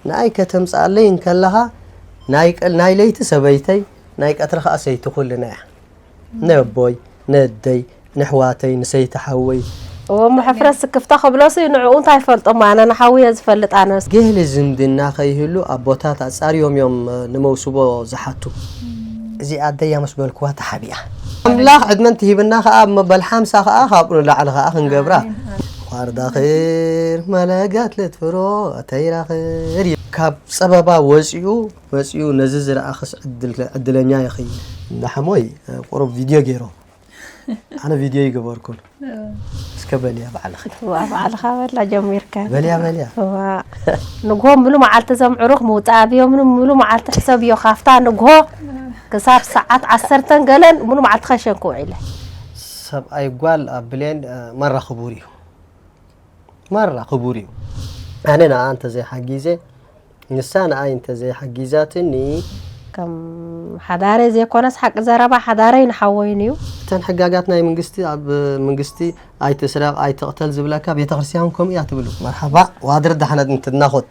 ንኣይ ከተምጽኣለይ እንከለኻ ናይ ቀል ናይ ለይቲ ሰበይተይ ናይ ቀትሪ ኸኣ ሰይቲ ኩልና እያ። ነቦይ ነደይ ንሕዋተይ ንሰይቲ ሓወይ እዎ። ሕፍረት ስክፍታ ክብሎሲ ንዕኡ እንታይ ይፈልጦ? ኣነ ንሓውየ ዝፈልጥ ኣነስ። ገለ ዝምድና ከይህሉ ኣቦታት ኣጻርዮም እዮም ንመውስቦ ዝሓቱ። እዚ ኣደያ ምስ በልክዋ ተሓቢኣ። ኣምላኽ ዕድመ እንትሂብና ከኣ እሞ በል ሓምሳ ከኣ ካብኡ ንላዕሊ ከኣ ክንገብራ። ኳርዳኽር መለጋት ለትፍሮ ተይራኽር እዩ። ካብ ጸበባ ወጺኡ መጺኡ ነዚ ዝረኣኽስ ዕድል- ዕድለኛ ኢኺ። እንዳሓሞይ ቁሩብ ቪድዮ ገይሮም ኣነ ቪድዮ ይገበርኩን። እስከ በልያ ባዕልኺ። ዋ ባዕልኻ በላ ጀሚርካ። በልያ በልያ። ዋ ንግሆ ምሉ መዓልቲ ዘምዕሩኽ ምውፃእ ኣብዮም ምሉ መዓልቲ ሕሰብ እዮ ካብታ ንግሆ ክሳብ ሰዓት ዓሰርተን ገለን ምሉ መዓልቲ ከሸንኩ ውዒለ። ሰብኣይ ጓል ኣብ ብሌን ማራ ክቡር እዩ። ማራ ክቡር እዩ። ኣነ ንኣ እንተዘይሓጊዘ ንሳ ንኣይ እንተዘይሓጊዛትኒ። ከም ሓዳረ ዘይኮነስ ሓቂ ዘረባ ሓዳረይ ንሓወይን እዩ። እተን ሕጋጋት ናይ መንግስቲ ኣብ መንግስቲ ኣይትስረቕ ኣይትቕተል ዝብለካ ቤተክርስትያን ከምኡ እያ ትብሉ። መርሓባ ዋድር ዳሕነት እንትናኾት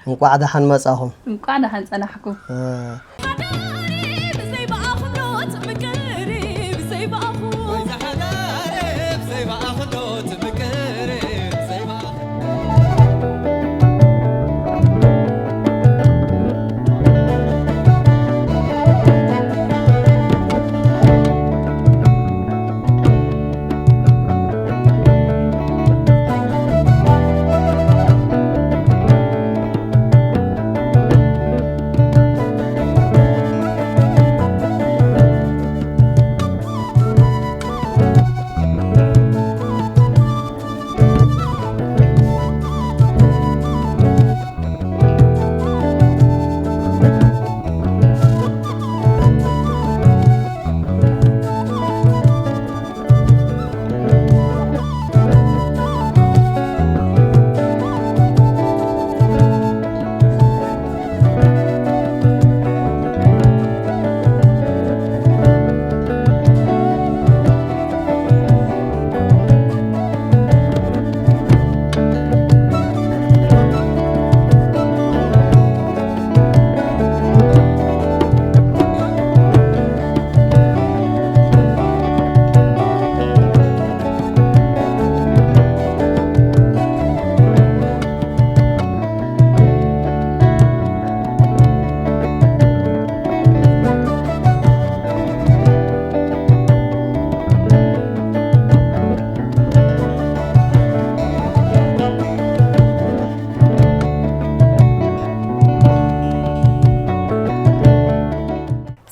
እንቋዕ ዳሓን መጻኹም። እንቋዕ ዳሓን ጸናሕኩም።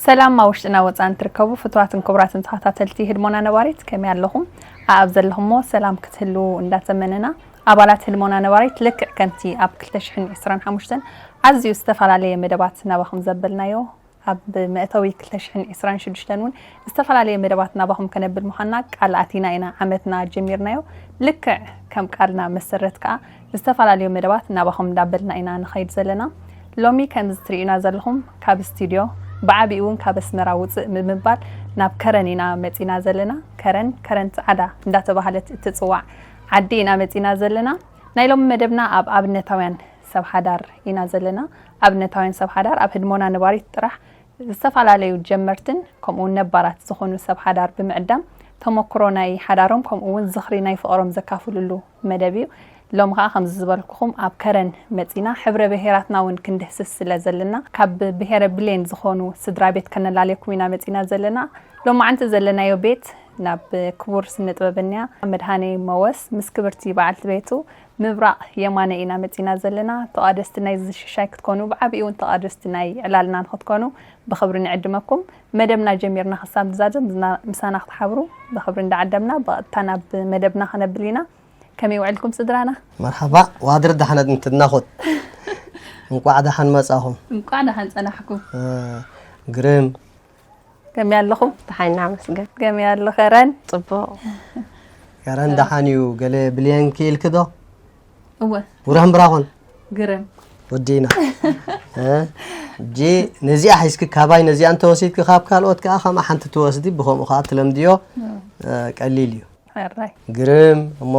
ሰላም ኣብ ውሽጥና ወፃን ትርከቡ ፍትዋትን ክቡራትን ተኸታተልቲ ህድሞና ነባሪት ከመይ ኣለኹም? ኣብ ዘለኹሞ ሰላም ክትህልዉ እንዳተመነና ኣባላት ህድሞና ነባሪት ልክዕ ከምቲ ኣብ ክልተ ሽሕን ዕስራን ሓሙሽተን ኣዝዩ ዝተፈላለየ መደባት ናባኹም ዘበልናዮ ኣብ መእተዊ ክልተ ሽሕን ዕስራን ሽዱሽተን እውን ዝተፈላለየ መደባት ናባኹም ከነብል ምዃንና ቃል ኣቲና ኢና ዓመትና ጀሚርናዮ። ልክዕ ከም ቃልና መሰረት ከኣ ዝተፈላለዩ መደባት ናባኹም እንዳበልና ኢና ንኸይድ ዘለና። ሎሚ ከምዚ ትርእዩና ዘለኹም ካብ ስቱድዮ ብዓቢኡ እውን ካብ ኣስመራ ውፅእ ብምባል ናብ ከረን ኢና መፂና ዘለና። ከረን ከረን ፃዕዳ እንዳተባህለት እትፅዋዕ ዓዲ ኢና መፂና ዘለና። ናይ ሎሚ መደብና ኣብ ኣብነታውያን ሰብ ሓዳር ኢና ዘለና። ኣብነታውያን ሰብ ሓዳር ኣብ ህድሞና ነባሪት ጥራሕ ዝተፈላለዩ ጀመርትን ከምኡ እውን ነባራት ዝኾኑ ሰብ ሓዳር ብምዕዳም ተመክሮ ናይ ሓዳሮም ከምኡ እውን ዝኽሪ ናይ ፍቕሮም ዘካፍልሉ መደብ እዩ። ሎሚ ከዓ ከምዚ ዝበልኩኹም ኣብ ከረን መፂና ሕብረ ብሄራትና እውን ክንድህስስ ስለ ዘለና ካብ ብሄረ ብሌን ዝኾኑ ስድራ ቤት ከነላለየኩም ኢና መፂና ዘለና። ሎማዓንቲ ዘለናዮ ቤት ናብ ክቡር ስነ ጥበበኛ መድሃኔ መወስ ምስ ክብርቲ በዓልቲ ቤቱ ምብራቕ የማነ ኢና መፂና ዘለና። ተቓደስቲ ናይዚ ሽሻይ ክትኮኑ ብዓቢኡ እውን ተቓደስቲ ናይ ዕላልና ንክትኮኑ ብኽብሪ ንዕድመኩም። መደብና ጀሚርና ክሳብ ንዛዘም ምሳና ክትሓብሩ ብኽብሪ እንዳዓደምና ብቐጥታ ናብ መደብና ከነብል ኢና። ከመይ ውዕልኩም ስድራና? መርሓባ ዋድር ዳሕነት እንትናኾት እንቋዕ ዳሓን መጻኹም። እንቋዕ ዳሓን ጸናሕኩም። ግርም ከመይ ኣለኹም? ደሓን ኢና መስገን። ከመይ ኣሎ ከረን? ጽቡቕ። ከረን ደሓን እዩ። ገለ ብልየን ክኢልኪ ዶ? እወ። ብርሃን ብራኾን? ግርም። ወዲና። እ? ጂ ነዚኣ ሒዝኪ ካባይ ነዚኣ እንተወሲድኪ ካብ ካልኦት ከኣ ከምኣ ሓንቲ ትወስዲ ብኸምኡ ከኣ ትለምድዮ። እ፣ ቀሊል እዩ። ሕራይ። ግርም እሞ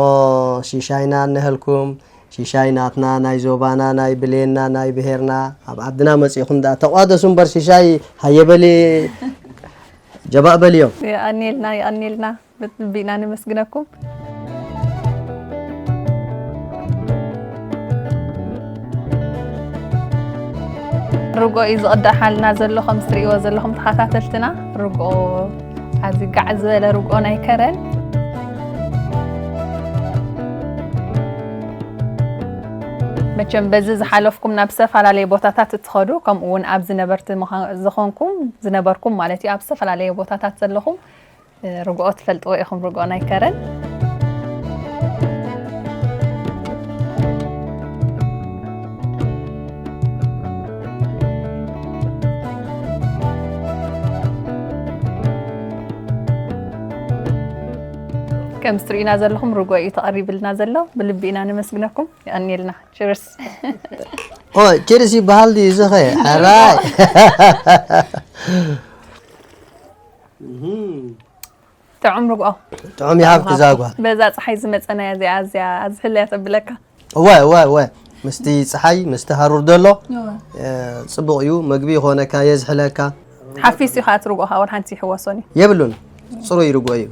ሽሻይና እነሀልኩም። ሽሻይ ናትና፣ ናይ ዞባና፣ ናይ ብሌንና፣ ናይ ብሄርና፣ ኣብ ዓድና መጺእኹም ደኣ ተቋደሱ እምበር ሽሻይ ሃየ በሊ ጀባእ በልዮም። የቐንየልና፣ የቐንየልና። ብጥልቢ ኢና ነመስግነኩም። ርግኦ እዩ ዝቕዳሓልና ዘሎ፣ ከም እትርእይዎ ዘለኹም ተኸታተልትና። ርግኦ፣ ኣብዚ ጋዕ ዝበለ ርግኦ ናይ ከረን። መቸም በዚ ዝሓለፍኩም ናብ ዝተፈላለየ ቦታታት እትኸዱ፣ ከምኡ እውን ኣብዚ ነበርቲ ምዃ-፣ ዝኾንኩም፣ ዝነበርኩም ማለት እዩ፣ ኣብ ዝተፈላለየ ቦታታት ዘለኹም፣ እ፣ ርግኦ ትፈልጥዎ ኢኹም፣ ርግኦ ናይ ከረን። ከምዚ ትርእዩና ዘለኹም ርግኦ እዩ ተቐሪብልና ዘሎ። ብልቢ ኢና ነመስግነኩም። የቐንየልና። ቺርስ። ኦ፣ ቺርስ ይበሃል ድዩ እዚ ኸ? ሕራይ። ጥዑም ርግኦ። ጥዑም ይሃብኪ ዛጓ። በዛ ጸሓይ ዝመጸና እያ እዚኣ፣ እዚኣ ኣዝሕል እያ ተብለካ። እወ፣ እወ፣ እወ። ምስቲ ጸሓይ፣ ምስቲ ሃሩር ደሎ፣ እወ። እ፣ ጽቡቕ እዩ። መግቢ ይኾነካ፣ የዝሕለካ። ሓፊሱ እዩ ኸኣ እቲ ርግኦ ኸኣ ወላ ሓንቲ ይሕወሶን እዩ። የብሉን። ጽሩይ ርግኦ እዩ።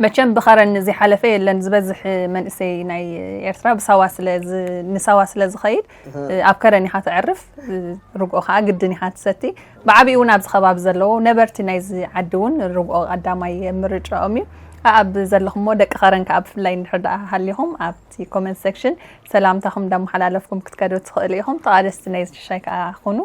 መቸም ብኸረን ዘይሓለፈ የለን። ዝበዝሕ መንእሰይ ናይ ኤርትራ ብሳዋ ስለ ዝ-፣ ንሳዋ ስለ ዝኸይድ፣ እህ። ኣብ ከረን ኢኻ ተዕርፍ፣ ርግኦ ኸኣ ግድን ኢኻ ትሰቲ። ብዓቢኡ እውን ኣብዚ ከባቢ ዘለዉ ነበርቲ ናይዚ ዓዲ እውን ርግኦ ቀዳማይ ምርጫኦም እዩ። ኣብ ዘለኹምዎ ደቂ ከረን ከኣ ብፍላይ እንድሕር ደኣ ሃሊኹም ኣብቲ ኮመንት ሴክሽን ሰላምታኹም እንዳመሓላለፍኩም ክትከዱ ትኽእሉ ኢኹም። ተቓደስቲ ናይዚ ሽሻይ ከኣ ኩኑ።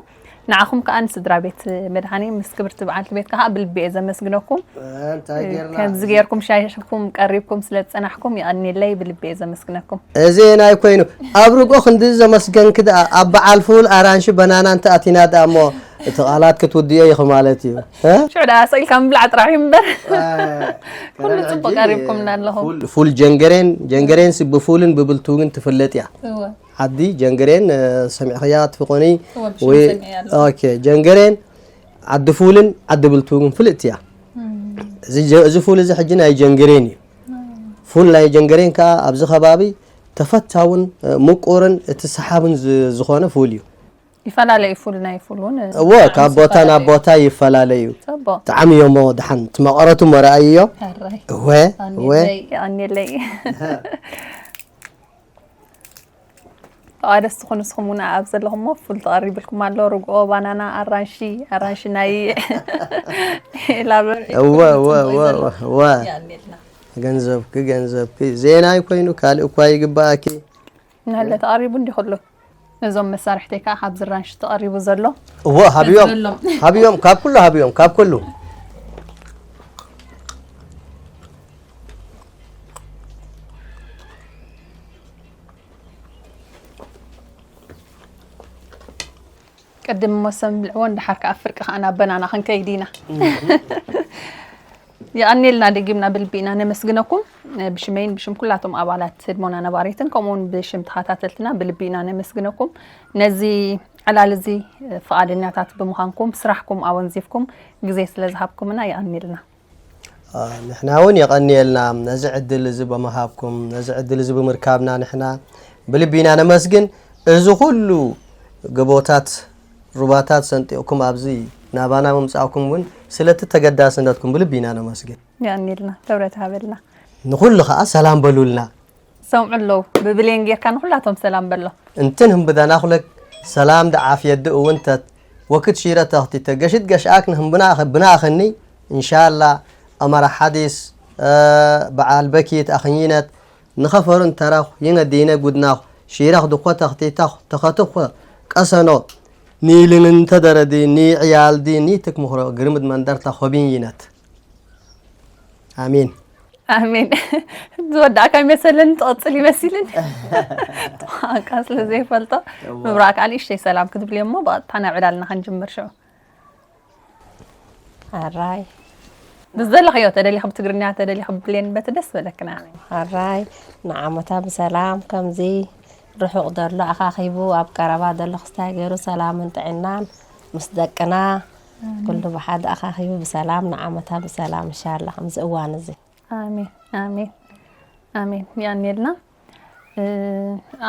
ንዓኹም ከኣ ንስድራ ቤት መድሃኔ ምስ ክብርቲ በዓልቲ ቤትካ ከኣ ብልቢ እየ ዘመስግነኩም። እ፣ እንታይ እ፣ ጌርና? ከምዚ ጌርኩም ሻይሽኩም ቀሪብኩም ስለ ዝጸናሕኩም የቐንየለይ፣ ብልቢ እየ ዘመስግነኩም። እዚ ናይ ኮይኑ ኣብ ርግኦ ክንዲ ዘመስገንኪ ደኣ ኣብ በዓል ፉል ኣራንሺ በናና እንተ ኣቲና ደኣ እሞ እቲ ቃላት ክትውድዮ ኢኺ ማለት እዩ። እ? ሽዑ ደኣ ሰኢልካ ምብላዕ ጥራሕ እዩ እምበር። እ፣ ኩሉ ከረን ጽቡቅ ሕጂ ቀሪብኩምና ኣለኹም። ፉል፣ ፉል ጀንገሬን፣ ጀንገሬንስ ብፉልን ብብልቱግን ትፍለጥ እያ። እወ። ዓዲ ጀንገሬን፣ እ፣ ሰሚዕኽያ ትኾኒ? እወ፣ ብሽም ወይ፣ ሰሚዐያ ኣለኹ። ኦኬ፣ ጀንገሬን ዓዲ ፉልን ዓዲ ብልቱግን ፍልጥቲ እያ። እም። እዚ ጀ-፣ እዚ ፉል እዚ ሕጂ ናይ ጀንገሬን እዩ። እም። ፉል ናይ ጀንገሬን ከኣ ኣብዚ ከባቢ ተፈታውን፣ እ፣ ምቁርን እቲ ሰሓብን ዝ-፣ ዝኾነ ፉል እዩ። ይፈላለ እዩ ፉል ናይ ፉል እውን፣ እወ፣ ብጣዕሚ ካብ ቦታ ናብ ዝተፈላለየ። ቦታ ይፈላለ እዩ። ጽቡቕ። ጣዕሚ እዮሞ ደሓን ትመቐረቱ መርኣይ እዮ። ሕራይ። እወ፣ ኣንየለይ፣ እወ። ኣንየለይ። ተቓደስቲ ኩኑ ንስኹም እውን ኣብ ዘለኹሞ ፉል ተቐሪብልኩም ኣሎ። ርግኦ፣ ባናና፣ ኣራንሺ፣ ኣራንሺ ናይ ላበ እወ፣ እወ፣ እወ፣ እወ፣ እወ። የቐንየልና። ገንዘብኪ፣ ገንዘብኪ። ዜናይ ኮይኑ ካልእ እኳ ይግባኣኪ። እናለ ተቐሪቡ እንዲ ኩሉ። ነዞም መሳርሕተይ ከኣ ካብዚ ኣራንሺ ተቐሪቡ ዘሎ። እወ፣ ሃብዮም። ከዝበሎም። ሃብዮም፣ ካብ ኩሉ ሃብዮም፣ ካብ ኩሉ። ቅድም እሞ ሰንብልዕዎ፣ እንድሓር ከኣ ፍርቂ ከኣ ናብ በናና ክንከይድ ኢና። የቐንየልና፣ ደጊምና ብልቢ ኢና ነመስግነኩም። ብሽመይን ብሽም ኩላቶም ኣባላት ህድሞና ነባሪትን፣ ከምኡውን ብሽም ተኸታተልትና ብልቢ ኢና ነመስግነኩም። ነዚ ዕላል እዚ ፍቓደኛታት ብምዃንኩም፣ ስራሕኩም ኣወንዚፍኩም፣ ግዜ ስለ ዝሃብኩምና የቐንየልና። አ፣ ንሕና እውን የቐንየልና ነዚ ዕድል እዚ ብምሃብኩም፣ ነዚ ዕድል እዚ ብምርካብና ንሕና ብልቢ ኢና ነመስግን። እዚ ኩሉ ጎቦታት፣ ሩባታት ሰንጢቕኩም ኣብዚ ናባና ምምጻእኩም እውን ስለቲ ተገዳስነትኩም ብልቢ ኢና ነመስግን። የቐንየልና፣ ክብረት ሃበልና። ንኹሉ ኸኣ ሰላም በሉልና። ሰምዑ ኣለዉ። ብብሌን ጌርካ ንኹላቶም ሰላም በሎ። እንትን ህምብዳና ኩለክ ሰላም ደዓፍየት እውን ተት ወክድ ሺረ ተኽቲተ ገሽት ገሽኣክ ንህምብና ብናእኽኒ እንሻላ ኣመራ ሓዲስ፣ እ፣ በዓል በኪት ኣኽኝነት ንኸፈሩ እንተራኹ ይነዲነ ጉድናኹ ሺረኽ ድኾ ተኽቲተኹ ተኸትኹ ቀሰኖ ኒልን እንተደረዲ ኒዕያልዲ ኒትክ ምኽሮ ግርምድ መንደርታ ኾቢን ይነት። ኣሜን። ኣሜን። ዝወዳእካ ይመሰለኒ፣ ትቐጽል ይመሲልን። ቋንቋ ስለ ዘይፈልጦ፣ እዋ። ምብራቕ ካልእ እሽተይ ሰላም ክትብልዮ እሞ፣ ብቐጥታ ናብ ዕላልና ክንጅምር ሽዑ። ኣራይ። ብዝደለኽዮ ተደሊኺ ብትግርኛ፣ ተደሊኺ ብብሌን፣ በቲ ደስ በለክና። ኣራይ፣ ንዓመታ ብሰላም ከምዚ ርሑቕ ደሎ ኣኻኺቡ፣ ኣብ ቀረባ ደሎ ክስታይ ገይሩ፣ ሰላምን ጥዕናን ምስ ደቅና፣ ኣሜን። ኩሉ ብሓደ ኣኻኺቡ ብሰላም ንዓመታ ብሰላም፣ እንሻላ፣ ከምዚ እዋን እዚ። ኣሜን፣ ኣሜን፣ ኣሜን። የቐንየልና።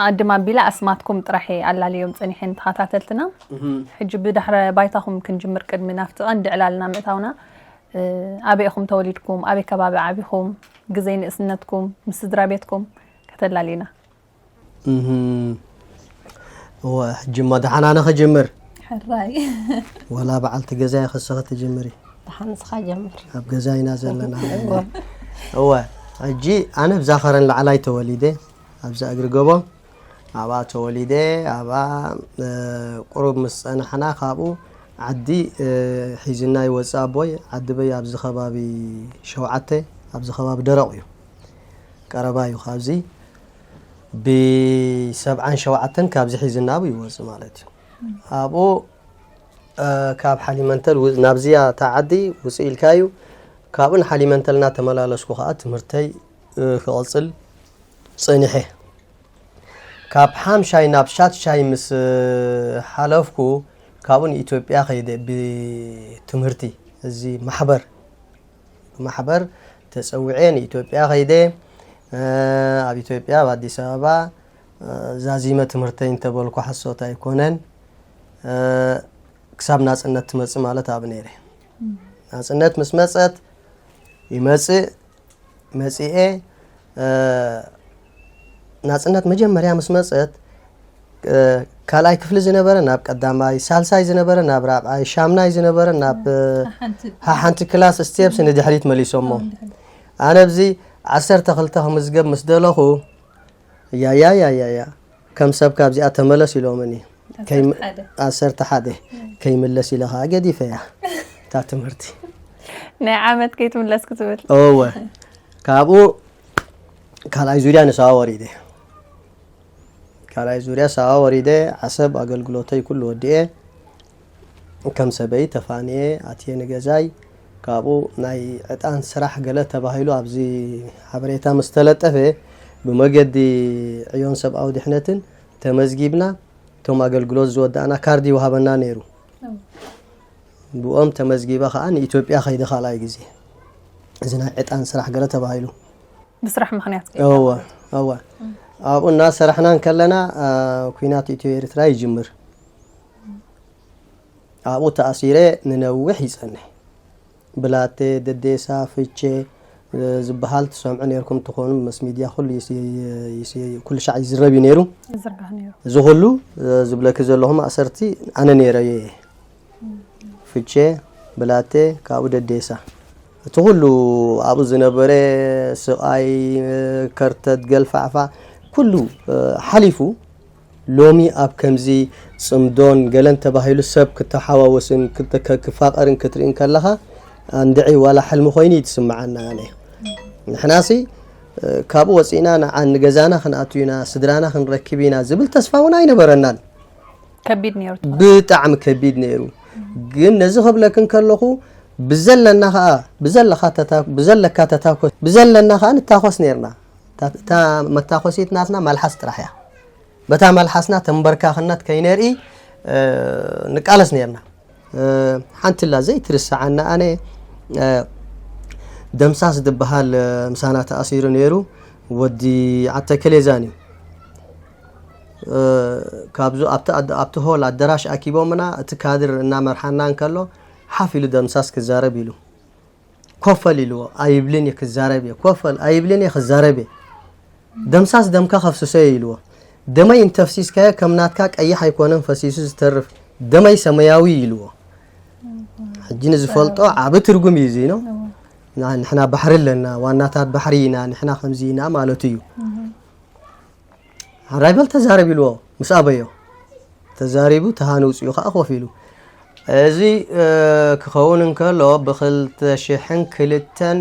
ኣድም ኣቢላ ኣስማትኩም ጥራሕ ኣላልዮም ጸኒሐን ተኸታተልትና። ሕጂ ብድሕረ ባይታኹም ክንጅምር ቅድሚ ናብቲ ቀንዲ ዕላልና ምእታውና፣ ኣበይ ኢኹም ተወሊድኩም? ኣበይ ከባቢ ዓቢኹም? ግዜ ንእስነትኩም ምስ ስድራ ቤትኩም ከተላልዩና። እወ፣ ሕጂ እሞ ደሓን ኣነ ክጅምር። ሕራይ ወላ በዓልቲ ገዛይ ክስኺ ትጅምሪ። ደሓን ንስኻ ጀምር። ኣብ ገዛ ኢና ዘለና። እወ፣ ሕጂ ኣነ ኣብዛ ከረን ላዕላይ ተወሊደ፣ ኣብዛ እግሪ ጎቦ ኣብኣ ተወሊደ። ኣብኣ ቁሩብ ምስ ጸናሕና ካብኡ ዓዲ ሒዝና ይወፅእ ኣቦይ። ዓዲ በይ ኣብዚ ከባቢ ሸውዓተ፣ ኣብዚ ከባቢ ደረቕ እዩ፣ ቀረባ እዩ ካብዚ። ብሰብዓን ሸውዓተን ካብዚ ሒዝና ኣብኡ ይወፅእ ማለት እዩ። ኣብኡ ካብ ሓሊመንተል ናብዚያ እታ ዓዲ ውፅእ ኢልካ እዩ። ካብኡ ንሓሊመንተል እናተመላለስኩ ከዓ ትምህርተይ ክቕፅል ፀኒሐ። ካብ ሓምሻይ ናብ ሻትሻይ ምስ ሓለፍኩ ካብኡ ንኢትዮጵያ ከይደ ብትምህርቲ እዚ ማሕበር ብማሕበር ተፀዊዐ ንኢትዮጵያ ከይደ። ኣብ ኢትዮጵያ ኣብ ኣዲስ ኣበባ ዛዚመ ትምህርተይ እንተበልኩ ሓሶት ኣይኮነን። ክሳብ ናፅነት ትመፅእ ማለት ኣብ ነይረ ናፅነት ምስ መፀት ይመፅእ መፂኤ ናፅነት መጀመርያ ምስ መፀት ካልኣይ ክፍሊ ዝነበረ ናብ ቀዳማይ፣ ሳልሳይ ዝነበረ ናብ ራብዓይ፣ ሻምናይ ዝነበረ ናብ ሓንቲ ክላስ ስቴፕስ ንድሕሪት መሊሶሞ። ኣነ ብዚ ዓሰርተ ክልተ ክምዝገብ ምስ ደለኹ ያያያያያ ከም ሰብ ካብዚኣ ተመለስ ኢሎምኒ። ዓሰርተ ሓደ ከይምለስ ኢለ ከዓ ገዲፈያ እታ ትምህርቲ። ናይ ዓመት ከይትምለስ ክትብል እወ። ካብኡ ካልኣይ ዙርያ ንሳዋ ወሪደ። ካልኣይ ዙርያ ሳዋ ወሪደ ዓሰብ ኣገልግሎተይ ኩሉ ወዲኤ ከም ሰበይ ተፋንየ ኣትየ ንገዛይ። ካብኡ ናይ ዕጣን ስራሕ ገለ ተባሂሉ ኣብዚ ሓበሬታ ምስ ተለጠፈ ብመገዲ ዕዮን ሰብኣዊ ድሕነትን ተመዝጊብና። እቶም ኣገልግሎት ዝወዳእና ካርድ ይወሃበና ነይሩ። ብኦም ተመዝጊበ ከዓ ንኢትዮጵያ ከይደ ካልኣይ ግዜ። እዚ ናይ ዕጣን ስራሕ ገለ ተባሂሉ ብስራሕ ምክንያት ከይደ። እወ እወ። ኣብኡ እናሰራሕና እንከለና ኩናት ኢትዮ ኤርትራ ይጅምር። ኣብኡ ተኣሲረ ንነዊሕ ይጸንሕ። ብላቴ፣ ደዴሳ፣ ፍቼ ዝበሃል ትሰምዑ ነይርኩም ትኾኑ፣ መስ ሚድያ ኩሉ ይስ- ይስ- ኩሉ ሻዕ ይዝረብ እዩ ነይሩ። ይዝርጋሕ ነይሩ። እዚ ኩሉ ዝብለኪ ዘለኹ ማእሰርቲ ኣነ ነይረ እየ። ፍቼ፣ ብላቴ፣ ካብኡ ደዴሳ፣ እቲ ኩሉ ኣብኡ ዝነበረ ስቓይ፣ ከርተት፣ ገልፋዕፋ ኩሉ ሓሊፉ ሎሚ ኣብ ከምዚ ጽምዶን ገለን ተባሂሉ ሰብ ክተሓዋወስን ክፋቀርን ክትርኢ እንከለኻ ኣንድዒ ዋላ ሕልሚ ኮይኑ እዩ ትስምዓና። ኣነ ንሕናሲ ካብኡ ወፂእና ንዓ ንገዛና ክንኣቱ ኢና ስድራና ክንረክብ ኢና ዝብል ተስፋ እውን ኣይነበረናን። ከቢድ ነይሩ። ብጣዕሚ ከቢድ ነይሩ። ግን ነዚ ክብለክ እንከለኹ ብዘለና ከዓ ብዘለካ ተታ- ብዘለካ ተታኮስ ብዘለና ከዓ ንታኮስ ነይርና። እታ- እታ መታኮሲት ናትና መልሓስ ጥራሕ እያ። በታ መልሓስና ተንበርካኽነት ከይነርኢ ንቃለስ ነርና። ሓንትላ ዘይትርሰዓና ኣነ ደምሳስ ዝበሃል ምሳና ተኣሲሩ ነይሩ። ወዲ ዓተከሌዛን እዩ። ካብዚ ኣብቲ ሆል ኣደራሽ ኣኪቦምና እቲ ካድር እናመርሓና እንከሎ ሓፍ ኢሉ ደምሳስ ክዛረብ ኢሉ ኮፈል ኢልዎ። ኣይብልን እየ ክዛረብ እየ። ኮፈል ኣይብልን እየ ክዛረብ እየ። ደምሳስ ደምካ ከፍስሶ እየ ኢልዎ። ደመይ እንተፍሲስካዮ ከም ናትካ ቀይሕ ኣይኮነን ፈሲሱ ዝተርፍ ደመይ ሰማያዊ እዩ ኢልዎ። ሕጂ ንዝፈልጦ ዓቢ ትርጉም እዩ እዚ ነው። ንሕና ባሕሪ ኣለና፣ ዋናታት ባሕሪ ኢና፣ ንሕና ከምዚ ኢና ማለቱ እዩ። ሕራይ በል ተዛረብ ኢልዎ ምስ ኣበዮ ተዛሪቡ ተሃንውፅኡ ከዓ ኮፍ ኢሉ። እዚ ክኸውን እንከሎ ብክልተ ሽሕን ክልተን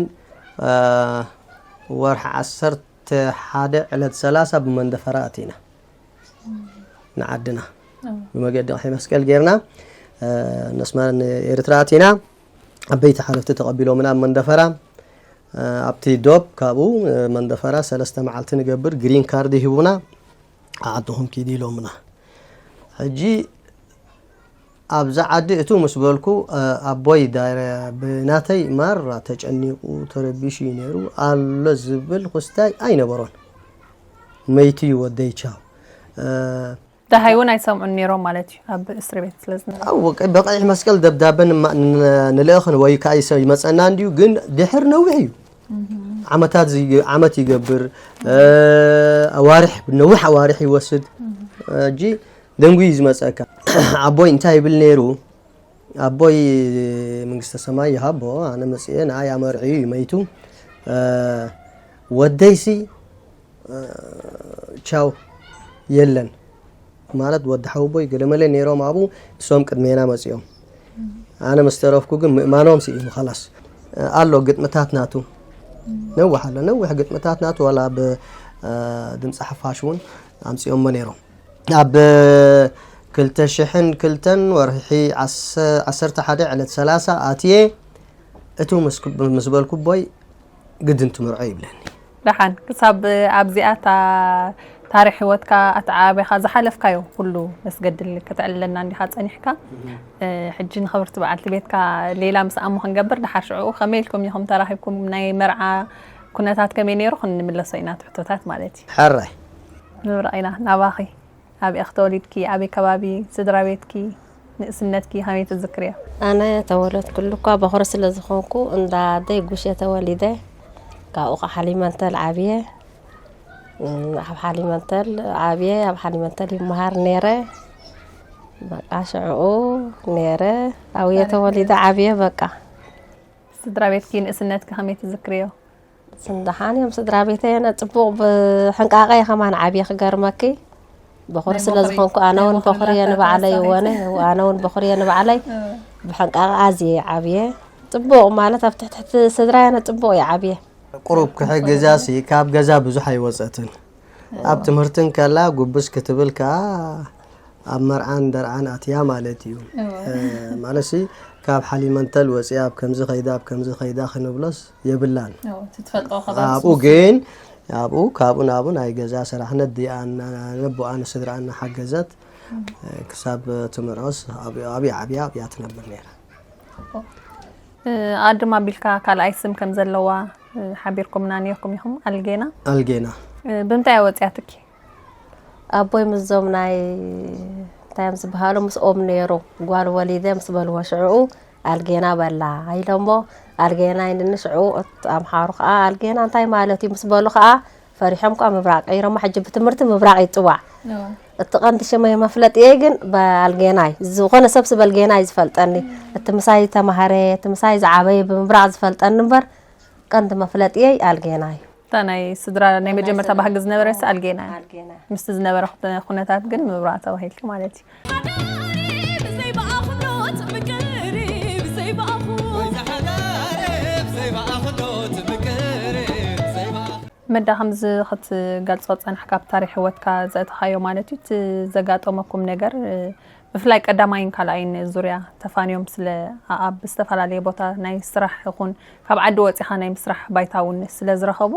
ወርሒ ዓሰርተ ሓደ ዕለት ሰላሳ ብመንደፈራ ኣቲና ንዓድና ብመገዲ ቀሒ መስቀል ጌርና ነስመራ ንኤርትራ ኣቲና። ዓበይቲ ሓለፍቲ ተቐቢሎምና ኣብ መንደፈራ ኣብቲ ዶብ ካብኡ መንደፈራ ሰለስተ መዓልቲ ንገብር ግሪን ካርድ ይህቡና። ዓድኹም ኪዱ ኢሎምና። ሕጂ ኣብዛ ዓዲ እቱ ምስ በልኩ ኣቦይ ብናተይ ማራ ተጨኒቑ ተረቢሹ እዩ ነይሩ። ኣሎ ዝብል ኩስታይ ኣይነበሮን። መይቱ እዩ ወደይ ቻው። እ፣ ደሃይ እውን ኣይሰምዑን ነይሮም ማለት እዩ ኣብ እስር ቤት ስለ ዝነበሩ። ኣው፣ በቀ-፣ በቀይሕ መስቀል ደብዳበ ንማ-፣ ን-፣ ንልእኽን ወይ ከዓ ይሰ-፣ ይመፀና እንድዩ፣ ግን ድሕር ነዊሕ እዩ። ዓመታት ዝይ-፣ ዓመት ይገብር፣ እ፣ ኣዋርሕ፣ ነዊሕ ኣዋርሕ ይወስድ። እጂ ደንጉ እዩ ዝመፀካ። ኣቦይ እንታይ ይብል ነይሩ? ኣቦይ መንግስተ ሰማይ ይሃቦ፣ ኣነ መፅኤ ንኣይ ኣመርዕዩ እዩ መይቱ። እ፣ ወደይሲ፣ እ፣ ቻው የለን። ማለት ወዲ ሓውቦይ ገለመለ ነይሮም ኣብኡ፣ እሶም ቅድሜና መፂኦም። ኣነ ምስ ተረፍኩ ግን ምእማኖም ስኢኑ፣ ኸላስ። ኣሎ ግጥምታት ናቱ፣ ነዊሕ ኣሎ፣ ነዊሕ ግጥምታት ናቱ፣ ዋላ ብ፣ እ፣ ድምፂ ሓፋሽ እውን ኣምፂኦሞ ነይሮም። ኣብ ክልተ ሽሕን ክልተን ወርሒ ዓሰ-፣ ዓሰርተ ሓደ ዕለት ሰላሳ ኣትየ፣ እቱ ምስ፣ ምስ በልኩ ኣቦይ ግድን ትምርዖ ይብለኒ። ደሓን፣ ክሳብ ኣብዚኣ እታ ታሪኽ ህይወትካ፣ ኣተዓባብያኻ፣ ዝሓለፍካዮ ኩሉ መስገድል ከተዕልለና እንዲኻ ጸኒሕካ። እ፣ ሕጂ ንኽብርቲ በዓልቲ ቤትካ ሌላ ምስ ኣሞ ክንገብር፣ ደሓር ሽዑ ከመይ ኢልኩም ኢኹም ተራኺብኩም፣ ናይ መርዓ ኩነታት ከመይ ነይሩ ክንምለሶ ኢና፣ እቲ ሕቶታት ማለት እዩ። ሕራይ። ንብረቕ ኢና ናባኺ። ኣበይ ኢኺ ተወሊድኪ? ኣበይ ከባቢ? ስድራ ቤትኪ? ንእስነትኪ ከመይ ትዝክርዮ? ኣነ ተወለድኩሉ እኳ በኹሪ ስለ ዝኾንኩ እንዳ ኣደይ ጉሽ እየ ተወሊደ። ካብኡ ከዓ ሓሊመንተል ዓብየ። እም፣ ኣብ ሓሊመንተል ዓብየ፣ ኣብ ሓሊመንተል ይመሃር ነይረ። በቃ ሽዕኡ ነይረ። ኣብየ ተወሊደ ዓብየ በቃ። ስድራ ቤትኪ ንእስነትኪ ከመይ ትዝክርዮ? ስንድሓን እዮም ስድራ ቤተይ። ኣነ ጽቡቕ ብሕንቃቐ እየ ከማን ዓብየ ክገርመኪ። በኹሪ ናይ ስለ በኹሪ፣ ዝኾንኩ ኣነ ናይ እውን በኹሪ በኹሪ እየ ናታ ንባዕለይ ተወሳኺት። ወነ፣ ኣነ እውን በኹሪ እየ ንባዕለይ። እ። ብሕንቃቐ ኣዝየ እየ ዓብየ። ጽቡቕ ማለት ኣብ ትሕቲ ትሕቲ ስድራይ ኣነ ጽቡቕ እየ ዓብየ። ቁሩብ ክሕግዛሲ ካብ ገዛ ብዙሕ ኣይወጸትን። ኣብ ትምህርትን ከላ ጉብስ ክትብል ከኣ ኣብ መርዓን ደርዓን ኣትያ ማለት እዩ። እወ። እ፣ ማለትሲ ካብ ሓሊመንተል ወፂኣ ኣብ ከምዚ ኸይዳ፣ ኣብ ከምዚ ኸይዳ ክንብሎስ የብላን። እወ፣ እቲ ትፈልጦ ከባቢ ኣብኡ ስውስው። ግን ኣብኡ፣ ካብኡ ናብኡ ናይ ገዛ ስራሕነት ድኣ እና-፣ ነቦኣ ንስድራኣ እናሓገዘት፣ እ፣ ክሳብ ትምርዖስ ኣብ-፣ ኣብያ ዓብያ ኣብያ ትነብር ነይራ። እ፣ ኣድም ኣቢልካ ካልኣይ ስም ከም ዘለዋ፣ እ፣ ሓቢርኩምና ነይርኩም ኢኹም። ኣልጌና። ኣልጌና። እ፣ ብምንታይ እያ ወፂኣትኪ? ኣቦይ ምስዞም ናይ እንታይ እዮም ዝበሃሉ ምስኦም ነይሩ። ጓል ወሊደ ምስ በልዎ ሽዕኡ ኣልጌና በላ ኢሎሞ፣ ኣልጌና ኢልኒ። ሽዕኡ እት-፣ ኣምሓሩ ከዓ ኣልጌና እንታይ ማለት እዩ ምስ በሉ ከዓ ፈሪሖም ከዓ ምብራቕ ቀይሮሞ። ሕጂ ብትምህርቲ ምብራቕ ይፅዋዕ። እዎ። እቲ ቀንዲ ሽመይ መፍለጢየይ ግን ኣልጌና እዩ። ዝኾነ ሰብ ስብ ኣልጌና እዩ ዝፈልጠኒ። እቲ ምሳይ ተማሃረ፣ እቲ ምሳይ ዝዓበየ ብምብራቕ ዝፈልጠኒ እምበር ቀንዲ መፍለጢየይ ኣልጌና እዩ። እታ ናይ ስድራ ናይ ናይ መጀመርታ ስድራ። ባህጊ ዝነበረስ ኣልጌና እዩ። ኣልጌና። ምስቲ ዝነበረ ኩነ-፣ ኩነታት ግን ምብራቕ ተባሂልኪ ማለት እዩ። ሓዳሪ ብዘይ ብኣኽብሮት ምቅሪ ብዘይ ብኣኹ። መዳ ከምዚ ክትገልጾ ጸናሕካ ኣብ ታሪኽ ህይወትካ ዘእተኻዮ ማለት እዩ፣ እቲ ዘጋጠመኩም ነገር፣ እ፣ ብፍላይ ቀዳማይን ካልኣይን ዙርያ ተፋንዮም ስለ ኣኣብ ዝተፈላለየ ቦታ ናይ ስራሕ ይኹን ካብ ዓዲ ወጺኻ ናይ ምስራሕ ባይታ እውን ስለ ዝረኸቡ፣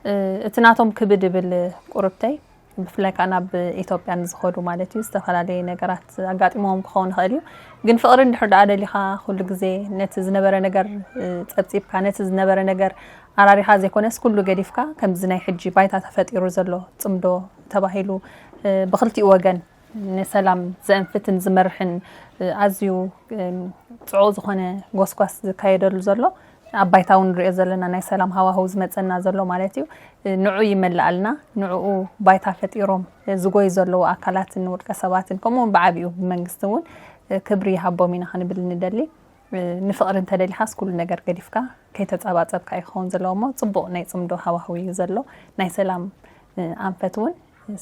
እ፣ እቲ ናቶም ክብድ ይብል ቁርብተይ፣ ብፍላይ ከኣ ናብ ኢትዮጵያ ንዝኸዱ ማለት እዩ፣ ዝተፈላለየ ነገራት ኣጋጢሞም ክኸውን ይኽእል እዩ። ግን ፍቕሪ እንድሕር ደኣ ደሊኻ፣ ኩሉ ግዜ ነቲ ዝነበረ ነገር፣ እ፣ ጸብጺብካ፣ ነቲ ዝነበረ ነገር ኣራሪኻ ዘይኮነስ፣ ኩሉ ገዲፍካ፣ ከምዚ ናይ ሕጂ ባይታ ተፈጢሩ ዘሎ ጽምዶ ተባሂሉ፣ እ፣ ብኽልቲኡ ወገን ንሰላም ዘእንፍትን ዝመርሕን፣ እ፣ ኣዝዩ፣ እም፣ ጽዑቕ ዝኾነ ጎስጓስ ዝካየደሉ ዘሎ፣ ኣብ ባይታ እውን ንሪኦ ዘለና ናይ ሰላም ሃዋህው ዝመጸና ዘሎ ማለት እዩ። እ፣ ንዑ ይመልኣልና፣ ንዕኡ ባይታ ፈጢሮም፣ እ፣ ዝጎዩ ዘለዉ ኣካላትን ውልቀ ሰባትን፣ ከምኡ እውን ብዓቢኡ ብመንግስቲ እውን፣ እ፣ ክብሪ ይሃቦም ኢና ክንብል ንደሊ። እ፣ ንፍቕሪ እንተደሊኻስ ኩሉ ነገር ገዲፍካ ከይተጻባጸብካ እዩ ክኸውን ዘለዎ እሞ፣ ጽቡቕ ናይ ጽምዶ ሃዋህው እዩ ዘሎ፣ ናይ ሰላም፣ እ፣ ኣንፈት እውን።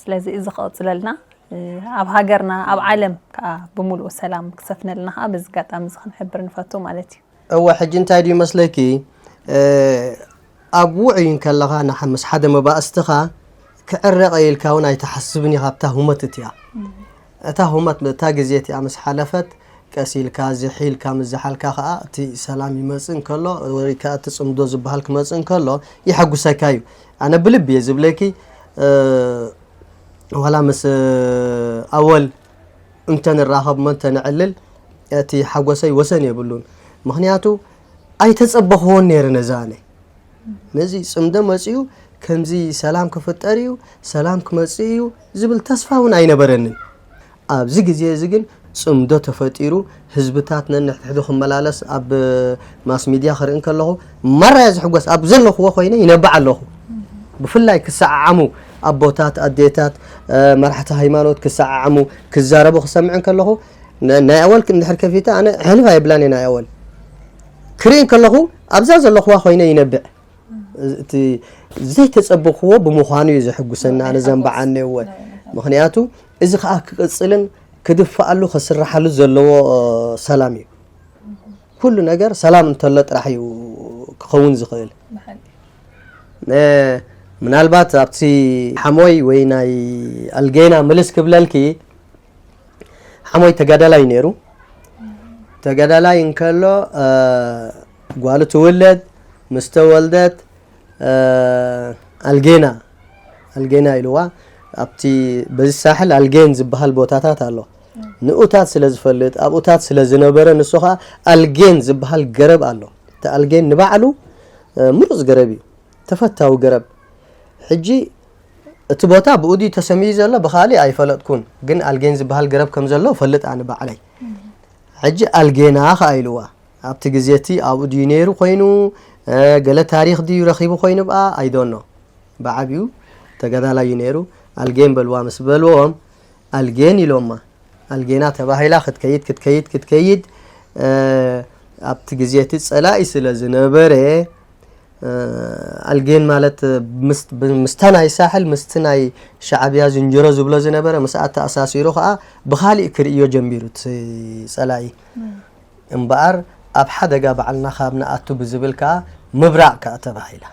ስለዚ እዚ ክቕጽለልና፣ እ፣ ኣብ ሃገርና፣ ኣብ ዓለም ከኣ ብምሉኡ ሰላም ክሰፍነልና ከኣ በዚ ኣጋጣሚ እዚ ክንሕብር ንፈቱ ማለት እዩ። እወ፣ ሕጂ እንታይ ድዩ መስለኪ፣ እ፣ ኣብ ውዑይ እንከለኻ ንሓ-፣ ምስ ሓደ መባእስትኻ ክዕረቕ ኢልካ እውን ኣይትሓስብን ኢኻ፣ ኣብታ ሁመት እቲኣ። እታ ሁመት፣ እታ ግዜ እቲኣ ምስ ሓለፈት፣ ቀስ ኢልካ፣ ዝሕ ኢልካ ምስ ዝሓልካ ከኣ እቲ ሰላም ይመጽእ እንከሎ፣ ወይ ከኣ እቲ ጽምዶ ዝበሃል ክመጽእ እንከሎ፣ የሐጉሰካ እዩ። ኣነ ብልቢ እየ ዝብለኪ፣ እ፣ ዋላ ምስ ኣወል እንተ ንራኸብ እሞ እንተ ንዕልል፣ እቲ ሓጎሰይ ወሰን የብሉን። ምኽንያቱ ኣይተጸበኽዎን ነይረ ነዛ ኣነ። ነዚ ጽምዶ መጺኡ ከምዚ ሰላም ክፍጠር እዩ፣ ሰላም ክመጽእ እዩ ዝብል ተስፋ እውን ኣይነበረንን። ኣብዚ ግዜ እዚ ግን ጽምዶ ተፈጢሩ፣ ህዝብታት ነንሕድሕዱ ክመላለስ ኣብ ማስ ሚድያ ክርኢ እንከለኹ፣ ማራ እየ ዝሕጎስ። ኣብ ዘለኽዎ ኮይነ ይነብዕ ኣለኹ። ብፍላይ ክሰዓዓሙ፣ ኣቦታት፣ ኣዴታት፣ እ፣ መራሕቲ ሃይማኖት ክሰዓዓሙ፣ ክዛረቡ ክሰምዕ እንከለኹ፣ ነ-፣ ናይ ኣወል እንድሕር ከፊተ ኣነ ሕልፍ ኣይብላን እየ ናይ ኣወል። ክርኢ እንከለኹ ኣብዛ ዘለኽዋ ኮይነ ይነብዕ። እቲ ዘይተጸበኽዎ ብምዃኑ እዩ ዘሕጉሰኒ፣ ኣነ ዘንበዓኒ እወ። ምኽንያቱ እዚ ኸኣ ክቕጽልን ክድፋኣሉ ክስራሓሉ ዘለዎ፣ እ፣ ሰላም እዩ። ኩሉ ነገር ሰላም እንተሎ ጥራሕ እዩ ክኸውን ዝኽእል። ብሓቂ። እ፣ ምናልባት ኣብቲ ሓሞይ ወይ ናይ ኣልጌና ምልስ ክብለልኪ፣ ሓሞይ ተጋዳላይ ነይሩ። ተጋዳላይ እንከሎ፣ እ፣ ጓሉ ትውለድ፣ ምስ ተወልደት፣ እ፣ ኣልጌና፣ ኣልጌና ኢልዋ። ኣብቲ በዚ ሳሕል ኣልጌን ዝበሃል ቦታታት ኣሎ። ንኡታት ስለ ዝፈልጥ፣ ኣብኡታት ስለ ዝነበረ፣ ንሱ ኸኣ ኣልጌን ዝበሃል ገረብ ኣሎ። እቲ ኣልጌን ንባዕሉ፣ እ፣ ምሩጽ ገረብ እዩ። ተፈታዊ ገረብ። ሕጂ እቲ ቦታ ብኡ ድዩ ተሰምዩ ዘሎ፣ ብኻሊእ ኣይፈለጥኩን። ግን ኣልጌን ዝበሃል ገረብ ከም ዘሎ እፈልጥ ኣነ ባዕለይ። ሕጂ ኣልጌና ኸኣ ኢልዋ። ኣብቲ ግዜ እቲ ኣብኡ ድዩ ነይሩ ኮይኑ፣ እ፣ ገለ ታሪኽ ድዩ ረኺቡ ኮይኑ ብኣ፣ I don't know። ብዓቢኡ ተጋዳላይ እዩ ነይሩ። ኣልጌን በልዋ ምስ በልዎም፣ ኣልጌን ኢሎማ። ኣልጌና ተባሂላ ክትከይድ፣ ክትከይድ፣ ክትከይድ፣ እ፣ ኣብቲ ግዜ እቲ ጸላኢ ስለ ዝነበረ፣ እ፣ ኣልጌን ማለት ምስ-፣ ብ-፣ ምስታ ናይ ሳሕል፣ ምስቲ ናይ ሻዕብያ ዝንጀሮ ዝብሎ ዝነበረ፣ ምስኣ ተኣሳሲሩ ኸኣ ብኻሊእ ክርእዮ ጀሚሩ እቲ ጸላኢ። እም። እምበኣር ኣብ ሓደጋ ባዕልና ካብ ንኣቱ ብዝብል ከኣ ምብራቕ ከኣ ተባሂላ።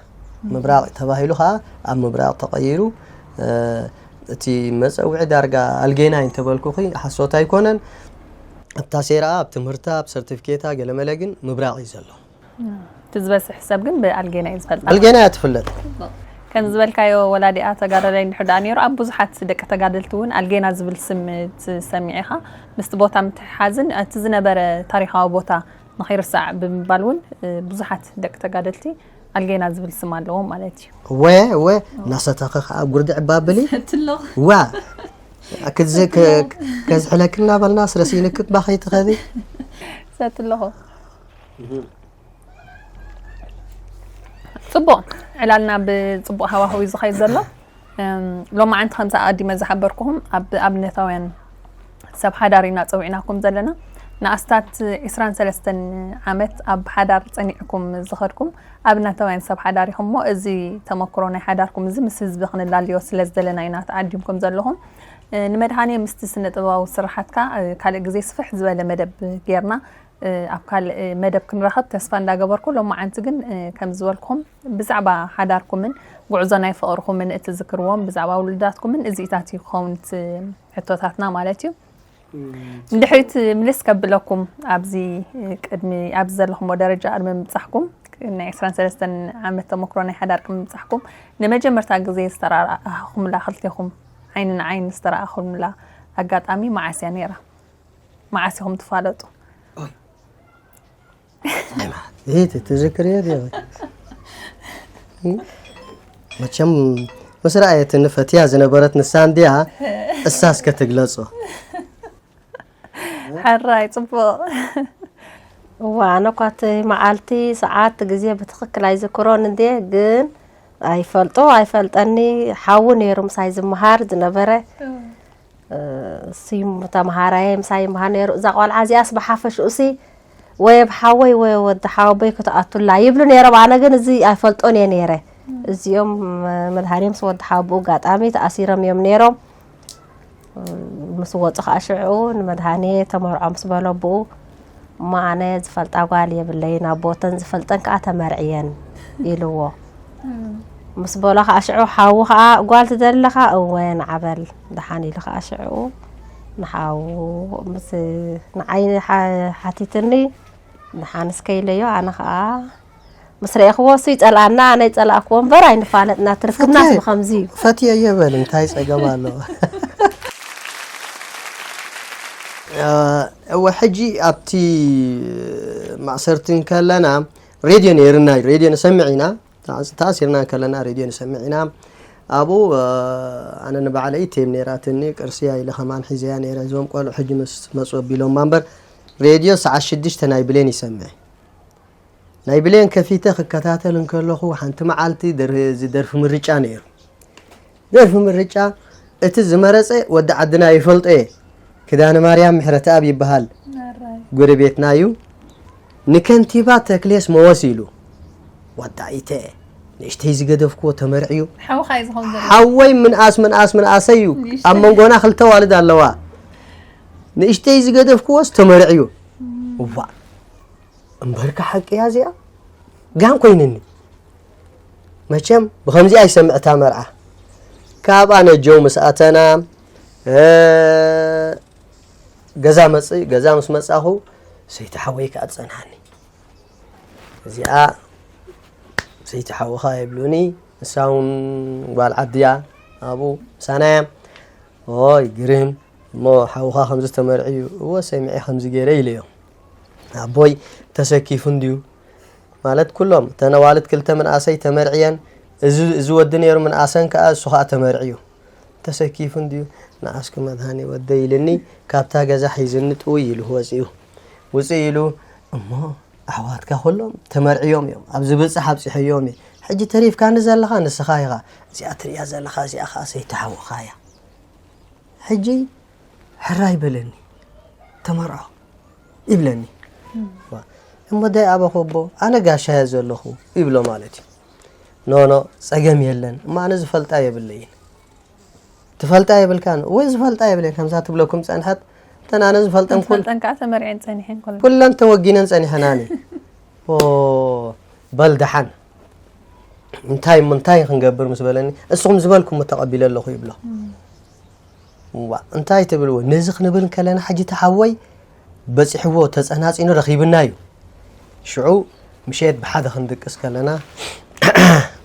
እም። ምብራቕ ተባሂሉ ከኣ ኣብ ምብራቕ ተቐይሩ። እ፣ እቲ መጸውዒ ዳርጋ ኣልጌና እንተበልኩኺ ሓሶት ኣይኮነን። ኣብ ታሴራ፣ ኣብ ትምህርታ፣ ኣብ ሰርቲፊኬታ ገለመለ ግን ምብራቕ እዩ ዘሎ። እቲ ዝበዝሕ ሰብ ግን ብኣልጌና እዩ ዝፈልጣ። ኣልጌና እያ ትፍለጥ። ከም ዝበልካዮ ወላዲኣ ተጋዳላይ እንድሕር ደኣ ነይሩ፣ ኣብ ብዙሓት ደቂ ተጋደልቲ እውን ኣልጌና ዝብል ስም ትሰሚዕ ኢኻ። ምስቲ ቦታ ምትሕሓዝን እቲ ዝነበረ ታሪኻዊ ቦታ ንኸይርሳዕ ብምባል እውን፣ እ፣ ብዙሓት ደቂ ተጋደልቲ ኣልጌና ዝብል ስም ኣለዎም ማለት እዩ። እወ፣ እወ፣ እናሰተኸ ከዓ ጉርዲ ዕባ ብሊ። ሰትለኹ። ዋ፣ ክዚ-፣ ከ-፣ ከዝሕለክና በልና ስረሲንክት ባኸይ ትኸዚ። ሰትለኹ። ጽቡቕ፣ ዕላልና ብጽቡቕ ሃዋህው እዩ ዝኸይድ ዘሎ። እም፣ ሎማዓንቲ ከምዚ ኣቐዲመ ዝሓበርኩኹም ኣብ ኣብነታውያን ሰብ ሓዳር ኢና ጸዊዕናኩም ዘለና። ንኣስታት ዕስራን ሰለስተን ዓመት ኣብ ሓዳር ጸኒዕኩም ዝኸድኩም ኣብነታውያን ሰብ ሓዳር ኢኹም እሞ፣ እዚ ተመክሮ ናይ ሓዳርኩም እዚ ምስ ህዝቢ ክንላልዮ ስለ ዝደለና ኢና ተዓዲምኩም ዘለኹም። እ፣ ንመድሃኔ ምስቲ ስነ ጥበባዊ ስርሓትካ፣ እ፣ ካልእ ግዜ ስፍሕ ዝበለ መደብ ጌርና እ፣ ኣብ ካልእ መደብ ክንራኸብ ተስፋ እንዳገበርኩ፣ ሎማዓንቲ ግን፣ እ፣ ከም ዝበልኩኹም ብዛዕባ ሓዳርኩምን ጉዕዞ ናይ ፍቕርኹምን እትዝክርዎም፣ ብዛዕባ ውሉዳትኩምን እዚኢታት እዩ ክኸውን እቲ ሕቶታትና ማለት እዩ። እም። ንድሕሪት ምልስ ከብለኩም፣ ኣብዚ፣ እ፣ ቅድሚ፣ ኣብዚ ዘለኹምዎ ደረጃ ቅድሚ ምብጻሕኩም፣ ናይ ዕስራን ሰለስተን ዓመት ተመክሮ ናይ ሓዳር ቅድሚ ምብጻሕኩም፣ ንመጀመርታ ግዜ ዝተረኣኹምላ፣ ክልቴኹም ዓይኒ ንዓይኒ ዝተረኣኹምላ ኣጋጣሚ መዓስ እያ ነይራ? መዓስ ኢኹም ትፋለጡ? ኦይ። ኣይማ፣ ይሄ ትዝክርዮ ድዮ? መቸም ምስ ረኣየትኒ ፈትያ ዝነበረት ንሳ እንድያ፣ እሳ እስከ ትግለጾ። ሕራይ፣ ጽቡቕ። እዋ፣ ኣነ እኳ እቲ መዓልቲ፣ ሰዓት፣ ግዜ ብትኽክል ኣይዝክሮን እንድየ፣ ግን ኣይፈልጦ፣ ኣይፈልጠኒ፣ ሓዉ ነይሩ ምሳይ ዝመሃር ዝነበረ። እም። እ፣ ስዩም ተምሃራየ ምሳይ ይምሃር ነይሩ። እዛ ቆልዓ እዚኣስ ብሓፈሽኡሲ ወይ ኣብ ሓወይ ወይ ወዲ ሓወቦይ ክትኣቱላ ይብሉ ነይሮም። ኣነ ግን እዚ ኣይፈልጦን እየ ነይረ። እም። እዚኦም፣ እ፣ መድሃኔ ምስ ወዲ ሓወቦኡ ኣጋጣሚ ተኣሲሮም እዮም ነይሮም። እ፣ ምስ ወጹ ኸኣ ሽዕኡ ንመድሃኔ ተመርዖ ምስ በሎ ኣቦኡ፣ እሞ ኣነ ዝፈልጣ ጓል የብለይን፣ ኣቦተን ዝፈልጠን ከኣ ተመርዕየን ኢልዎ። እም። ምስ በሎ ከኣ ሽዑ ሓዉ ከኣ፣ "ጓል ትደሊ ኣለኻ? እወ፣ ንዓ በል ደሓን" ኢሉ ከኣ ሽዑ ንሓዉ ምስ፣ ንዓይ ሓ-፣ ሓቲትኒ፣ ደሓን እስከ ኢለዮ፣ ኣነ ከኣ ምስ ረኤኽዎ እሱ ይጸልኣና፣ ኣነ ይጸላእክዎ እምበር ኣይንፋለጥና፣ ትርክብናስ ፈትየ-፣ ብኸምዚ እዩ። ፈትየዮ በል፣ እንታይ ጸገም ኣለዎ? እ፣ እወ፣ ሕጂ ኣብቲ ማእሰርቲ እንከለና ሬድዮ ነይርና እዩ፣ ሬድዮ ንሰምዕ ኢና። ተኣሲርና ከለና ሬድዮ ንሰምዕ ኢና። ኣብኡ ኣነ ንባዕለይ ቴብ ነይራትኒ፣ ቅርስያ ኢለ ከማን ሒዘያ ነይረ። እዞም ቆልዑ ሕጂ ምስ መፁ ኣቢሎማ እምበር ሬድዮ ሰዓት ሽዱሽተ ናይ ብሌን ይሰምዕ። ናይ ብሌን ከፊተ ክከታተል እንከለኹ ሓንቲ መዓልቲ እዚ ደርፊ ምርጫ ነይሩ። ደርፊ ምርጫ እቲ ዝመረጸ ወዲ ዓድና ይፈልጦ እየ። ክዳነ ማርያም ምሕረተኣብ ይበሃል። ጎረቤትና እዩ። ንከንቲባ ተክሌስ መወስ ኢሉ። ወዳኢተ ንእሽተይ ዝገደፍክዎ ተመርዕዩ። ሓውኻ እዩ ዝኸውን ዘሎ። ሓወይ ምንኣስ ምንኣስ ምንኣሰይ እዩ። ንእሽተይ። ኣብ መንጎና ክልተ ዋልድ ኣለዋ። ንእሽተይ ዝገደፍክዎስ ተመርዕዩ። እዋ እምበርካ ሓቂ እያ እዚኣ። ጋን ኮይንኒ። መቸም ብኸምዚኣ ይሰምዕታ መርዓ። ካብኣ ነጀው ምስ ኣተና፣ እ፣ ገዛ መጽእ፣ ገዛ ምስ መጻኹ ሰይቲ ሓወይ ከኣ ትጸንሓኒ። እዚኣ ሰይቲ ሓውኻ የብሉኒ፣ ንሳ እውን ጓል ዓድያ ኣብኡ ምሳና እያ። ኦይ ግርም፣ እሞ ሓውኻ ከምዚ ተመርዕዩ፣ እወ ሰሚዐ ከምዚ ገይረ ኢለዮ። ኣቦይ ተሰኪፉ እንድዩ፣ ማለት ኩሎም፣ እተን ኣዋልድ ክልተ ምንኣሰይ ተመርዕየን፣ እዚ፣ እዚ ወዲ ነይሩ ምንኣሰን ከኣ እሱ ከኣ ተመርዕዩ። ተሰኪፉ እንድዩ፣ ንኣስኪ መድሃኔ ወደይ ኢልኒ፣ ካብታ ገዛ ሒዝኒ ጥውይ ኢሉ ወጺኡ። ውጽእ ኢሉ፣ እሞ ኣሕዋትካ ኩሎም ተመርዕዮም እዮም፣ ኣብ ዝብጽሕ ኣብጺሐዮም እየ። ሕጂ ተሪፍካኒ ዘለኻ ንስኻ ኢኻ። እዚኣ ትርእያ ዘለኻ፣ እዚኣ ከኣ ሰይቲ ሓውኻ እያ። ሕጂ ሕራይ በለኒ፣ ተመርዖ ይብለኒ። እም። ዋ፣ እሞ ዳይ ኣበኹ ኣቦ፣ ኣነ ጋሻ እየ ዘለኹ ይብሎ ማለት እዩ። ኖ፣ ኖ፣ ጸገም የለን፣ እሞ ኣነ ዝፈልጣ የብለይን። ትፈልጣ የብልካን? ወይ ዝፈልጣ የብለይን፣ ከምዛ ትብለኩም ጸንሐት። እተን ኣነ ዝፈልጠን ኩል-፣ ዝፈልጠን ከኣ ተመርዐን ጸኒሐን ኩለን። ኩለን ተወጊነን ጸኒሐናኒ። ኦ፣ በል ደሓን። እንታይ እሞ እንታይ ክንገብር ምስ በለኒ፣ እስኹም ዝበልኩሞ ተቐቢለ ኣለኹ ይብሎ። እም። እዋ፣ እንታይ ትብልዎ? ነዚ ክንብል ከለና ሕጂ እቲ ሓወይ በጺሕዎ ተጸናጺኑ ረኺብና እዩ። ሽዑ ምሸት ብሓደ ክንድቅስ ከለና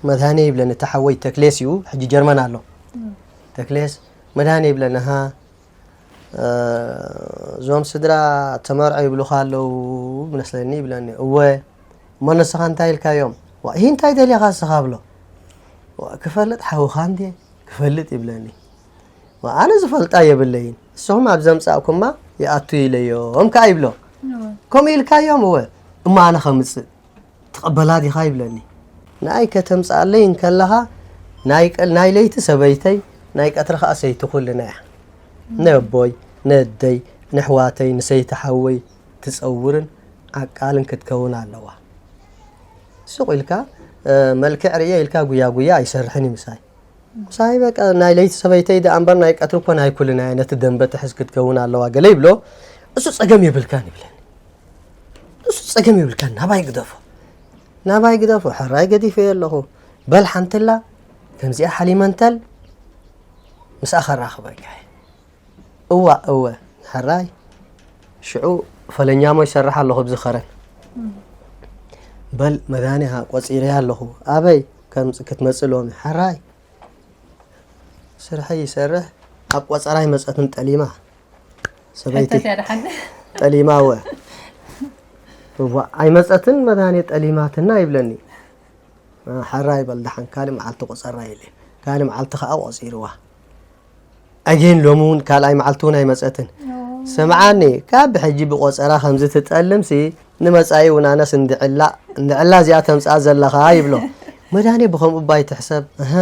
መድሃኔ ይብለኒ፣ እቲ ሓወይ ተክሌስ እዩ፣ ሕጂ ጀርመን ኣሎ። እም። ተክሌስ፣ መድሃኔ ይብለኒ፣ ሃ፣ እ፣ እዞም ስድራ ተመርዖ ይብሉኻ ኣለዉ መስለኒ ይብለኒ። እወ፣ እሞ ንስኻ እንታይ ኢልካዮም? ዋ፣ ይህ እንታይ ደሊኻ እስኻ ብሎ። ዋ፣ ክፈልጥ ሓውኻ እንድየ፣ ክፈልጥ ይብለኒ። ዋ፣ ኣነ ዝፈልጣ የብለይን፣ ንስኹም ኣብ ዘምጻእኩማ ይኣቱ ኢለዮም ከኣ ይብሎ። እወ። ከምኡ ኢልካዮም? እወ፣ እሞ ኣነ ከምጽእ ትቕበላ ዲኻ ይብለኒ። ንኣይ ከተምጽኣለይ እንከለኻ፣ ናይ ቀ-፣ ናይ ለይቲ ሰበይተይ፣ ናይ ቀትሪ ኸኣ ሰይቲ ኩልና እያ። ነቦይ፣ ነደይ፣ ንሕዋተይ፣ ንሰይቲ ሓወይ ትጸውርን ዓቃልን ክትከውን ኣለዋ። ሱቕ ኢልካ፣ እ፣ መልክዕ ርእየ ኢልካ ጉያ ጉያ ኣይሰርሕን እዩ ምሳይ። ምሳይ በቃ ናይ ለይቲ ሰበይተይ ደኣ እምበር ናይ ቀትሪ እኮ ናይ ኩልና እያ፣ ነቲ ደንበ ትሕዝ ክትከውን ኣለዋ ገለ ይብሎ። እሱ ጸገም የብልካን ይብለኒ። እሱ ጸገም የብልካን፣ ናባይ ግደፎ። ናባይ ግደፎ፣ ሕራይ ገዲፈዮ ኣለኹ። በል ሓንትላ፣ ከምዚኣ ሓሊመ እንተል ምስኣ ከራኽበካ እየ። እዋ፣ እወ፣ ሕራይ። ሽዑ ፈለኛሞ ይሰርሕ ኣለኹ ኣብዚ ኸረን። እም። በል መድሃኒኻ ቆጺረያ ኣለኹ። ኣበይ ከም ክትመጽእ ሎሚ? ሕራይ። ስርሐይ ይሰርሕ፣ ኣብ ቆጸራይ መጸትን ጠሊማ። ሰበይቲ። ሕተት እያ ደሓን። ጠሊማ እወ። እዋ፣ ኣይመጸትን መድሃኔ ጠሊማትና ይብለኒ። አ፣ ሕራይ በል ደሓን፣ ካልእ መዓልቲ ቆጸራ ኢለ። ካልእ መዓልቲ ከኣ ቆጺርዋ። ኣጌን ሎሚ እውን ካልኣይ መዓልቲ እውን ኣይመጸትን። ኦ። ስምዓኒ፣ ካብ ብሕጂ ብቆጸራ ከምዚ ትጠልምሲ፣ ንመጻኢ እውን ኣነስ እንድዕላ፣ እንድዕላ እዚኣ ተምጽኣ ዘለኻ ይብሎ። መድሃኔ ብኸምኡ እባ ኣይትሕሰብ። እህ።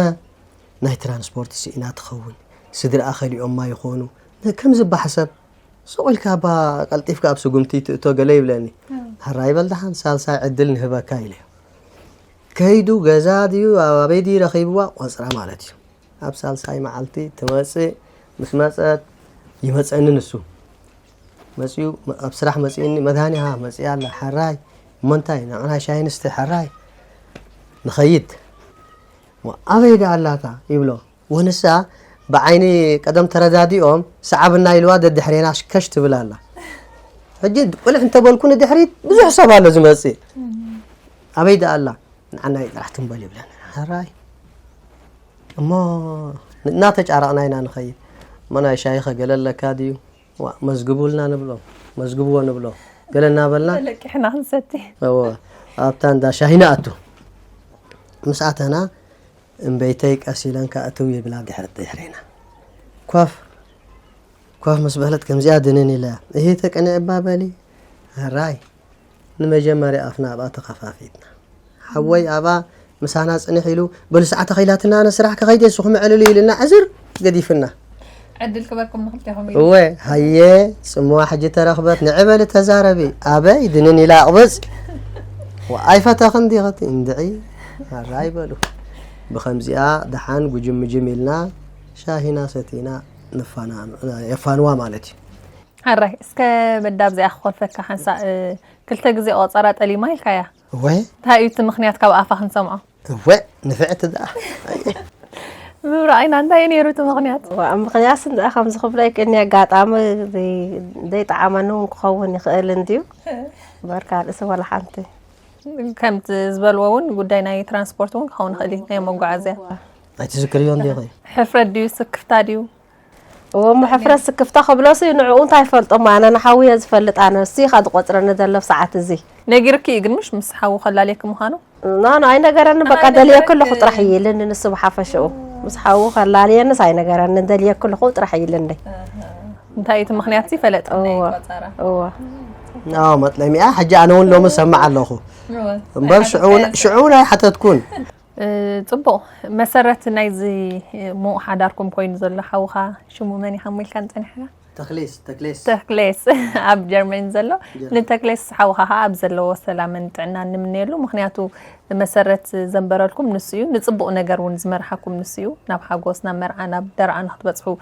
ናይ ትራንስፖርት ስኢና ትኸውን፣ ስድራኣ ከሊኦማ ይኾኑ። ነ-፣ ከምዚ እባ ሕሰብ፣ ሱቕ ኢልካ እባ ቀልጢፍካ ኣብ ስጉምቲ ትእቶ ገለ ይብለኒ። እም። ሕራይ በል ደሓን ሳልሳይ ዕድል ንህበካ ኢለዮ። ከይዱ ገዛ ድዩ ኣበይ ድዩ ረኺብዋ ቆጽራ ማለት እዩ። ኣብ ሳልሳይ መዓልቲ ትመጽእ፣ ምስ መጸት ይመጸኒ ንሱ። መጺኡ፣ ኣብ ስራሕ መጺኡኒ፣ መድሃኒያ መጺኣ ኣላ፣ ሕራይ፣ እሞ እንታይ፣ ንዓና ሻሂ ንስተ፣ ሕራይ፣ ንኸይድ። ሞ ኣበይ ደኣ ኣላታ? ይብሎ። ወንሳ ብዓይኒ ቀደም ተረዳዲኦም፣ ሰዓብና ኢልዋ፣ ደድሕሬና ሽከሽ ትብል ኣላ። ሕጂ ቁልሕ እንተበልኩ ንድሕሪት ብዙሕ ሰብ ኣሎ ዝመጽእ። ኣበይ ደኣ ኣላ? ንዓና ጥራሕ ትንበል ይብለና። ሕራይ። እሞ እናተጫረቕና ኢና ንኸይድ። እሞ ናይ ሻሂ ኸ ገለ ኣለካ ድዩ? ዋ፣ መዝግቡልና ንብሎ፣ መዝግብዎ ንብሎ። ገለ እናበልና ለቂሕና ክንሰቲ። እወ፣ ኣብታ እንዳ ሻሂ ንኣቱ። ምስ ኣተና እምበይተይ ቀስ ኢለን ከእትው ይብላ ድሕሪ ድሕሪና። ኮፍ ኮፍ ምስ በለት ከምዚኣ ድንን ኢለ እሂ ተቀኒዕባ በሊ ኣራይ ንመጀመርያ ኣፍና ኣብኣ ተኸፋፊትና። ሓወይ ኣብኣ ምሳና ጽንሕ ኢሉ በሉ ሰዓት ተኸይላትና ኣነ ስራሕ ከኸይደ ንስኹም ዕልሉ ኢልና ዕዝር ገዲፍና። ዕድል ክበኩም ንክልቴኹም እዩ። እወ ሃየ ጽምዋ ሕጂ ተረኽበት ንዕበሊ ተዛረቢ ኣበይ ድንን ኢላ ኣቕብጽ። ወ ኣይፈተኽን ዲኸቲ እንድዒ ኣራይ በሉ። ብኸምዚኣ ደሓን ጉጅምጅም ኢልና ሻሂና ሰቲና ነፋና የፋንዋ ማለት እዩ። ሓራይ እስከ መዳብ እዚኣ ክኾልፈካ ሓንሳእ ክልተ ግዜ ቆጸራ ጠሊማ ኢልካያ። እወ እንታይ እዩ እቲ ምኽንያት ካብ ኣፋ ክንሰምዖ? እወ ንፍዕቲ ደኣ ምብራቕ ኢና እንታይ እዩ ነይሩ እቲ ምኽንያት? ምኽንያት እንዳ ከምዚ ክብሎ ይክእልኒ ኣጋጣሚ ዘይጠዓመኒ እውን ክኸውን ይኽእል እንድዩ። በርካ ርእሲ ወላ ሓንቲ ከምቲ ዝበልዎ እውን ጉዳይ ናይ ትራንስፖርት እውን ክኸውን ይኽእል እዩ ናይ መጓዓዝያ ኣይትዝክርዮ እንዲኺ ሕፍረት ድዩ ስክፍታ ድዩ? እሞ ሕፍረት ስክፍታ ክብሎሲ ንዕኡ እንታይ ይፈልጦ ኣነ ንሓውዮ ዝፈልጥ ኣነ እሱ ኢኻ ዝቆፅረኒ ዘሎ ሰዓት እዚ ነጊርኪ እዩ ግን ምሽ ምስ ሓዉ ከላልየኪ ምዃኑ ኖ ኖ ኣይነገረኒ በቃ ደልየ ከለኹ ጥራሕ እዩ ኢልኒ ንሱ ብሓፈሽኡ ምስ ሓዉ ከላልየንስ ኣይነገረኒ ደልየ ከለኹ ጥራሕ እዩ ኢልኒ እንታይ እቲ ምኽንያት ሲ ፈለጠ እወ እወ ኖ መጥለሚኣ ሕጂ ኣነ እውን ሎሚ ሰማዕ ኣለኹ እምበር ሽዑ እውን ኣይሓተትኩን ጽቡቕ መሰረት ናይዚ ምኡ ሓዳርኩም ኮይኑ ዘሎ ሓውኻ ሽሙ መን ይሓሙ ኢልካ ንጸኒሕካ ተክሌስ ተክሌስ ተክሌስ ኣብ ጀርመን ዘሎ ንተክሌስ ሓውኻ ከዓ ኣብ ዘለዎ ሰላምን ጥዕና ንምነየሉ ምክንያቱ መሰረት ዘንበረልኩም ንሱ እዩ ንፅቡቅ ነገር እውን ዝመርሓኩም ንሱ እዩ ናብ ሓጎስ ናብ መርዓ ናብ ደርዓ ንክትበፅሑ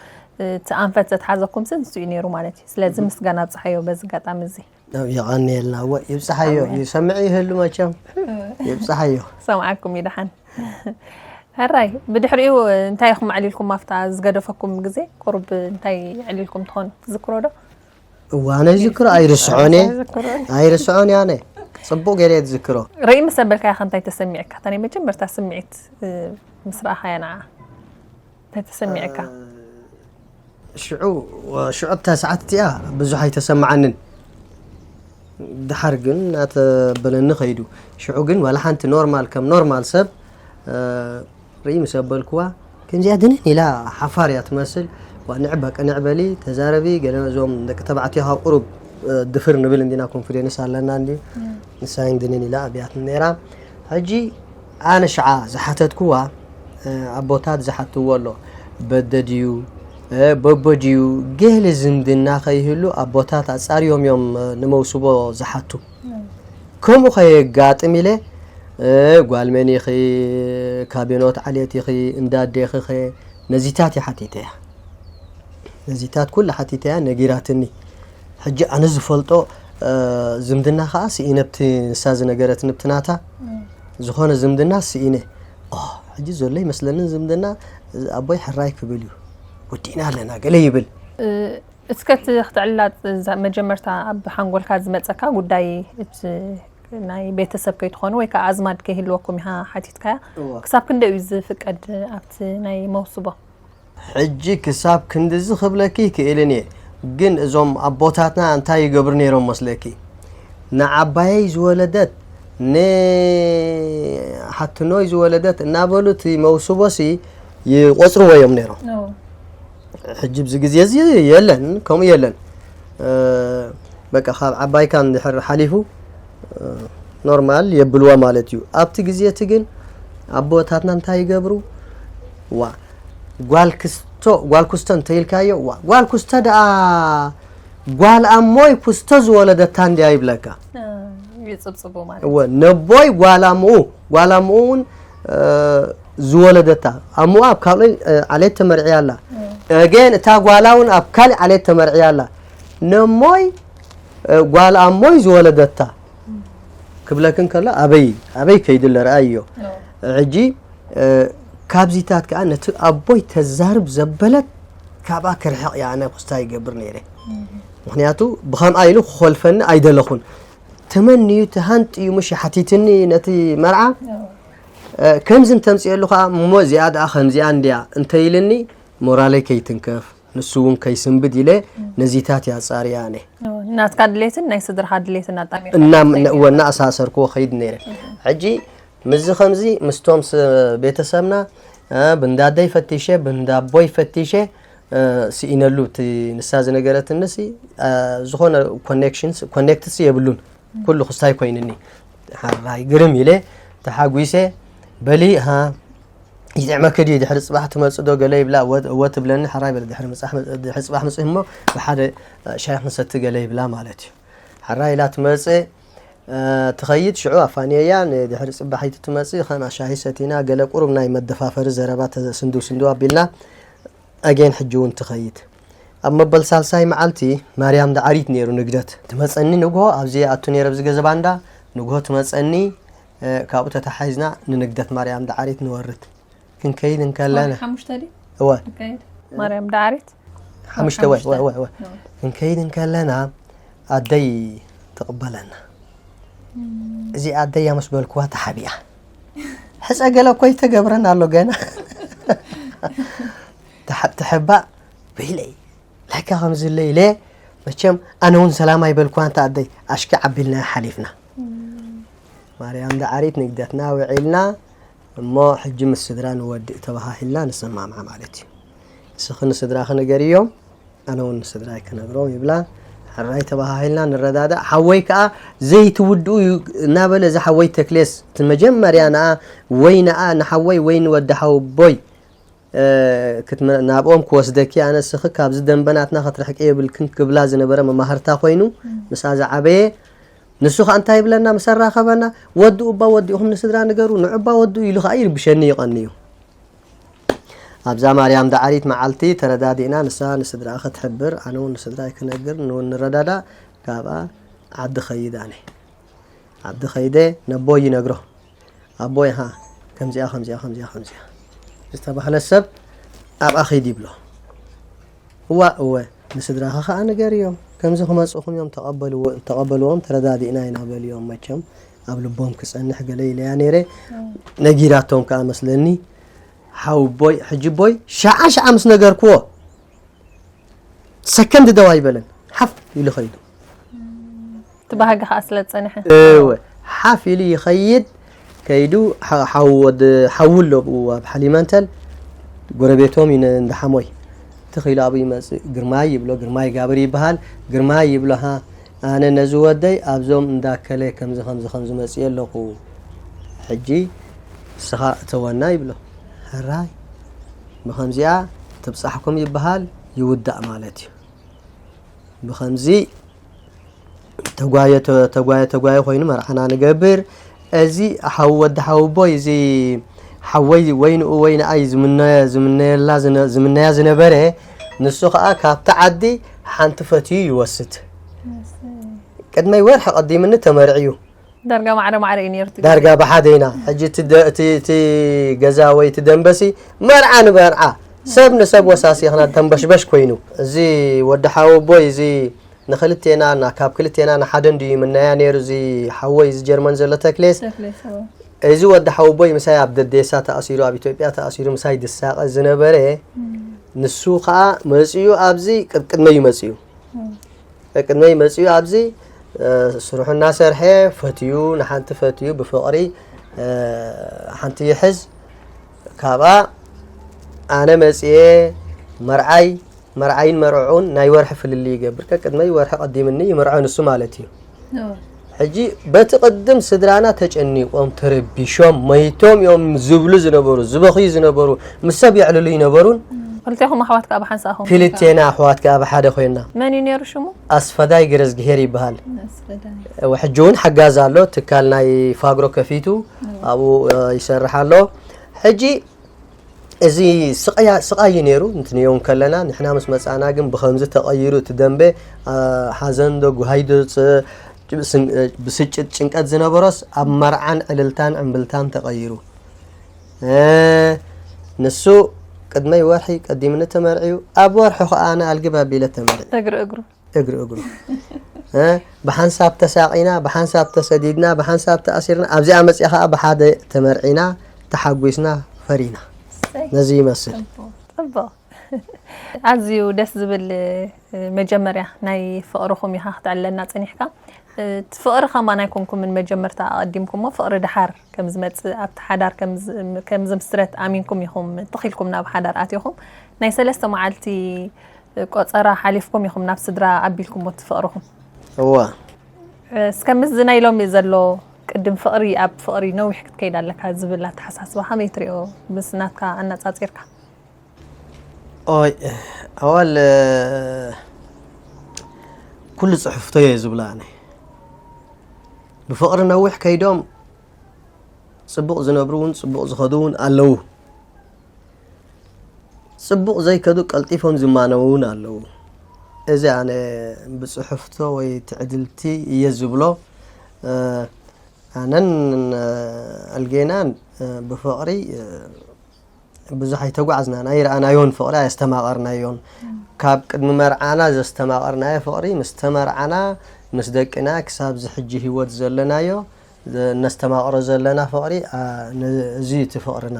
እቲ ኣንፈት ዘትሓዘኩም ሲ ንሱ እዩ ነይሩ ማለት እዩ ስለዚ ምስጋና ኣብፅሓዮ በዚ ኣጋጣሚ እዚ የቐንየልና ወ ይብፅሓዮ ይሰምዕ ይህሉ መቸም ይብፅሓዮ ሰምዓኩም እዩ ደሓን ሕራይ ብድሕሪኡ እንታይ ኢኹም ኣዕሊልኩም ኣብታ ዝገደፈኩም ግዜ ቁሩብ እንታይ ኣዕሊልኩም ትኾኑ ትዝክሮ ዶ እዋነ ይዝክሮ ኣይርስዖን እየ ኣይርስዖን እየ ኣነ ፅቡቅ ገይረ እየ ዝዝክሮ ርኢ ምስ ኣበልካያ ከ እንታይ ተሰሚዕካ እታ ናይ መጀመርታ ስምዒት ምስ ረኣኻያ ንዓ እንታይ ተሰሚዕካ ሽዑ ሽዑ ኣብታ ሰዓት እቲኣ ብዙሕ ኣይተሰማዓንን ድሓር ግን እናተበለኒ ከይዱ ሽዑ ግን ዋላ ሓንቲ ኖርማል ከም ኖርማል ሰብ ርኢ ምስ ኣበልክዋ ከምዚኣ ድንን ኢላ ሓፋር እያ ትመስል ዋ ንዕበ ቅንዕ በሊ ተዛረቢ ገለ እዞም ደቂ ተባዕትዮ ካብ ቁሩብ ድፍር ንብል እንዲና ኮንፊደንስ ኣለና እንዲ ንሳይን ድንን ኢላ ኣብያት ነራ ሕጂ ኣነ ሽዓ ዝሓተትክዋ ኣቦታት ዝሓትዎ ኣሎ በደ ድዩ በቦ ድዩ ገለ ዝምድና ከይህሉ ኣቦታት ኣፃርዮም እዮም ንመውስቦ ዝሓቱ ከምኡ ከየጋጥም ኢለ ጓል መን ኢኺ ካቢኖት ዓሌት ኢኺ እንዳዴኺ ኸ ነዚታት እየ ሓቲተያ ነዚታት ኩላ ሓቲተያ ነጊራትኒ ሕጂ ኣነ ዝፈልጦ ዝምድና ከዓ ስኢነ ብቲ ንሳ ዝነገረትኒ ብቲ ናታ ዝኾነ ዝምድና ስኢነ ሕጂ ዘሎ ይመስለኒ ዝምድና ኣቦይ ሕራይ ክብል እዩ ወዲእና ኣለና ገለ ይብል እስከ እቲ ክትዕላጥ መጀመርታ ኣብ ሓንጎልካ ዝመፀካ ጉዳይ እቲ ናይ ቤተሰብ ከይትኾኑ ወይ ከዓ ኣዝማድ ከይህልወኩም ኢኻ ሓቲትካያ ክሳብ ክንደይ እዩ ዝፍቀድ ኣብቲ ናይ መውስቦ ሕጂ ክሳብ ክንድዚ ክብለኪ ይክእልን እየ ግን እዞም ኣቦታትና እንታይ ይገብሩ ነይሮም መስለኪ ንዓባየይ ዝወለደት ንሓትኖይ ዝወለደት እናበሉ እቲ መውስቦሲ ይቆፅርዎ እዮም ነይሮም ሕጂ ብዚ ግዜ እዚ የለን ከምኡ የለን በቃ ካብ ዓባይካ እንድሕር ሓሊፉ ኖርማል የብልዎ ማለት እዩ ኣብቲ ግዜ እቲ ግን ኣቦታትና እንታይ ይገብሩ ዋ ጓል ክስቶ ጓል ኩስቶ እንተኢልካዮ ዋ ጓል ኩስቶ ደኣ ጓል ኣሞይ ኩስቶ ዝወለደታ እንድያ ይብለካ ይፅብፅቡ ማለት እወ ነቦይ ጓል ኣምኡ ጓል ኣምኡ እውን ዝወለደታ ኣምኡ ኣብ ካልኦይ ዓሌት ተመርዕያ ኣላ እገን እታ ጓላ እውን ኣብ ካሊእ ዓሌት ተመርዕያ ኣላ ነሞይ ጓል ኣሞይ ዝወለደታ ክብለክን ከሎ ኣበይ ኣበይ ከይድለ ረኣይዮ ሕጂ ካብዚታት ከዓ ነቲ ኣቦይ ተዛርብ ዘበለት ካብኣ ክርሕቕ እያ ኣነ ክስታ ይገብር ነይረ ምክንያቱ ብከምኣ ኢሉ ክኾልፈኒ ኣይደለኹን ተመንዩ ተሃንጥዩ ምሽ ሓቲትኒ ነቲ መርዓ ከምዚ እንተምፅኤሉ ከዓ እሞ እዚኣ ደኣ ከምዚኣ እንድያ እንተይልኒ ሞራለይ ከይትንከፍ ንሱ እውን ከይስንብድ ኢለ ነዚታት እያ ፃርያ ኣነ ናትካ ድሌትን ናይ ስድርካ ድሌትን ኣጣሚር እናኣሳሰርክዎ ከይድ ነይረ ሕጂ ምዚ ከምዚ ምስቶም ስ-፣ ቤተሰብና፣ እ፣ ብንዳደይ ፈቲሸ፣ ብንዳቦይ ፈቲሸ፣ እ፣ ስኢነሉ እቲ ንሳ ዝነገረትንሲ፣ እ፣ ዝኾነ ኮኔክሽንስ፣ ኮኔክትስ የብሉን። ኩሉ ክስታይ ኮይንኒ። ሓራይ ግርም ኢለ ተሓጒሰ፣ በሊ፣ ሃ፣ ይጥዕመኪ ድዩ? ድሕሪ ጽባሕ ትመጽእ ዶ? ገለ ይብላ፣ እወ፣ እወ ትብለኒ። ሓራይ በለ፣ ድሕሪ ምጻሕ፣ ድሕሪ ጽባሕ ምጽእ እሞ ብሓደ ሻሂ ክንሰቲ ገለ ይብላ ማለት እዩ። ሓራይ ኢላ ትመጽእ፣ እ፣ ትኸይድ፣ ሽዑ ኣፋንየያ፣ ንድሕሪ ጽባሒቱ ትመጽእ፣ ከምኣ ሻሂ ሰቲና፣ ገለ ቁሩብ ናይ መደፋፈሪ ዘረባ ተ-፣ ስንድው ስንድው ኣቢልና፣ ኣጌን ሕጂ እውን ትኸይድ። ኣብ መበል ሳልሳይ መዓልቲ ማርያም ዳዓሪት ነይሩ ንግደት። ትመጸኒ ንግሆ፣ ኣብዚ ኣቱ ነይረ ኣብዚ ገዛ ባንዳ፣ ንግሆ ትመጸኒ፣ እ፣ ካብኡ ተታሓሒዝና ንንግደት ማርያም ዳዓሪት ንወርድ። ክንከይድ እንከለና። ሓሙሽተ ድዩ? እወ። ክንከይድ። ማርያም ዳዓሪት? ሓሙሽተ፣ ወይ፣ ሓሙሽተ። ወይ፣ ወይ፣ ወይ። እወ። ክንከይድ እንከለና ኣደይ ትቕበለና። እም። እዚ ኣደይ ምስ በልክዋ ተሓቢኣ። ሕጸ ገለ እኮ ይተገብረን ኣሎ ገና። ተሓ-፣ ተሐባእ በይለይ። ላይካ ከምዚ ኢለ ኢለ፣ መቸም ኣነ እውን ሰላም ኣይበልክዋን፣ እታ ኣደይ ኣሽኪ ዓቢልና ሓሊፍና። እም። ማርያም ዳዓሪት ንግደትና ውዒልና፣ እሞ ሕጂ ምስ ስድራ ንወድእ ተባሃሂልና ንሰማምዓ ማለት እዩ። ንስኺ ንስድራኺ ንገርዮም፣ ኣነ እውን ንስድራይ ክነግሮም ይብላ። ሕራይ ተባሃሂልና ንረዳዳእ። ሓወይ ከኣ ዘይትውድኡ እዩ እናበለ፣ እዚ ሓወይ ተክሌስ፣ እቲ መጀመርያ ንኣ ወይ ንኣ ንሓወይ ወይ ንወዲ ሓወቦይ እ፣ ክትመ-፣ ናብኦም ክወስደኪ፣ ኣነ ንስኺ ካብዚ ደንበ ናትና ክትርሕቂ የብልክን ክብላ ዝነበረ መማህርታ ኮይኑ፣ እም። ምስኣ ዝዓበየ፣ ንሱ ኸኣ እንታይ ይብለና? ምስ ኣራኸበና፣ "ወድኡ እባ ወዲእኹም ንስድራ ንገሩ፣ ንዑ እባ ወድኡ" ኢሉ ኸኣ ይርብሸኒ ይቐንዩ። ኣብዛ ማርያም ዳዓሪት መዓልቲ ተረዳዲእና፣ ንሳ ንስድራኣ ክትሕብር፣ ኣነ እውን ንስድራይ ክነግር፣ ን-፣ ንረዳዳእ፣ ካብኣ ዓዲ ኸይድ ኣነ። ዓዲ ኸይደ ነቦይ ይነግሮ። ኣቦይ፣ ሃ፣ ከምዚኣ፣ ከምዚኣ፣ ከምዚኣ፣ ከምዚኣ ዝተባህለ ሰብ ኣብኣ ኺድ ይብሎ። እዋ፣ እወ፣ ንስድራኻ ኸኣ ንገርዮም። ከምዚ ክመጽኡኹም እዮም፣ ተቐበልዎ-፣ ተቐበልዎም፣ ተረዳዲእና ኢና በልዮም። መቸም ኣብ ልቦም ክጸንሕ ገለ ኢለያ ነይረ። እም። ነጊራቶም ከኣ መስለኒ። ሓው ኣቦይ፣ ሕጂ ኣቦይ፣ ሸዓ ሸዓ ምስ ነገርክዎ፣ ሰከንድ ደው ኣይበለን። ሓፍ ኢሉ ኸይዱ። እቲ ባህጊ ኸኣ ስለ ዝጸንሐ። እወ፣ ሓፍ ኢሉ ይኸይድ። ከይዱ ሓ-፣ ሓው ወዲ ሓው ኣሎ ብኡ ኣብ ሓሊመንተል፣ ጎረቤቶም እዩ ን-፣ እንዳ ሓሞይ። ትኽ ኢሉ ኣብኡ ይመጽእ። ግርማይ ይብሎ፣ ግርማይ ጋብር ይበሃል። ግርማይ ይብሎ፣ ሃ፣ ኣነ ነዚ ወደይ ኣብዞም እንዳከለ ከምዚ፣ ከምዚ፣ ከምዚ መጽእ ኣለኹ። ሕጂ ንስኻ እተወና ይብሎ። ሕራይ። ብኸምዚኣ ትብጻሕኩም ይበሃል፣ ይውዳእ ማለት እዩ። ብኸምዚ ተጓየ፣ ተ-፣ ተጓየ፣ ተጓየ ኮይኑ መርዓና ንገብር። እዚ ሓው ወዲ ሓው ኣቦይ፣ እዚ ሓወይ ወይ ንኡ ወይ ንኣይ ዝምነ-፣ ዝምነየላ ዝነ-፣ ዝምነያ ዝነበረ፣ ንሱ ኸኣ ካብቲ ዓዲ ሓንቲ ፈትዩ ይወስድ። እሰይ። ቅድመይ ወርሒ ቀዲምኒ ተመርዕዩ። ዳርጋ ማዕረ ማዕረ እዩ ነይሩ እቲ ዳርጋ ግዜ። ብሓደ ኢና። ሕጂ እቲ ደ-፣ እቲ፣ እቲ ገዛ ወይ እቲ ደንበሲ መርዓ ንመርዓ፣ ሰብ ንሰብ ወሳሲኽና ተንበሽበሽ ኮይኑ። እዚ ወዲ ሓወቦይ እዚ ንኽልቴና፣ ና-፣ ካብ ክልቴና ንሓደ እንድዩ ይምነያ ነይሩ፣ እዚ ሓወይ እዚ ጀርመን ዘሎ ተክሌስ። ተክሌስ፣ እዎ። እዚ ወዲ ሓወቦይ ምሳይ ኣብ ደዴሳ ተኣሲሩ፣ ኣብ ኢትዮጵያ ተኣሲሩ ምሳይ ዝሳቐ ዝነበረ፣ እም። ንሱ ኸኣ መጺኡ ኣብዚ ቅድመይ እዩ መጺኡ። እም። ቅድመይ መጺኡ ኣብዚ፣ እ፣ ስርሑ እናሰርሐ ፈትዩ፣ ንሓንቲ ፈትዩ ብፍቕሪ፣ እ፣ ሓንቲ ይሕዝ። ካብኣ ኣነ መጺኤ መርዓይ፣ መርዓይን መርዕዑን ናይ ወርሒ ፍልልይ ይገብር። ቀቅድመይ ወርሒ ቀዲምኒ ይምርዖ ንሱ ማለት እዩ። እወ። ሕጂ በቲ ቅድም ስድራና ተጨኒቖም፣ ተረቢሾም፣ መይቶም እዮም ዝብሉ ዝነበሩ፣ ዝበኽዩ ዝነበሩ፣ ምስ ሰብ የዕልሉ ይነበሩን። ክልቴኹም ኣሕዋት ከኣ ብሓንሳእ ኹም ክልቴና ኣሕዋት ከኣ ብሓደ ኮይንና። መን እዩ ነይሩ ሽሙ? ኣስፈዳይ ገረዝግሄር ይበሃል። ኣስፈዳይ። እወ፣ ሕጂ እውን ሓጋዝ ኣሎ፣ ትካል ናይ ፋግሮ ከፊቱ፣ እወ። ኣብኡ፣ እ፣ ይሰርሕ ኣሎ። ሕጂ እዚ ስቓያ-፣ ስቓይ እዩ ነይሩ፣ እንትንየው ከለና፣ ንሕና ምስ መጻና ግን ብኸምዚ ተቐይሩ እቲ ደንበ፣ እ፣ ሓዘን ዶ፣ ጉሃይ ዶ፣ ጽ-፣ ብስን-፣ እ፣ ብስጭት፣ ጭንቀት ዝነበሮስ ኣብ መርዓን ዕልልታን ዕምብልታን ተቐይሩ። እ፣ ንሱ ቅድመይ ወርሒ ቀዲምኒ ተመርዕዩ፣ ኣብ ወርሑ ኸኣ ኣነ ኣልግብ ኣቢለ ተመርዕዩ። እግሪ እግሩ። እግሪ እግሩ። እ፣ ብሓንሳብ ተሳቒና፣ ብሓንሳብ ተሰዲድና፣ ብሓንሳብ ተኣሲርና፣ ኣብዚኣ መጺኣ ኸኣ ብሓደ ተመርዒና፣ ተሓጒስና፣ ፈሪና። እሰይ። ነዚ ይመስል። ጽቡቕ፣ ጽቡቕ። ኣዝዩ ደስ ዝብል፣ እ፣ መጀመርያ ናይ ፍቕርኹም ኢኻ ክተዕልለና ጸኒሕካ። እቲ ፍቕሪ ከማን ኣይኮንኩምን መጀመርታ ኣቐዲምኩሞ፣ ፍቕሪ ደሓር ከም ዝመጽእ፣ ኣብቲ ሓዳር ከም ዝ-፣ ከም ዝምስረት ኣሚንኩም ኢኹም ተኺልኩም ናብ ሓዳር ኣቲኹም። ናይ ሰለስተ መዓልቲ ቆጸራ ሓሊፍኩም ኢኹም ናብ ስድራ ኣቢልኩሞ እቲ ፍቕርኹም። እወ። እስከ ምስዚ ናይ ሎሚ ዘሎ ቅድም ፍቕሪ ኣብ ፍቕሪ ነዊሕ ክትከይድ ኣለካ ዝብል ኣተሓሳስባ ከመይ ትሪኦ? ምስ ናትካ ኣነጻጺርካ። ኦይ ኣዋል ኩሉ ጽሑፍቶ እየ ዝብላ ኣነ። ብፍቕሪ ነዊሕ ከይዶም ጽቡቕ ዝነብሩ እውን ጽቡቕ ዝኸዱ እውን ኣለዉ። ጽቡቕ ዘይከዱ ቀልጢፎም ዝማነዉ እውን ኣለዉ። እዚ ኣነ ብጽሑፍቶ ወይ ትዕድልቲ እየ ዝብሎ። ኣነን ኣልጌናን ብፍቕሪ ብዙሕ ኣይተጓዕዝናን፣ ኣይረኣናዮን፣ ፍቕሪ ኣየስተማቐርናዮን። ካብ ቅድሚ መርዓና ዘስተማቐርናዮ ፍቕሪ ምስ ተመርዓና ምስ ደቅና ክሳብ ዝሕጂ ህይወት ዘለናዮ ነስተማቕሮ ዘለና ፍቕሪ፣ እዚ እቲ ፍቕርና።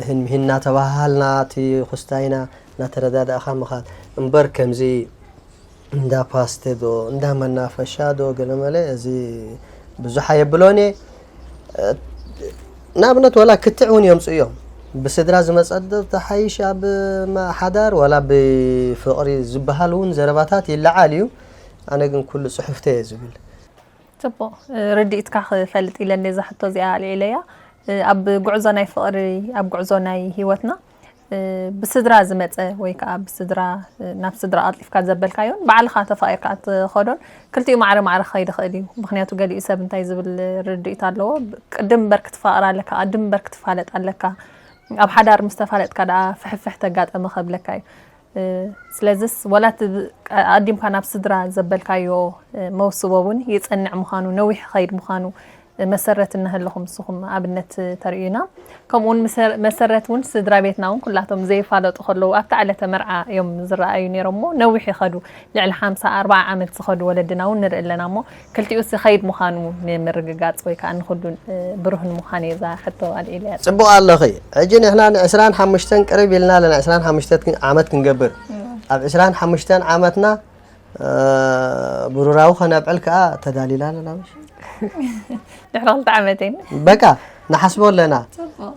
እህን ምሂን እናተባሃልና እቲ ኩስታይና እናተረዳዳእኻ ምኻድ እምበር ከምዚ እንዳ ፓስተ ዶ እንዳ መናፈሻ ዶ ገለመለ እዚ ብዙሕ ኣየብሎን እየ። ንኣብነት ዋላ ክትዕ እውን የምፅኡ እዮም። ብስድራ ዝመፀ ዶ ተሓይሽ ኣብ ሓዳር ዋላ ብፍቕሪ ዝበሃል እውን ዘረባታት ይለዓል እዩ። ኣነ ግን ኩሉ ፅሑፍተ እየ ዝብል። ፅቡቕ ርድኢትካ ክፈልጥ ኢለ እዛ ሕቶ እዚኣ ኣልዒለያ። ኣብ ጉዕዞ ናይ ፍቕሪ ኣብ ጉዕዞ ናይ ሂወትና ብስድራ ዝመፀ ወይ ከዓ ብስድራ ናብ ስድራ ቀልጢፍካ ዘበልካዮን ባዕልኻ ተፋቒርካ እትኸዶን ክልቲኡ ማዕረ ማዕረ ክኸይድ ይኽእል እዩ። ምክንያቱ ገሊኡ ሰብ እንታይ ዝብል ርድኢት ኣለዎ፣ ቅድም እምበር ክትፋቕር ኣለካ፣ ቅድም እምበር ክትፋለጥ ኣለካ፣ ኣብ ሓዳር ምስ ተፋለጥካ ደኣ ፍሕፍሕ ተጋጠመ ከብለካ እዩ። ስለዚስ ወላ እቲ ኣዲምካ ናብ ስድራ ዘበልካዮ መውስቦ እውን ይፀንዕ ምዃኑ ነዊሕ ይኸይድ ምዃኑ መሰረት እናሃለኹም ንስኹም ኣብነት ተርእዩና። ከምኡ እውን መሰረት እውን ስድራ ቤትና እውን ኩላቶም ዘይፋለጡ ከለዉ ኣብታ ዕለተ መርዓ እዮም ዝረኣዩ ነይሮም እሞ ነዊሕ ይኸዱ፣ ልዕሊ ሓምሳ ኣርብዓ ዓመት ዝኸዱ ወለድና እውን ንርኢ ኣለና እሞ ክልቲኡ ዝኸይድ ምዃኑ ንምርግጋፅ ወይ ከዓ ንኹሉ ብሩህ ንምዃን እየ እዛ ሕቶ ኣልዒለያ። ፅቡቕ ኣለኺ። ሕጂ ንሕና ንዕስራን ሓሙሽተን ቅርብ ኢልና ኣለና፣ ዕስራን ሓሙሽተን ዓመት ክንገብር። ኣብ ዕስራን ሓሙሽተን ዓመትና ብሩራዊ ከነብዕል ከዓ ተዳሊና ኣለና። ምሽ ድሕሪ ክልተ ዓመት እየ። በቃ ንሓስቦ ኣለና።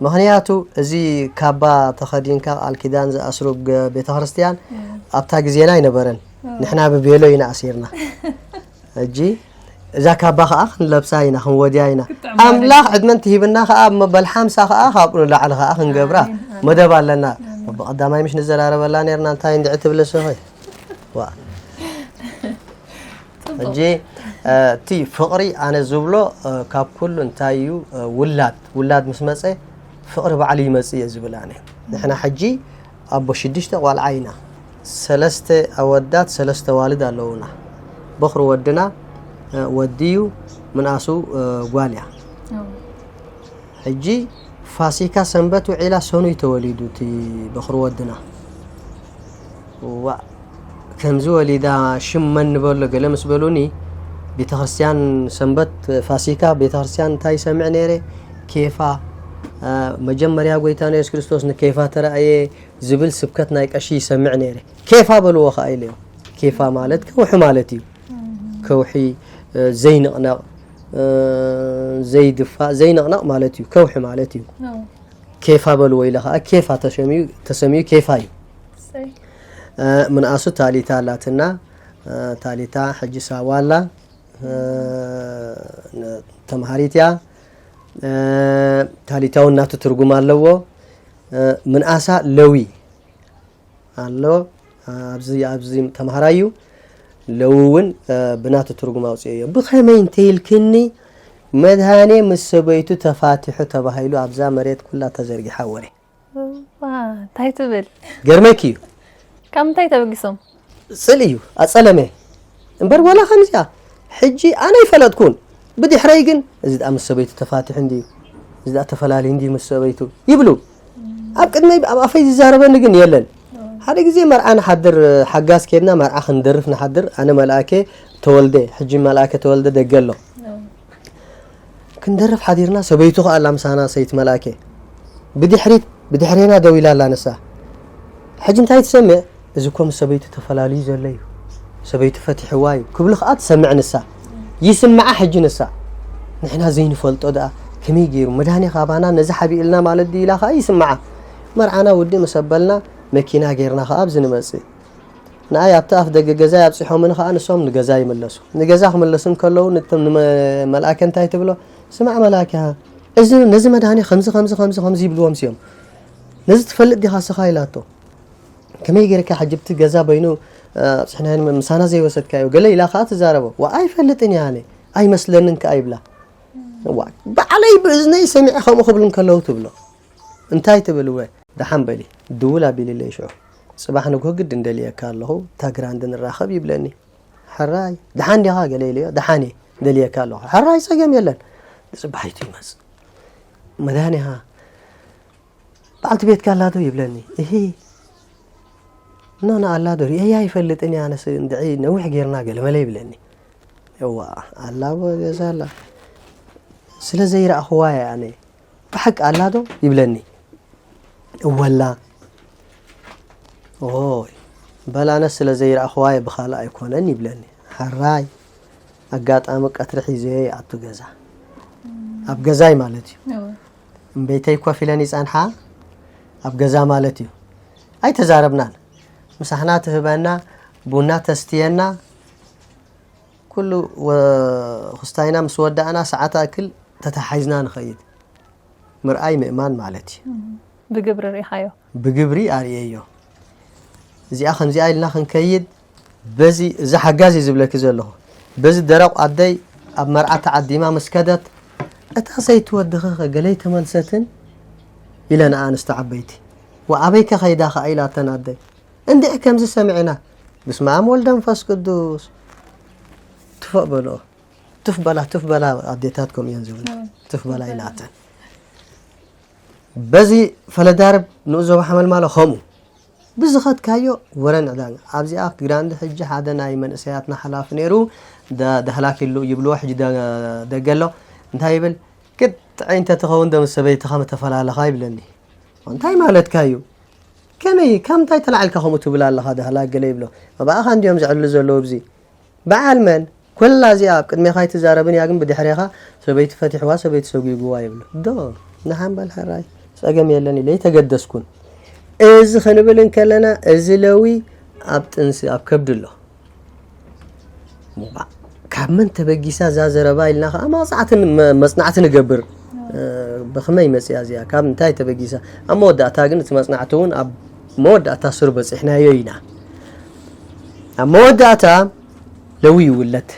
ምክንያቱ እዚ ካባ ተኸዲንካ ቃል ኪዳን ዝኣስሩ ቤተክርስትያን ኣብታ ግዜና ኣይነበረን። ንሕና ብቤሎ ኢና ኣሲርና። ሕጂ እዛ ካባ ከዓ ክንለብሳ ኢና፣ ክንወድያ ኢና። ኣምላኽ ዕድመን ትሂብና ከዓ መበል ሓምሳ ከዓ ካብኡ ንላዕሊ ከዓ ክንገብራ መደብ ኣለና። ብቐዳማይ ምሽ ንዘራረበላ ነርና። እንታይ እንድዒ ትብሊ ስኺ? ዋ ሕጂ እቲ ፍቕሪ ኣነ ዝብሎ ካብ ኩሉ እንታይ እዩ? ውላድ ውላድ ምስ መፀ ፍቕሪ ባዕሉ ይመፅእ እየ ዝብል ኣነ። ንሕና ሕጂ ኣቦ ሽዱሽተ ቆልዓ ኢና። ሰለስተ ኣወዳት ሰለስተ ኣዋልድ ኣለዉና። በኹሪ ወድና ወዲ እዩ፣ ምንኣሱ ጓል እያ። ሕጂ ፋሲካ ሰንበት ውዒላ ሰኑይ ተወሊዱ እቲ በኹሪ ወድና። ዋእ ከምዚ ወሊዳ ሽም መን ንበሎ ገለ ምስ በሉኒ፣ ቤተክርስትያን ሰንበት ፋሲካ ቤተክርስትያን እንታይ ይሰምዕ ነይረ? ኬፋ መጀመርያ ጎይታና የሱስ ክርስቶስ ንኬፋ ተራእየ ዝብል ስብከት ናይ ቀሺ ይሰምዕ ነይረ። ኬፋ በልዎ ከዓ ኢለዮ። ኬፋ ማለት ከውሒ ማለት እዩ። ከውሒ ዘይንቕነቕ ዘይድፋእ ዘይንቕነቕ ማለት እዩ። ከውሒ ማለት እዩ። ኬፋ በልዎ ኢለ ከዓ ኬፋ ተሰምዩ ኬፋ እዩ። ምንኣሱ ታሊታ ኣላትና። ታሊታ ሕጂ ሳዋ ኣላ። ተምሃሪት እያ። ታሊታ እውን ናቱ ትርጉም ኣለዎ። ምንኣሳ ለዊ ኣሎ። ኣብዚ ኣብዚ ተምሃራይ እዩ። ለዊ እውን ብናቱ ትርጉም ኣውፅኦ እዮ። ብኸመይ እንተይልክኒ መድሃኔ ምስ ሰበይቱ ተፋቲሑ ተባሂሉ ኣብዛ መሬት ኩላ ተዘርጊሓ ወረ። እንታይ ትብል? ገርመኪ እዩ። ካብ ምንታይ ተበጊሶም? ፅል እዩ ኣፀለመ እምበር ዋላ ከምዚኣ ሕጂ ኣነ ይፈለጥኩን። ብድሕረይ ግን እዚ ደኣ ምስ ሰበይቱ ተፋቲሑ እንድዩ፣ እዚ ደኣ ተፈላለዩ እንድዩ ምስ ሰበይቱ ይብሉ። ኣብ ቅድመይ ኣብ ኣፈይ ዝዛረበኒ ግን የለን። ሓደ ግዜ መርዓ ንሓድር ሓጋዝ ኬድና መርዓ ክንደርፍ ንሓድር ኣነ መልኣከ ተወልደ ሕጂ መልኣከ ተወልደ ደገ ኣሎ። ክንደርፍ ሓዲርና ሰበይቱ ከኣ ኣላ ምሳና ሰይቲ መልኣከ ብድሕሪት ብድሕሬና ደው ኢላ ኣላ ንሳ። ሕጂ እንታይ ትሰምዕ? እዚ እኮ ምስ ሰበይቱ ተፈላልዩ ዘሎ እዩ። ሰበይቱ ፈቲሕዋ እዩ ክብሉ ከኣ ትሰምዕ ንሳ። ይስምዓ ሕጂ ንሳ። ንሕና ዘይንፈልጦ ደኣ ከመይ ገይሩ መድሃኔ ካባና ነዚ ሓቢእልና ማለት ድዩ ኢላ ከኣ ይስምዓ። መርዓና ውድእ ምስ ኣበልና መኪና ጌርና ከኣ ኣብዚ ንመጽእ። ንኣይ ኣብቲ ኣፍ ደገ ገዛይ ኣብጺሖምኒ ከኣ ንሶም ንገዛ ይምለሱ። ንገዛ ክምለሱ እንከለዉ ንቶም ንመ-፣ መልኣከ እንታይ ትብሎ? ስማዕ መልኣከ፣ እዚ፣ ነዚ መድሃኔ ከምዚ፣ ከምዚ፣ ከምዚ፣ ከምዚ ይብልዎም ስዮም። ነዚ ትፈልጥ ዲኻ ስኻ ኢላቶ። ከመይ ጌርካ ሕጂ ብቲ ገዛ በይኑ፣ እ፣ ኣብጽሕናዮ ምሳና ዘይወሰድካዮ ገለ ኢላ ከኣ ትዛረቦ። ዋ ኣይፈልጥን እየ ኣነ፣ ኣይመስለንን ከኣ ይብላ። ዋ ባዕለይ ብእዝነይ ሰሚዐ ከምኡ ክብሉ እንከለዉ ትብሎ። እንታይ ትብል ወ? ደሓን በሊ፣ ድውል ኣቢልለይ ሽዑ። ጽባሕ ንግሆ ግድን ደልየካ ኣለኹ፣ እታ ግራንድ ንራኸብ ይብለኒ። ሕራይ፣ ደሓን ዲኻ ገለ ኢለዮ፣ ደሓን እየ፣ ደልየካ ኣለኹ። ሕራይ ጸገም የለን። ጽባሒቱ ይመጽእ። መድሃኔኻ በዓልቲ ቤትካ ኣላ ዶ ይብለኒ። እሂ። ኖ፣ ኖ፣ ኣላ ዶ? ርእየያ ኣይፈልጥን እየ፣ ኣነስ እንድዒ ነዊሕ ጌርና ገለመለ ይብለኒ። እዋ፣ ኣላ ዎ ገዛ ኣላ። ስለ ዘይረኣኽዋ እየ ኣነ። ብሓቂ ኣላ ዶ? ይብለኒ። እወ ኣላ። ኦይ፣ በል ኣነስ ስለ ዘይረኣኽዋ እየ ብኻልእ ኣይኮነን ይብለኒ። ሕራይ፣ ኣጋጣሚ ቀትሪ ሒዘዮ ይኣቱ ገዛ። ኣብ ገዛይ ማለት እዩ። እወ። እምበይተይ ኮፍ ኢለን ይጸንሓ፣ ኣብ ገዛ ማለት እዩ። ኣይተዛረብናን። ምሳሕና ትህበና፣ ቡና ተስትየና፣ ኩሉ ወ-፣ ክስታይና ምስ ወዳእና ሰዓት ኣክል ተተሓሒዝና ንኸይድ። ምርኣይ ምእማን ማለት እዩ። እም፣ ብግብሪ ርኢኻዮ? ብግብሪ ኣርእየዮ። እዚኣ ከምዚኣ ኢልና ክንከይድ፣ በዚ፣ እዚ ሓጋዚ ዝብለኪ ዘለኹ፣ በዚ ደረቕ ኣደይ ኣብ መርዓ ተዓዲማ ምስ ከደት፣ እታ ሰይቲ ወድኺ ኸ ገለይ ተመልሰትን? ኢለን ኣንስቲ ዓበይቲ። ወኣበይ ከ ኸይዳ ኸኣ ኢላተን ኣደይ። እንድዒ ከምዚ ሰሚዕና፣ በስመ ኣብ ወልደ መንፈስ ቅዱስ። ትፎእ በልኦ። ትፍ በላ፣ ትፍ በላ፣ ኣዴታት ከምኡ እየን ዝብላ። እም። ትፍ በላ ኢላተን። በዚ ፈለዳርብ ንኡ ዞባ ሓመልማሎ ከምኡ። ብዝኸድካዮ ወረን ዕዳጋ። ኣብዚኣ ግራንድ ሕጂ ሓደ ናይ መንእሰያትና ሓላፊ ነይሩ፣ ደ-፣ ዳህላክ ይሉ-፣ ይብልዎ፣ ሕጂ ደ-፣ ደገ ኣሎ። እንታይ ይብል? "ግጥዐይ እንተትኸውን ዶ ምስ ሰበይትኻ ምተፈላለኻ?" ይብለኒ። እንታይ ማለትካ እዩ? ከመይ፣ ካብ ምንታይ ተላዒልካ ከምኡ ትብል ኣለኻ? ዳህላክ ገለ ይብሎ። ኣባእኻ እንድዮም ዘዕልሉ ዘለዉ ኣብዚ። በዓል መን? ኮላ እዚኣ ኣብ ቅድሜኻ ኣይትዛረብን እያ፣ ግን ብድሕሬኻ ሰበይቲ ፈቲሕዋ፣ ሰበይቲ ሰጒግዋ ይብሉ። ዶ፣ ንሓምበል ሕራይ፣ ጸገም የለን ኢለ ኣይተገደስኩን። እዚ ክንብል እንከለና፣ እዚ ለዊ ኣብ ጥንሲ፣ ኣብ ከብዲ ኣሎ። ዋ፣ ካብ መን ተበጊሳ እዛ ዘረባ ኢልና ኸዓ መቕጻዕቲ ን-፣ መ-፣ መጽናዕቲ ንገብር። እ፣ ብኸመይ መጽያ እዚኣ? ካብ እንታይ ተበጊሳ? ኣብ መወዳእታ ግን እቲ መጽናዕቲ እውን ኣብ መወዳእታ ሱር በጺሕናዮ ኢና። ኣብ መወዳእታ ለዊ ይውለድ።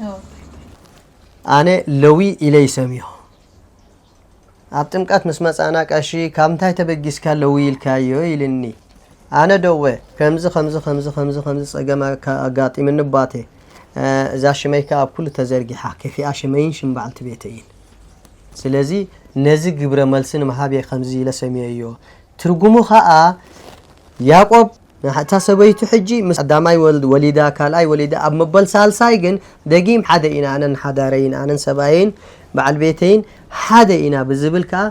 ኦ። ኣነ ለዊ ኢለ ይሰምዮ። ኣብ ጥምቀት ምስ መጻና ቀሺ፣ "ካብ እንታይ ተበጊስካ ለዊ ኢልካዮ?" ኢልኒ። ኣነ ደወ፣ "ከምዚ፣ ከምዚ፣ ከምዚ፣ ከምዚ፣ ከምዚ ጸገም ኣካ-፣ ኣጋጢምኒ ኣባቴ። እ፣ እዛ ሽመይ ከኣ ኣብ ኩሉ ተዘርጊሓ፣ ከፊኣ ሽመይን ሽም በዓልቲ ቤተይን። ስለዚ ነዚ ግብረ መልሲ ንምሃብ እየ ከምዚ ኢለ ሰምየዮ።" ትርጉሙ ኸኣ ያዕቆብ፣ እታ ሰበይቱ ሕጂ ምስ ቀዳማይ ወል-፣ ወሊዳ፣ ካልኣይ ወሊዳ ኣብ መበል ሳልሳይ ግን ደጊም ሓደ ኢና፣ ኣነን ሓዳረይን፣ ኣነን ሰብኣየይን በዓል ቤተይን ሓደ ኢና ብዝብል ከኣ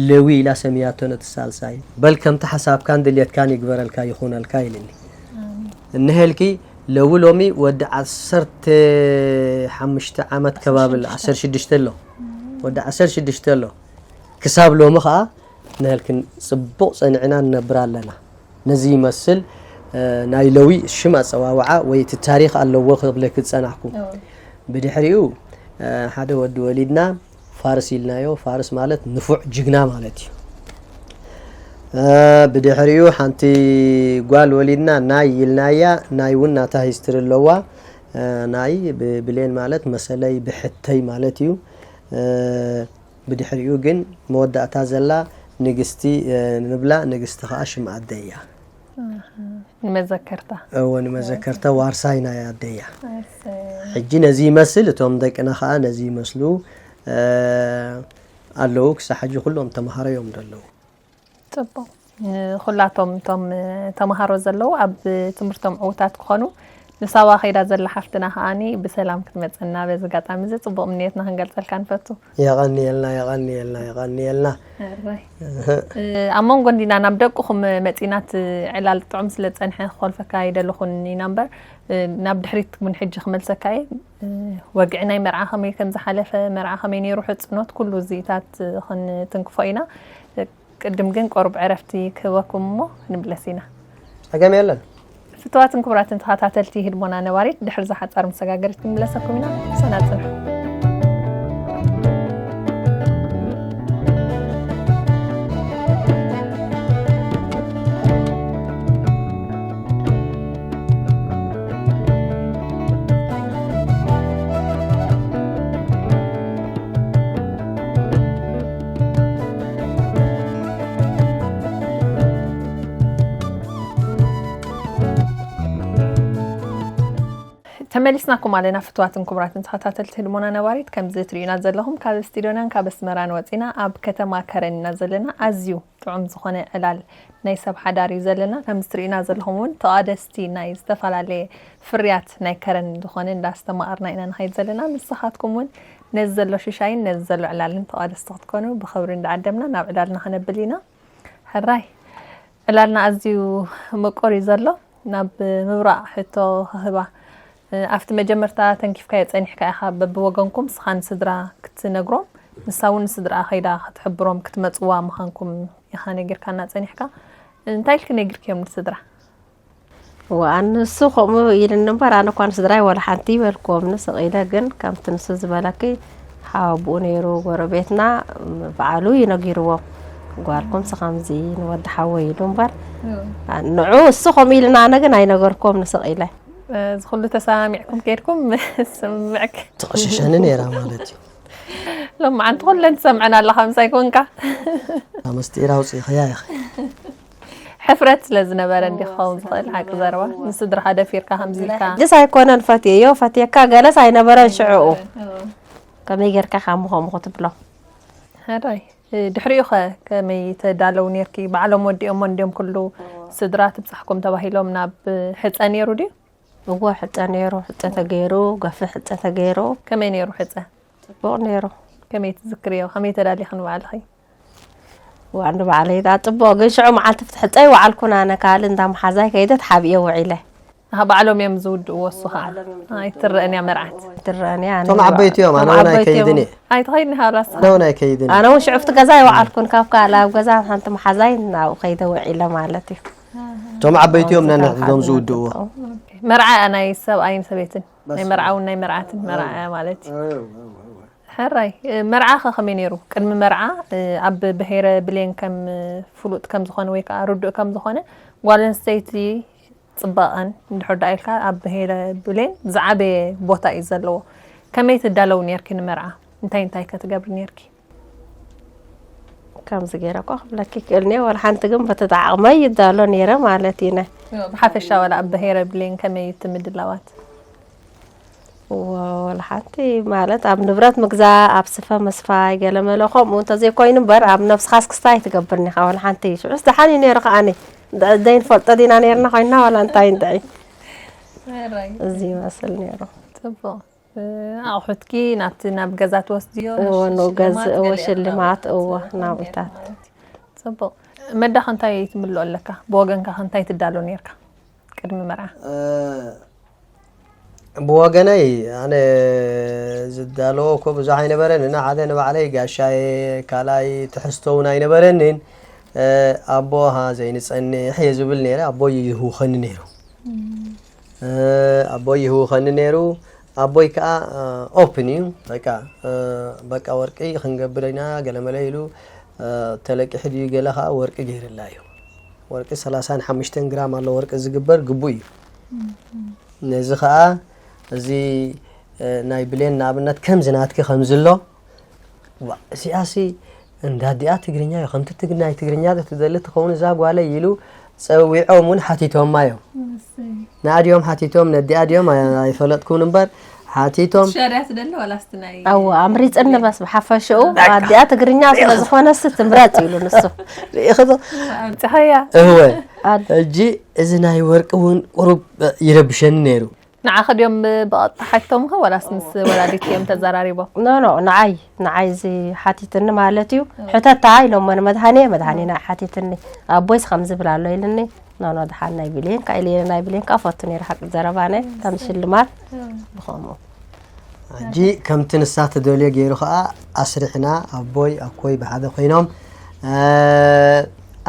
ለዊ ኢላ ሰምያቶ ነቲ ሳልሳይ። በል ከምቲ ሓሳብካን ድልየትካን ይግበረልካ ይኹነልካ ኢልኒ። ኣሜን። እንሄልኪ ለዊ ሎሚ ወዲ ዓሰርተ ሓሙሽተ ዓመት ከባቢ ኣሎ፣ ዓሰርተ ሽዱሽተ። ዓሰርተ ሽዱሽተ ኣሎ። ወዲ ዓሰርተ ሽዱሽተ ኣሎ። ክሳብ ሎሚ ኸኣ ንህልክን ጽቡቕ ጸኒዕና ንነብር ኣለና። ነዚ ይመስል፣ እ፣ ናይ ለዊ ሽም ኣጸዋውዓ ወይ እቲ ታሪኽ ኣለዎ ክብለኪ ዝጸናሕኩ። እዎ። ብድሕሪኡ፣ እ፣ ሓደ ወዲ ወሊድና ፋርስ ኢልናዮ። ፋርስ ማለት ንፉዕ ጅግና ማለት እዩ። እ፣ ብድሕሪኡ ሓንቲ ጓል ወሊድና ናይ ኢልናያ። ናይ እውን ናታ ሂስትሪ ኣለዋ። እ፣ ናይ ብ-፣ ብሌን ማለት መሰለይ ብሕተይ ማለት እዩ። እ፣ ብድሕሪኡ ግን መወዳእታ ዘላ ንግስቲ፣ እ፣ ንብላ፣ ንግስቲ ኸኣ ሽም ኣደይ እያ። ኣሃ፣ ንመዘከርታ። እወ፣ ንመዘከርታ ዋርሳይ ናይ ኣደይ እያ። እሰይ። ሕጂ ነዚ ይመስል፣ እቶም ደቅና ኸኣ ነዚ ይመስሉ፣ እ፣ ኣለዉ። ክሳብ ሕጂ ኩሎም ተምሃሮ እዮም ዘለዉ። ጽቡቕ። ንኹላቶም እቶም ተምሃሮ ዘለዉ ኣብ ትምህርቶም ዕዉታት ክኾኑ ንሳዋ ከይዳ ዘላ ሓፍትና ከዓኒ ብሰላም ክትመጸና በዚ ኣጋጣሚ እዚ ጽቡቕ ምንየትና ክንገልጸልካ ንፈቱ። የቐንየልና፣ የቐንየልና፣ የቐንየልና። እርይ። እህ። እ፣ ኣብ መንጎ እንዲና ናብ ደቅኹም መጺና እቲ ዕላል ጥዑም ስለ ዝጸንሐ ክኾልፈካ ኣይደለኹን ኢና እምበር፣ እ፣ ናብ ድሕሪት እውን ሕጂ ክመልሰካ እየ። እ፣ ወግዒ ናይ መርዓ ከመይ ከም ዝሓለፈ፣ መርዓ ከመይ ነይሩ፣ ሕጽኖት፣ ኩሉ እዚታት ክንትንክፎ ኢና። እ፣ ቅድም ግን ቁሩብ ዕረፍቲ ክህበኩም እሞ ክንምለስ ኢና። ጸገም የለን። ፍቱዋትን ክቡራትን ተኸታተልቲ ህድሞና ነባሪት፣ ድሕሪ እዛ ሓጻር መሰጋገሪት ክንምለሰኩም ኢና። ምሳና ጽንሑ። ተመሊስናኩም ኣለና ፍቱዋትን ክቡራትን ተኸታተልቲ ህድሞና ነባሪት። ከምዚ ትርእዩና ዘለኹም ካብ ስቱዲዮናን ካብ ኣስመራን ወጺና ኣብ ከተማ ከረን ኢና ዘለና። ኣዝዩ ጥዑም ዝኾነ ዕላል ናይ ሰብ ሓዳር እዩ ዘለና። ከምዚ ትርእዩና ዘለኹም እውን ተቓደስቲ ናይ ዝተፈላለየ ፍርያት ናይ ከረን ዝኾነ እንዳስተማቐርና ኢና ንኸይድ ዘለና። ንስኻትኩም እውን ነዚ ዘሎ ሽሻይን ነዚ ዘሎ ዕላልን ተቓደስቲ ክትኮኑ ብኽብሪ እንዳዓደምና ናብ ዕላልና ክነብል ኢና። ሕራይ ዕላልና ኣዝዩ ምቁር እዩ ዘሎ። ናብ ምብራቕ ሕቶ ክህባ። እ፣ ኣብቲ መጀመርታ ተንኪፍካዮ ጸኒሕካ ኢኻ በብወገንኩም ስኻ ንስድራ ክትነግሮም፣ ንሳ እውን ንስድራኣ ከይዳ ክትሕብሮም ክትመጽዋ ምዃንኩም ኢኻ ነጊርካና ጸኒሕካ። እንታይ ኢልኪ ነጊርክዮም ንስድራ? እዋ፣ ንሱ ከምኡ ኢልኒ እምበር፣ ኣነ እኳ ንስድራይ ወላ ሓንቲ ይበልክዎም፣ ንስቕ ኢለ ግን ከምቲ ንሱ ዝበለኪ ሓወብኡ ነይሩ፣ ጎረቤትና ባዕሉ እዩ ነጊርዎም። ጓልኩም ሲ ከምዚ ንወዲ ሓወይ ኢሉ እምበር፣ እዎ። ንዑ እሱ ከምኡ ኢልና፣ ኣነ ግን ኣይነገርክዎም፣ ንስቕ ኢለ። እዚ ኩሉ ተሰማሚዕኩም ከይድኩም ስምዕክ። ትቕሽሸኒ ነይራ ማለት እዩ። ሎማዓንቲ ኩለን ትሰምዐን ኣለኻ፣ ምሳይ ኮንካ። ምስጢር ኣውፂእኽያ ኢኺ። ሕፍረት ስለ ዝነበረ እንዲ ክኸውን ዝኽእል፣ ሓቂ ዘረባ። ንስድራኻ ደፊርካ ከምዚ ኢልካ። ሕጅስ ኣይኮነን ፈትየዮ፣ ፈትየካ ገለስ ኣይነበረን ሽዕኡ። እዎ። ከመይ ጌርካ ካብ ምኸምኹ ትብሎ? ሕራይ። እ፣ ድሕሪኡ ኸ ከመይ ተዳለው ኔርኪ? ባዕሎም ወዲኦሞ እንድዮም ኩሉ ስድራ ትብጻሕኩም ተባሂሎም ናብ ሕጸ ኔሩ ድዩ? እወ፣ ሕጸ ኔሩ፣ ሕጸ ተገይሩ፣ ገፊሕ ሕጸ ተገይሩ። ከመይ ኔሩ ሕጸ? ጽቡቕ ኔሩ። ከመይ ትዝክርዮ? ከመይ ተዳሊኺ ንባዕልኺ? እዋ፣ ንባዕለይ ደኣ ጽቡቕ፣ ግን ሽዑ መዓልቲ ፍቲ ሕጸ ኣይወዓልኩን ኣነ፣ ካልእ እንዳ መሓዛይ ከይደ ተሓቢኤ ውዒለ። ኣሃ፣ ባዕሎም እዮም ዝውድእዎ፣ እሱ ኸዓ። ባዕሎም እዮም ዝውድእዎ። ኣይትረአን እያ መርዓት። ኣይትረአን እያ፣ ኣነ እቶም ይዋ-፣ ዓበይቲ እዮም፣ እቶም ኣነ እውን ዓበይቲ እዮም። ኣይከይድን እየ። ኣይትኸይድን ኢኻ ዋላ ንስኻ? ኣነ እውን ኣይከይድን እየ። ኣነ እውን ሽዑ ፍቲ ገዛ ኣይወዓልኩን፣ ካብ ካልእ ኣብ ገዛ ሓንቲ መሓዛይ ናብኡ ከይደ ውዒለ ማለት እዩ። እቶም ዓበይቲ እዮም ነንሕድሕዶም ዝውድእዎ። ኦኬ። መርዓ ናይ ሰብኣይን ሰበይትን፣ ናይ በስመ መርዓውን ናይ መርዓትን መርዓ እያ ማለት እዩ። እው፣ እው፣ እው። ሕራይ፣ እ፣ መርዓ ኸ ከመይ ነይሩ? ቅድሚ መርዓ፣ እ፣ ኣብ ብሄረ ብሌን ከም፣ እ፣ ፍሉጥ ከም ዝኾነ ወይ ከዓ ርዱእ ከም ዝኾነ፣ ጓል ኣንስተይቲ ጽባቐን እንድሕር ደኣ ኢልካ ኣብ ብሄረ ብሌን ዝዓበየ ቦታ እዩ ዘለዎ። ከመይ ትዳለዊ ነይርኪ ንመርዓ? እንታይ እንታይ ከ ትገብሪ ነይርኪ? ከምዚ ገይረ እኳ ክብለኪ ይክእል እየ፣ ዋላ ሓንቲ ግን በቲ ዓቕመይ ይዳሎ ነይረ ማለት እዩ። ናይ ብሓፈሻ ዋላ ኣብ ብሄረ ብሌን ከመይ እዩ እቲ ምድላዋት? እዎ፣ ዋላ ሓንቲ ማለት ኣብ ንብረት ምግዛእ፣ ኣብ ስፈ ምስፋይ፣ ገለመለ ከምኡ እንተዘይኮይኑ እምበር ኣብ ነብስኻ እስክስታ ኣይትገብርን ኢኻ ዋላ ሓንቲ። ሽዑስ ደሓን እዩ ነይሩ ከዓኒ። ደ-፣ ዘይንፈልጦ ዲና ነይርና ኮይንና ዋላ እንታይ እንታይ። ሕራይ። እዚ ይመስል ነይሩ። ጽቡቕ። እ፣ ኣቑሑትኪ ናብቲ ናብ ገዛ ትወስድዮ? እዎ፣ ንሽልማት ንገዝእ፣ እዎ፣ ገለ ሽልማት፣ እዎ፣ ናብኢታት። ጽቡቕ። መዳኸ እንታይ ትምልኦ ኣለካ? ብወገንካ ከ እንታይ ትዳሎ ነይርካ ቅድሚ መርዓ? እ፣ ብወገነይ ኣነ ዝዳለዎ እኮ ብዙሕ ኣይነበረን። እና ሓደ ንባዕለይ ጋሻየ፣ ካልኣይ ትሕዝቶ እውን ኣይነበረንን። እ፣ ኣቦ ሃ ዘይንጸንሕ እየ ዝብል ነይረ። ኣቦ ይህውኸኒ ነይሩ። እም። እ፣ ኣቦይ ይህውኸኒ ነይሩ። ኣቦይ ከኣ፣ እ፣ ኦፕን እዩ። በቃ፣ እ፣ በቃ ወርቂ ክንገብር ኢና ገለመለ ኢሉ፣ እ፣ ተለቂሑ ድዩ ገለ ከኣ ወርቂ ገይርላ እዩ። ወርቂ ሰላሳን ሓሙሽተን ግራም ኣሎ ወርቂ ዝግበር ግቡእ እዩ። እም፣ እም። ነዚ ከኣ እዚ፣ እ፣ ናይ ብሌን ንኣብነት ከምዚ ናትኪ ከምዚ ኣሎ፣ ዋ፣ እዚኣሲ እንዳ ኣዲኣ ትግርኛ እዩ፣ ከምቲ ትግ-፣ ናይ ትግርኛ ዶ ትደሊ ትኸውን እዛ ጓለይ ኢሉ ጸዊዖም እውን ሓቲቶማ እዮም። እሰይ። ንኣ ድዮም ሓቲቶም፣ ነዲኣ ድዮም ኣይ-፣ ኣይፈለጥኩን እምበር ሓቲቶም። ሸርያ ትደሊ ዋላ እስቲ ናይ ኣዎ፣ ኣምሪጽኒ በስ ብሓፈሽኡ በቃ። ኣዲኣ ትግርኛ ስለ ዝኾነስ ትምረጽ ኢሉ ንሱ። ርኢኺ ዶ? ኣምጺኻያ? እወ። ኣድ- ሕጂ እዚ ናይ ወርቂ እውን ቁሩብ ይረብሸኒ ነይሩ። ንዓኸ ድዮም ብቐጥታ ሓቲቶምኸ ዋላስ ምስ ወላዲት እዮም ተዘራሪቦም? ኖ ኖ ንዓይ ንዓይ እዚ ሓቲትኒ ማለት እዩ። ሕተታ ኢሎሞ ንመድሃኔ፣ መድሃኔ ንዓይ ሓቲትኒ። ኣቦይስ ከም ዝብል ኣሎ ኢልኒ። ኖ ኖ ድሓን ናይ ብሌን ካ ኢለ ናይ ብሌን ካ ፈቱ ነይረ ሓቂ ዘረባነ ከም ሽልማት ብኸምኡ። ሕጂ ከምቲ ንሳ ትደልዮ ገይሩ ከዓ ኣስሪሕና ኣቦይ ኣኮይ ብሓደ ኮይኖም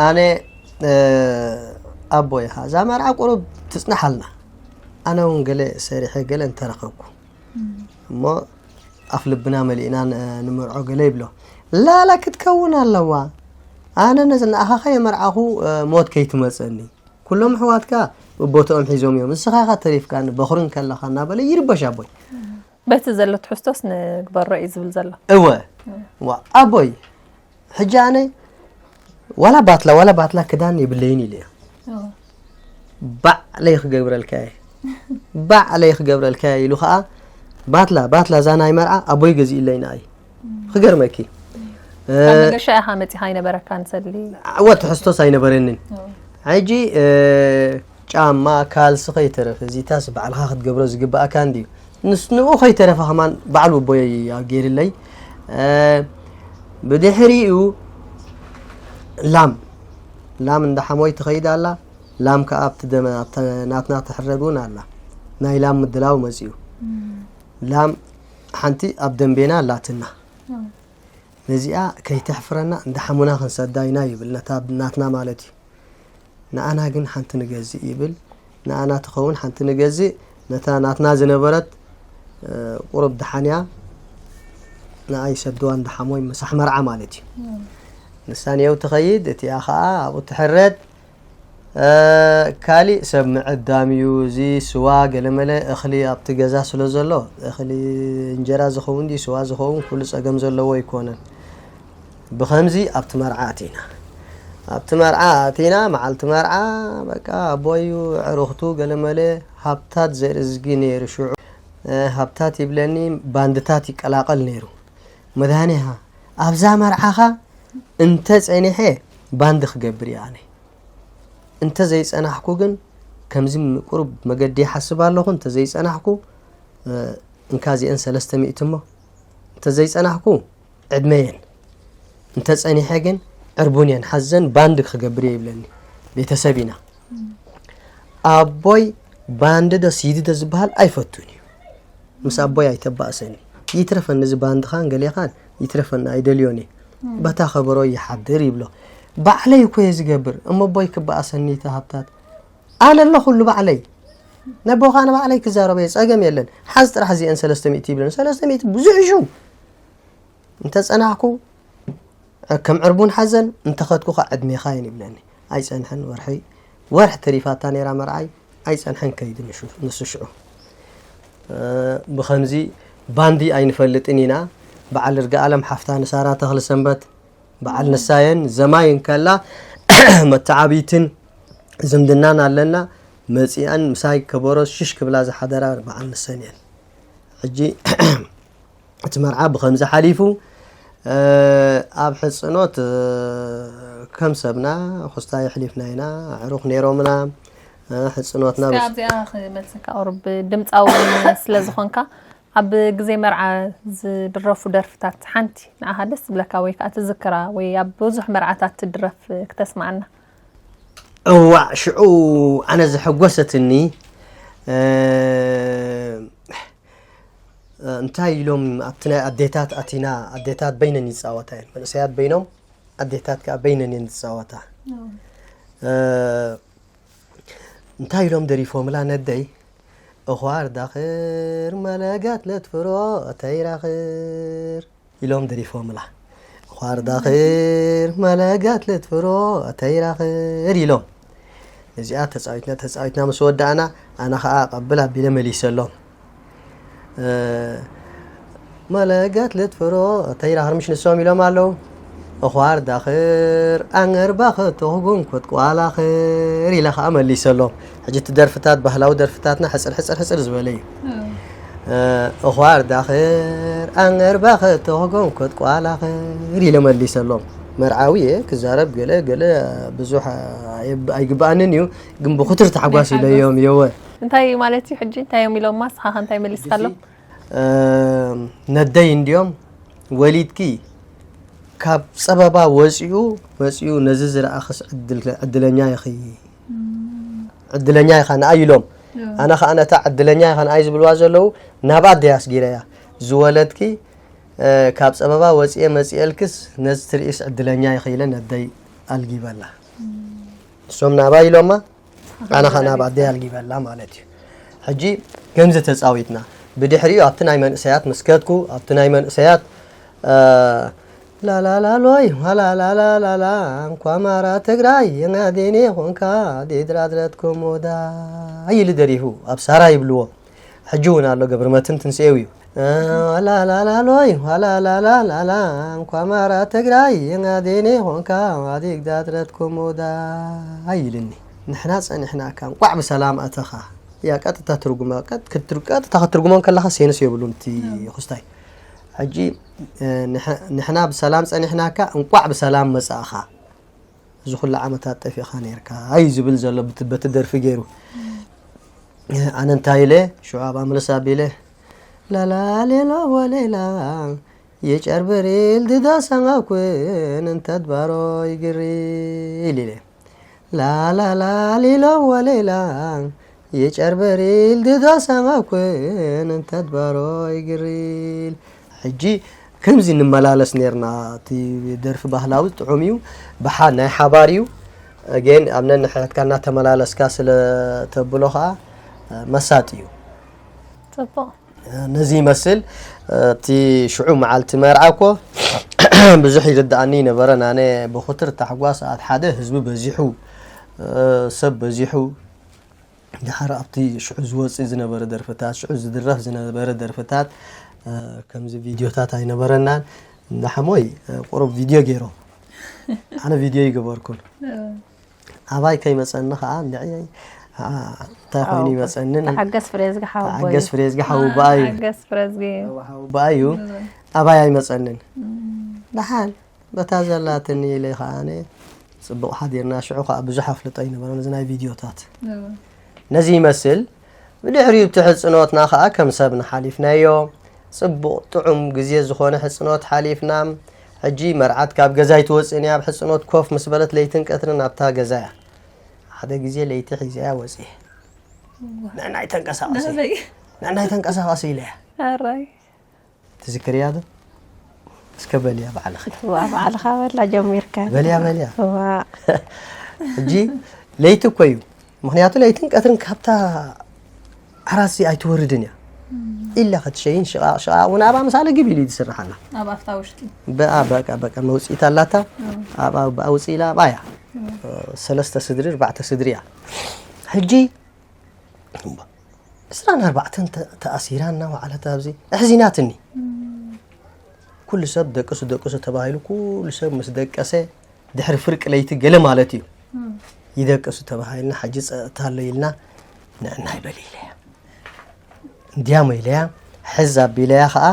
ኣነ ኣቦይ ኢኻ እዛ መርዓ ቁሩብ ትፅናሓልና ኣነ እውን ገለ ሰሪሐ ገለ እንተረኸብኩ እሞ ኣፍ ልብና መሊእና ንምርዖ ገለ ይብሎ ላላ ክትከውን ኣለዋ ኣነ ነዚ ንኣኻ ከየመርዓኹ ሞት ከይትመፀኒ ኩሎም ኣሕዋትካ ቦትኦም ሒዞም እዮም ንስኻ ኢኻ ተሪፍካ በኹሪ እንከለኻ እናበለ ይርበሽ ኣቦይ በቲ ዘሎ ትሕዝቶስ ንግበሮ እዩ ዝብል ዘሎ እወ ዋ ኣቦይ ሕጂ ኣነ ዋላ ባትላ ዋላ ባትላ ክዳን የብለይን ኢለ እየ ባዕለይ ክገብረልካ እየ ባዕለይ ክገብረልካ እየ ኢሉ ከዓ ባትላ ባትላ እዛ ናይ መርዓ ኣቦይ ገዚእለይ ንኣይ ክገርመኪ ካብ መገሻ ኢኻ መፂኻ ኣይነበረካን ሰሊ ወ ትሕዝቶስ ኣይነበረንን ሕጂ ጫማ ካልሲ ከይተረፈ እዚታስ ባዕልኻ ክትገብሮ ዝግባእካ እንድዩ ንስ ንኡ ከይተረፈ ከማን ባዕሉ ኣቦይ ገይርለይ ብድሕሪኡ ላም ላም እንዳ ሓሞይ ትኸይድ ኣላ ላም ከዓ ኣብቲ ደመ ኣብቲ ናትና ትሕረድ እውን ኣላ ናይ ላም ምድላው መፅኡ ላም ሓንቲ ኣብ ደንቤና ኣላትና ነዚኣ ከይተሕፍረና እንዳ ሓሙና ክንሰዳ ኢና ይብል ነታ ናትና ማለት እዩ ንኣና ግን ሓንቲ ንገዝእ ይብል ንኣና ትኸውን ሓንቲ ንገዝእ ነታ ናትና ዝነበረት ቁሩብ ድሓንያ ንኣይ ሰድዋ እንዳ ሓሞይ ምሳሕ መርዓ ማለት እዩ ንሳ ንየው ትኸይድ እቲኣ ከዓ ኣብኡ ትሕረድ ካሊእ ሰብ ምዕዳም እዩ እዚ ስዋ ገለመለ እኽሊ ኣብቲ ገዛ ስለ ዘሎ እኽሊ እንጀራ ዝኸውን ድዩ ስዋ ዝኸውን ኩሉ ፀገም ዘለዎ ኣይኮነን ብኸምዚ ኣብቲ መርዓ ኣቲና ኣብቲ መርዓ ኣቲና መዓልቲ መርዓ በቃ ኣቦዩ ዕሩኽቱ ገለመለ ሃብታት ዘርእዝጊ ነይሩ ሽዑ ሃብታት ይብለኒ ባንድታት ይቀላቐል ነይሩ መድሃኒኻ ኣብዛ መርዓኻ እንተ ጸኒሐ ባንድ ክገብር እየ ኣነ እንተ ዘይጸናሕኩ ግን ከምዚ ቁሩብ መገዲ ይሓስብ ኣለኹ እንተ ዘይጸናሕኩ እንካ እዚአን ሰለስተ ሚእቲ እሞ እንተ ዘይጸናሕኩ ዕድመየን እንተ ጸኒሐ ግን ዕርቡን እየን ሓዘን ባንድ ክገብር እየ ይብለኒ ቤተሰብ ኢና ኣቦይ ባንድ ዶ ሲዲ ዶ ዝበሃል ኣይፈቱን እዩ ምስ ኣቦይ ኣይተባእሰኒ ይትረፈኒ እዚ ባንድኻን ገሌኻን ይትረፈኒ ኣይደልዮን እየ በታ ከበሮ ይሓድር ይብሎ ባዕለይ እኮ እየ ዝገብር እሞ ኣቦይ ክበኣሰኒ እቲ ሃብታት ኣነ ኣለኹሉ ባዕለይ ነቦኻ ንባዕለይ ክዛረበ ጸገም የለን ሓዝ ጥራሕ እዚአን ሰለስተ ሚእቲ ይብለኒ ሰለስተ ሚእቲ ብዙሕ እዩ እንተ ጸናሕኩ ከም ዕርቡን ሓዘን እንተ ኸድኩ ኸ ዕድሜኻ እየን ይብለኒ ኣይጸንሐን ወርሒ ወርሒ ተሪፋታ ነይራ መርዓይ ኣይጸንሐን ከይዱ ንሱ ሽዑ ብኸምዚ ባንዲ ኣይንፈልጥን ኢና በዓል ርግኣለም ሓፍታ ንሳራ ተኽሊ ሰንበት በዓል ንሳየን ዘማይ እንከላ መተዓብይትን ዝምድናን ኣለና መፂኣን ምሳይ ከበሮ ሽሽ ክብላ ዝሓደራ በዓል ንሰን እየን ሕጂ እቲ መርዓ ብኸምዚ ሓሊፉ ኣብ ሕፅኖት ከም ሰብና ኹስታ የሕሊፍና ኢና ኣዕሩኽ ነይሮምና ሕፅኖትና ኣብዚኣ ክመልሰካ ቁሩብ ድምፃዊ ስለ ዝኾንካ ኣብ ግዜ መርዓ ዝድረፉ ደርፍታት ሓንቲ ንዓኻ ደስ ዝብለካ ወይ ከዓ ትዝክራ ወይ ኣብ ብዙሕ መርዓታት ትድረፍ ክተስምዓና እዋዕ ሽዑ ኣነ ዘሐጎሰትኒ እንታይ ኢሎም ኣብቲ ናይ ኣዴታት ኣቲና ኣዴታት በይነን ይፃወታ እየን መንእሰያት በይኖም ኣዴታት ከዓ በይነን እየን ዝፃወታ እንታይ ኢሎም ደሪፎምላ ነደይ እዃር ዳኽር መለጋት ለትፍሮ ተይራኽር ኢሎም ደሪፎምላ እዃር ዳኽር መለጋት ለትፍሮ ተይራኽር ኢሎም እዚኣ ተፃዊትና ተፃዊትና ምስ ወዳእና ኣነ ከዓ ቀብል ኣቢለ መሊሰሎም መለገት ልትፍሮ ተይራኽር ምሽ ንሶም ኢሎም ኣለዉ እዃር ዳኽር ኣንገርባ ኸተኹጉን ኮትቋላኽር ኢለ ከዓ መሊሰሎም ሕጂ እቲ ደርፍታት ባህላዊ ደርፍታትና ሕፅር ሕፅር ሕፅር ዝበለ እዩ እዃር ዳኽር ኣንገርባ ኸተኹጉን ኮትቋላኽር ኢለ መሊሰሎም መርዓዊ እየ ክዛረብ ገለ ገለ ብዙሕ ኣይግብኣንን እዩ ግን ብኩትር ተሓጓስ ኢለዮም የወ እንታይ ማለት እዩ ሕጂ? እንታይ እዮም ኢሎማ? ንስኻ ከ እንታይ መሊስካሎም? እም፣ ነደይ እንዲዮም ወሊድኪ ካብ ጸበባ ወፂኡ መፂኡ ነዚ ዝረኣኽስ ዕድል- ዕድለኛ ኢኺ፣ ዕድለኛ ኢኻ ንኣይ ኢሎም። ኣነ ከዓ ነታ ዕድለኛ ኢኻ ንኣይ ዝብልዋ ዘለዉ ናብ ኣደይ ኣስጊረያ። ዝወለድኪ እ፣ ካብ ጸበባ ወፂኤ መፂኤልክስ ነዚ ትርኢስ ዕድለኛ ኢኺ ኢለ ነደይ ኣልጊበላ። እሶም ናባይ ኢሎማ ኣነ ኸ ናብ ኣደይ ኣልጊበላ ማለት እዩ። ሕጂ ከምዚ ተፃዊትና ብድሕሪኡ ኣብቲ ናይ መንእሰያት ምስ ከድኩ ኣብቲ ናይ መንእሰያት እ፣ ላላላሎይ ዋላላላላላ እንኳ ማራ ትግራይ የናዴኔ ኾንካ ዴድራድረት ኮሞዳ ኢሉ ደሪፉ ኣብ ሳራ ይብልዎ። ሕጂ እውን ኣሎ ገብርመትን ትንስኤው እዩ። ዋላላላሎይ ዋላላላላላ እንኳ ማራ ትግራይ የናዴኔ ኾንካ ዴድራድረት ኮሞዳ ኢልኒ። ንሕና ጸኒሕናካ እንቋዕ ብሰላም ኣተኻ። ያ ቀጥታ ትርጉማ ቀጥታ ክትርጉሞ ከለኻ ሴንስ የብሉን እቲ ክስታይ። ሕጂ ንሕና ብሰላም ጸኒሕናካ እንቋዕ ብሰላም መጻእኻ። እዚ ኩሉ ዓመታት ጠፊእኻ ነርካ እዩ ዝብል ዘሎ በቲ ደርፊ ገይሩ። ኣነ እንታይ ኢለ ሽዑ ኣብኣ ምልስ ኣቢለ ላላሌሎ ወሌላ የጨርብሪል ድዳሳንጋኩን እንተድባሮ ይግሪል ኢለ ላላላሊሎ ወሌላ የጨርብሪል ድዳሳንጋኩን እንተድባሮ ይግሪል። ሕጂ ከምዚ ንመላለስ ነርና። እቲ ደርፊ ባህላዊ ጥዑም እዩ። ብሓ ናይ ሓባር እዩ። ግን ኣብ ነንሕድሕድካ እናተመላለስካ ስለ ተብሎ ከዓ መሳጢ እዩ። ፅቡቕ። ነዚ ይመስል። እቲ ሽዑ መዓልቲ መርዓ እኮ ብዙሕ ይርድኣኒ ነበረ። ናነ ብኹትር ታሕጓስ ሰዓት ሓደ ህዝቢ በዚሑ፣ ሰብ በዚሑ፣ ድሓር ኣብቲ ሽዑ ዝወፅእ ዝነበረ ደርፍታት ሽዑ ዝድረፍ ዝነበረ ደርፍታት ከምዚ ቪድዮታት ኣይነበረናን። እንዳሓሞይ ቁሩብ ቪድዮ ገይሮም ኣነ ቪድዮ ይገበርኩን ኣባይ ከይመፀኒ ከዓ እንድዒ እንታይ ኮይኑ ይመፀንን ተሓገስ ፍሬዝጊ ሓወቦይ ተሓገስ ፍሬዝጊ ሓወቦኣዩ ሓገስ ፍሬዝጊ ሓወቦኣዩ ኣባይ ኣይመፀንን ደሓን በታ ዘላትኒ ኢለ ከዓ ኣነ ፅቡቕ ሓዲርና ሽዑ ከዓ ብዙሕ ኣፍልጦ ይነበረ ነዚ ናይ ቪድዮታት ነዚ ይመስል ብድሕሪኡ እቲ ሕፅኖትና ከዓ ከም ሰብ ንሓሊፍናዮ ፅቡቕ ጥዑም ግዜ ዝኾነ ሕፅኖት ሓሊፍና ሕጂ መርዓት ካብ ገዛ ኣይትወፅእን እያ ኣብ ሕፅኖት ኮፍ ምስ በለት ለይትን ቀትርን ኣብታ ገዛ እያ ሓደ ግዜ ለይቲ ሒዘያ ወፅየ ንዕናይ ተንቀሳቐሲ ንዕናይ ተንቀሳቐሲ ኢለያ ትዝክርያ ዶ እስከ በልያ ባዕልኺ ዋ ባዕልኻ በላ ጀሚርካ በልያ በልያ ዋ ሕጂ ለይቲ እኮ እዩ ምክንያቱ ለይትን ቀትርን ካብታ ዓራሲ ኣይትወርድን እያ ኢላ ክትሸይን ሽቓቕ ሽቓቕ እውን ኣብኣ ምሳለ ግብ ኢሉ እዩ ዝስራሕ ኣላ ኣብ ኣፍታ ውሽጢ በኣ በቃ በቃ መውፅኢት ኣላታ ኣብኣ ብኣ ውፅእ ኢላ ኣብኣ እያ ሰለስተ ስድሪ ኣርባዕተ ስድሪ እያ ሕጂ ዕስራን ኣርባዕተን ተኣሲራ እናወዓለት ኣብዚ ኣሕዚናትኒ ኩሉ ሰብ ደቅሱ ደቅሱ ተባሂሉ ኩሉ ሰብ ምስ ደቀሰ ድሕሪ ፍርቂ ለይቲ ገለ ማለት እዩ ይደቅሱ ተባሂልና ሕጂ ፀጥታ ኣሎ ኢልና ንዕናይ በል ኢለያ እንድያሞ ኢለያ ሕዝ ኣቢለያ ከዓ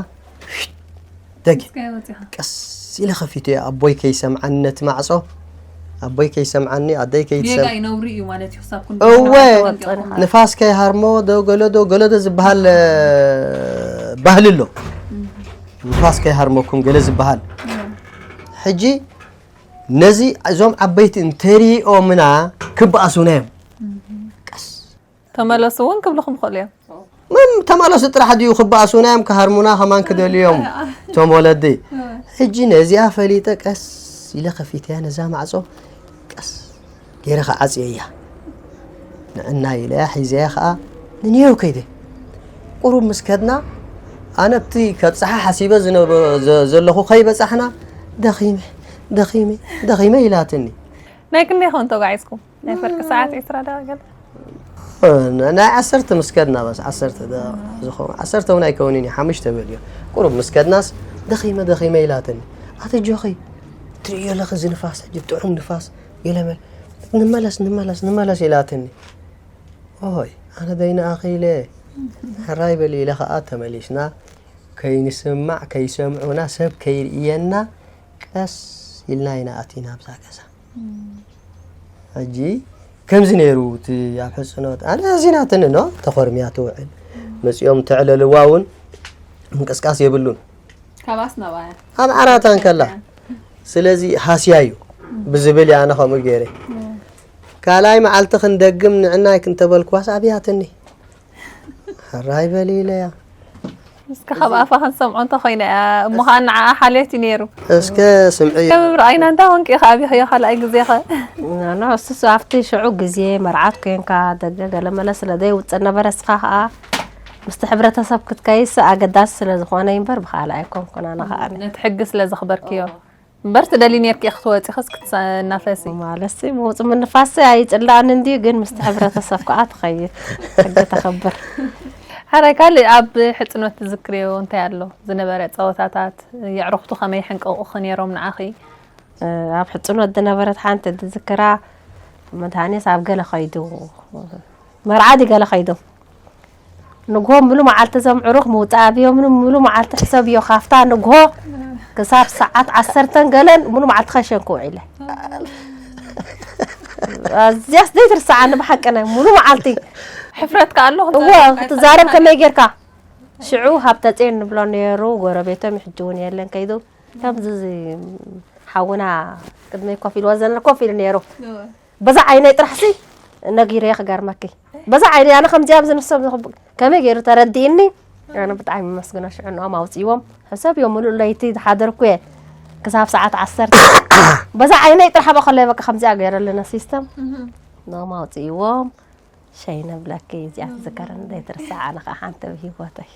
ደገ ቀስ ኢለ ከፊተዮ ኣቦይ ከይሰምዓኒ ነቲ ማዕፆ ኣቦይ ከይሰምዓኒ ኣደይ ከይትሰም ነውሪ እዩ ማለት እዩ ክሳብ ኩሉ እወ ንፋስ ከይሃርሞ ዶ ገሎ ዶ ገሎ ዶ ዝበሃል ባህሊ ኣሎ ንፋስ ከይሃርመኩም ገለ ዝበሃል ሕጂ ነዚ እዞም ዓበይቲ እንተሪኦምና ክበኣሱና እዮም ቀስ ተመለሱ እውን ክብልኹም ይኽእሉ እዮም መም ተመለሱ ጥራሕ ድዩ ክበኣሱና እዮም ክሃርሙና ከማን ክደልዩ እዮም እቶም ወለዲ ሕጂ ነዚኣ ፈሊጠ ቀስ ኢለ ከፊተያ ነዛ ማዕፆ ቀስ ገይረ ከዓፅየያ ንዕና ኢለያ ሒዘያ ከዓ ንኔው ከይደ ቁሩብ ምስ ከድና ኣነ ኣብቲ ከብፅሓ ሓሲበ ዝነበ- ዘ- ዘለኹ ከይበፃሕና ደኺመ ደኺመ ደኺመ ኢላትኒ ናይ ክንደይ ኸውን ተጓዒዝኩም ናይ ፍርቂ ሰዓት ዒስራ ደቂቕ ገለ ናይ ዓሰርተ ምስ ከድና በስ ዓሰርተ ደቂቕ ዝኸውን ዓሰርተ እውን ኣይከውንን እዩ ሓሙሽተ በልዮ ቁሩብ ምስ ከድናስ ደኺመ ደኺመ ኢላትኒ ኣቲ ጆኺ ትርእዮ ኣለኺ እዚ ንፋስ ሕጂ ጥዑም ንፋስ ገለመል ንመለስ ንመለስ ንመለስ ኢላትኒ ኦይ ኣነ ደይንኣኺ ኢለ ሕራይ በሊ ኢለ ከዓ ተመሊስና ከይንስማዕ ከይሰምዑና ሰብ ከይርእየና ቀስ ኢልና ኢና ኣቲና ኣብዛ ገዛ ሕጂ ከምዚ ነይሩ እቲ ኣብ ሕጽኖት ኣነ ኣዚናትኒ ኖ ተኾርምያ ትውዕል መጺኦም ተዕለልዋ እውን ምንቅስቃስ የብሉን። ካባስ ናባያ ኣብ ዓራታ እንከላ ስለዚ ሃስያ እዩ ብዝብል እያ ኣነ ከምኡ ገይረ ካልኣይ መዓልቲ ክንደግም ንዕናይ ክንተበልክዋስ ኣብያትኒ ሕራይ በሊ ኢለያ እስከ ካብ ኣፋ ክንሰምዖ እንተኮይነ እያ እሞ ከዓ ንዓኣ ሓልዮት እዩ ነይሩ እስከ ስምዒ ከብብር ኣይና እንታይ ኮንኪ ኢኻ ኣቢኽዮ ካልኣይ ግዜኸ ኖ እሱስ ኣብቲ ሽዑ ግዜ መርዓት ኮንካ ደገ ገለመለ ስለ ዘይውፅእ ነበረ እስኻ ከዓ ምስቲ ሕብረተሰብ ክትከይስ ኣገዳሲ ስለ ዝኾነ እምበር ብካልእ ኣይኮንኩን ኣነ ከዓ ነቲ ሕጊ ስለ ዘኽበርክዮ እምበር ትደሊ ነርኪ ክትወፂ ኸስ ክትናፈሲ ማለት ሲ ምውፅ ምንፋስ ኣይፅላእን እንድዩ ግን ምስቲ ሕብረተሰብ ከዓ ትኸይድ ሕጊ ተኸብር ሓራይ ካልእ ኣብ ሕፅኖት ትዝክርዮ እንታይ ኣሎ ዝነበረ ፀወታታት የዕሩኽቱ ከመይ ሕንቅቑኺ ነይሮም ንዓኺ ኣብ ሕፅኖት ዝነበረት ሓንቲ ዝዝክራ መድሃኔስ ኣብ ገለ ኸይዱ መርዓ ድዩ ገለ ኸይዱ ንግሆ ሙሉ መዓልቲ እዞም ዕሩኽ ምውፃእ ኣብዮም ሙሉ መዓልቲ ሕሰብዮ ካብታ ንግሆ ክሳብ ሰዓት ዓሰርተን ገለን ሙሉ መዓልቲ ከሸንኩ ውዒለ ኣዝያስ ዘይትርሰዓኒ ብሓቂ ናይ ሙሉ መዓልቲ ሕፍረት ከኣ ኣሎ እወ ክትዛረብ ከመይ ጌርካ ሽዑ ሃብተፅዮን ንብሎ ነይሩ ጎረቤቶም ሕጂ እውን የለን ከይዱ ከምዚ ሓውና ቅድመይ ኮፍ ኢልዎ ዘነ ኮፍ ኢሉ ነይሩ በዛ ዓይነይ ጥራሕ ሲ ነጊረዮ ክገርመኪ በዛ ዓይነይ ኣነ ከምዚኣ ኣብዚ ንሶም ዝኽብ- ከመይ ገይሩ ተረዲእኒ ኣነ ብጣዕሚ መስግኖ ሽዑ ንኦም ኣውፅእዎም ሕሰብ እዮም ሙሉእ ለይቲ ዝሓደርኩ እየ ክሳብ ሰዓት ዓሰርተ በዛ ዓይነይ ጥራሕ በከለይ በቃ ከምዚኣ ገይረለና ሲስተም ንኦም ኣውፅእዎም ሸይ ነብለኪ እዚኣ ትዝከረኒ ዘይትርስዕ ኣነ ከዓ ሓንቲ ኣብ ሂወተይ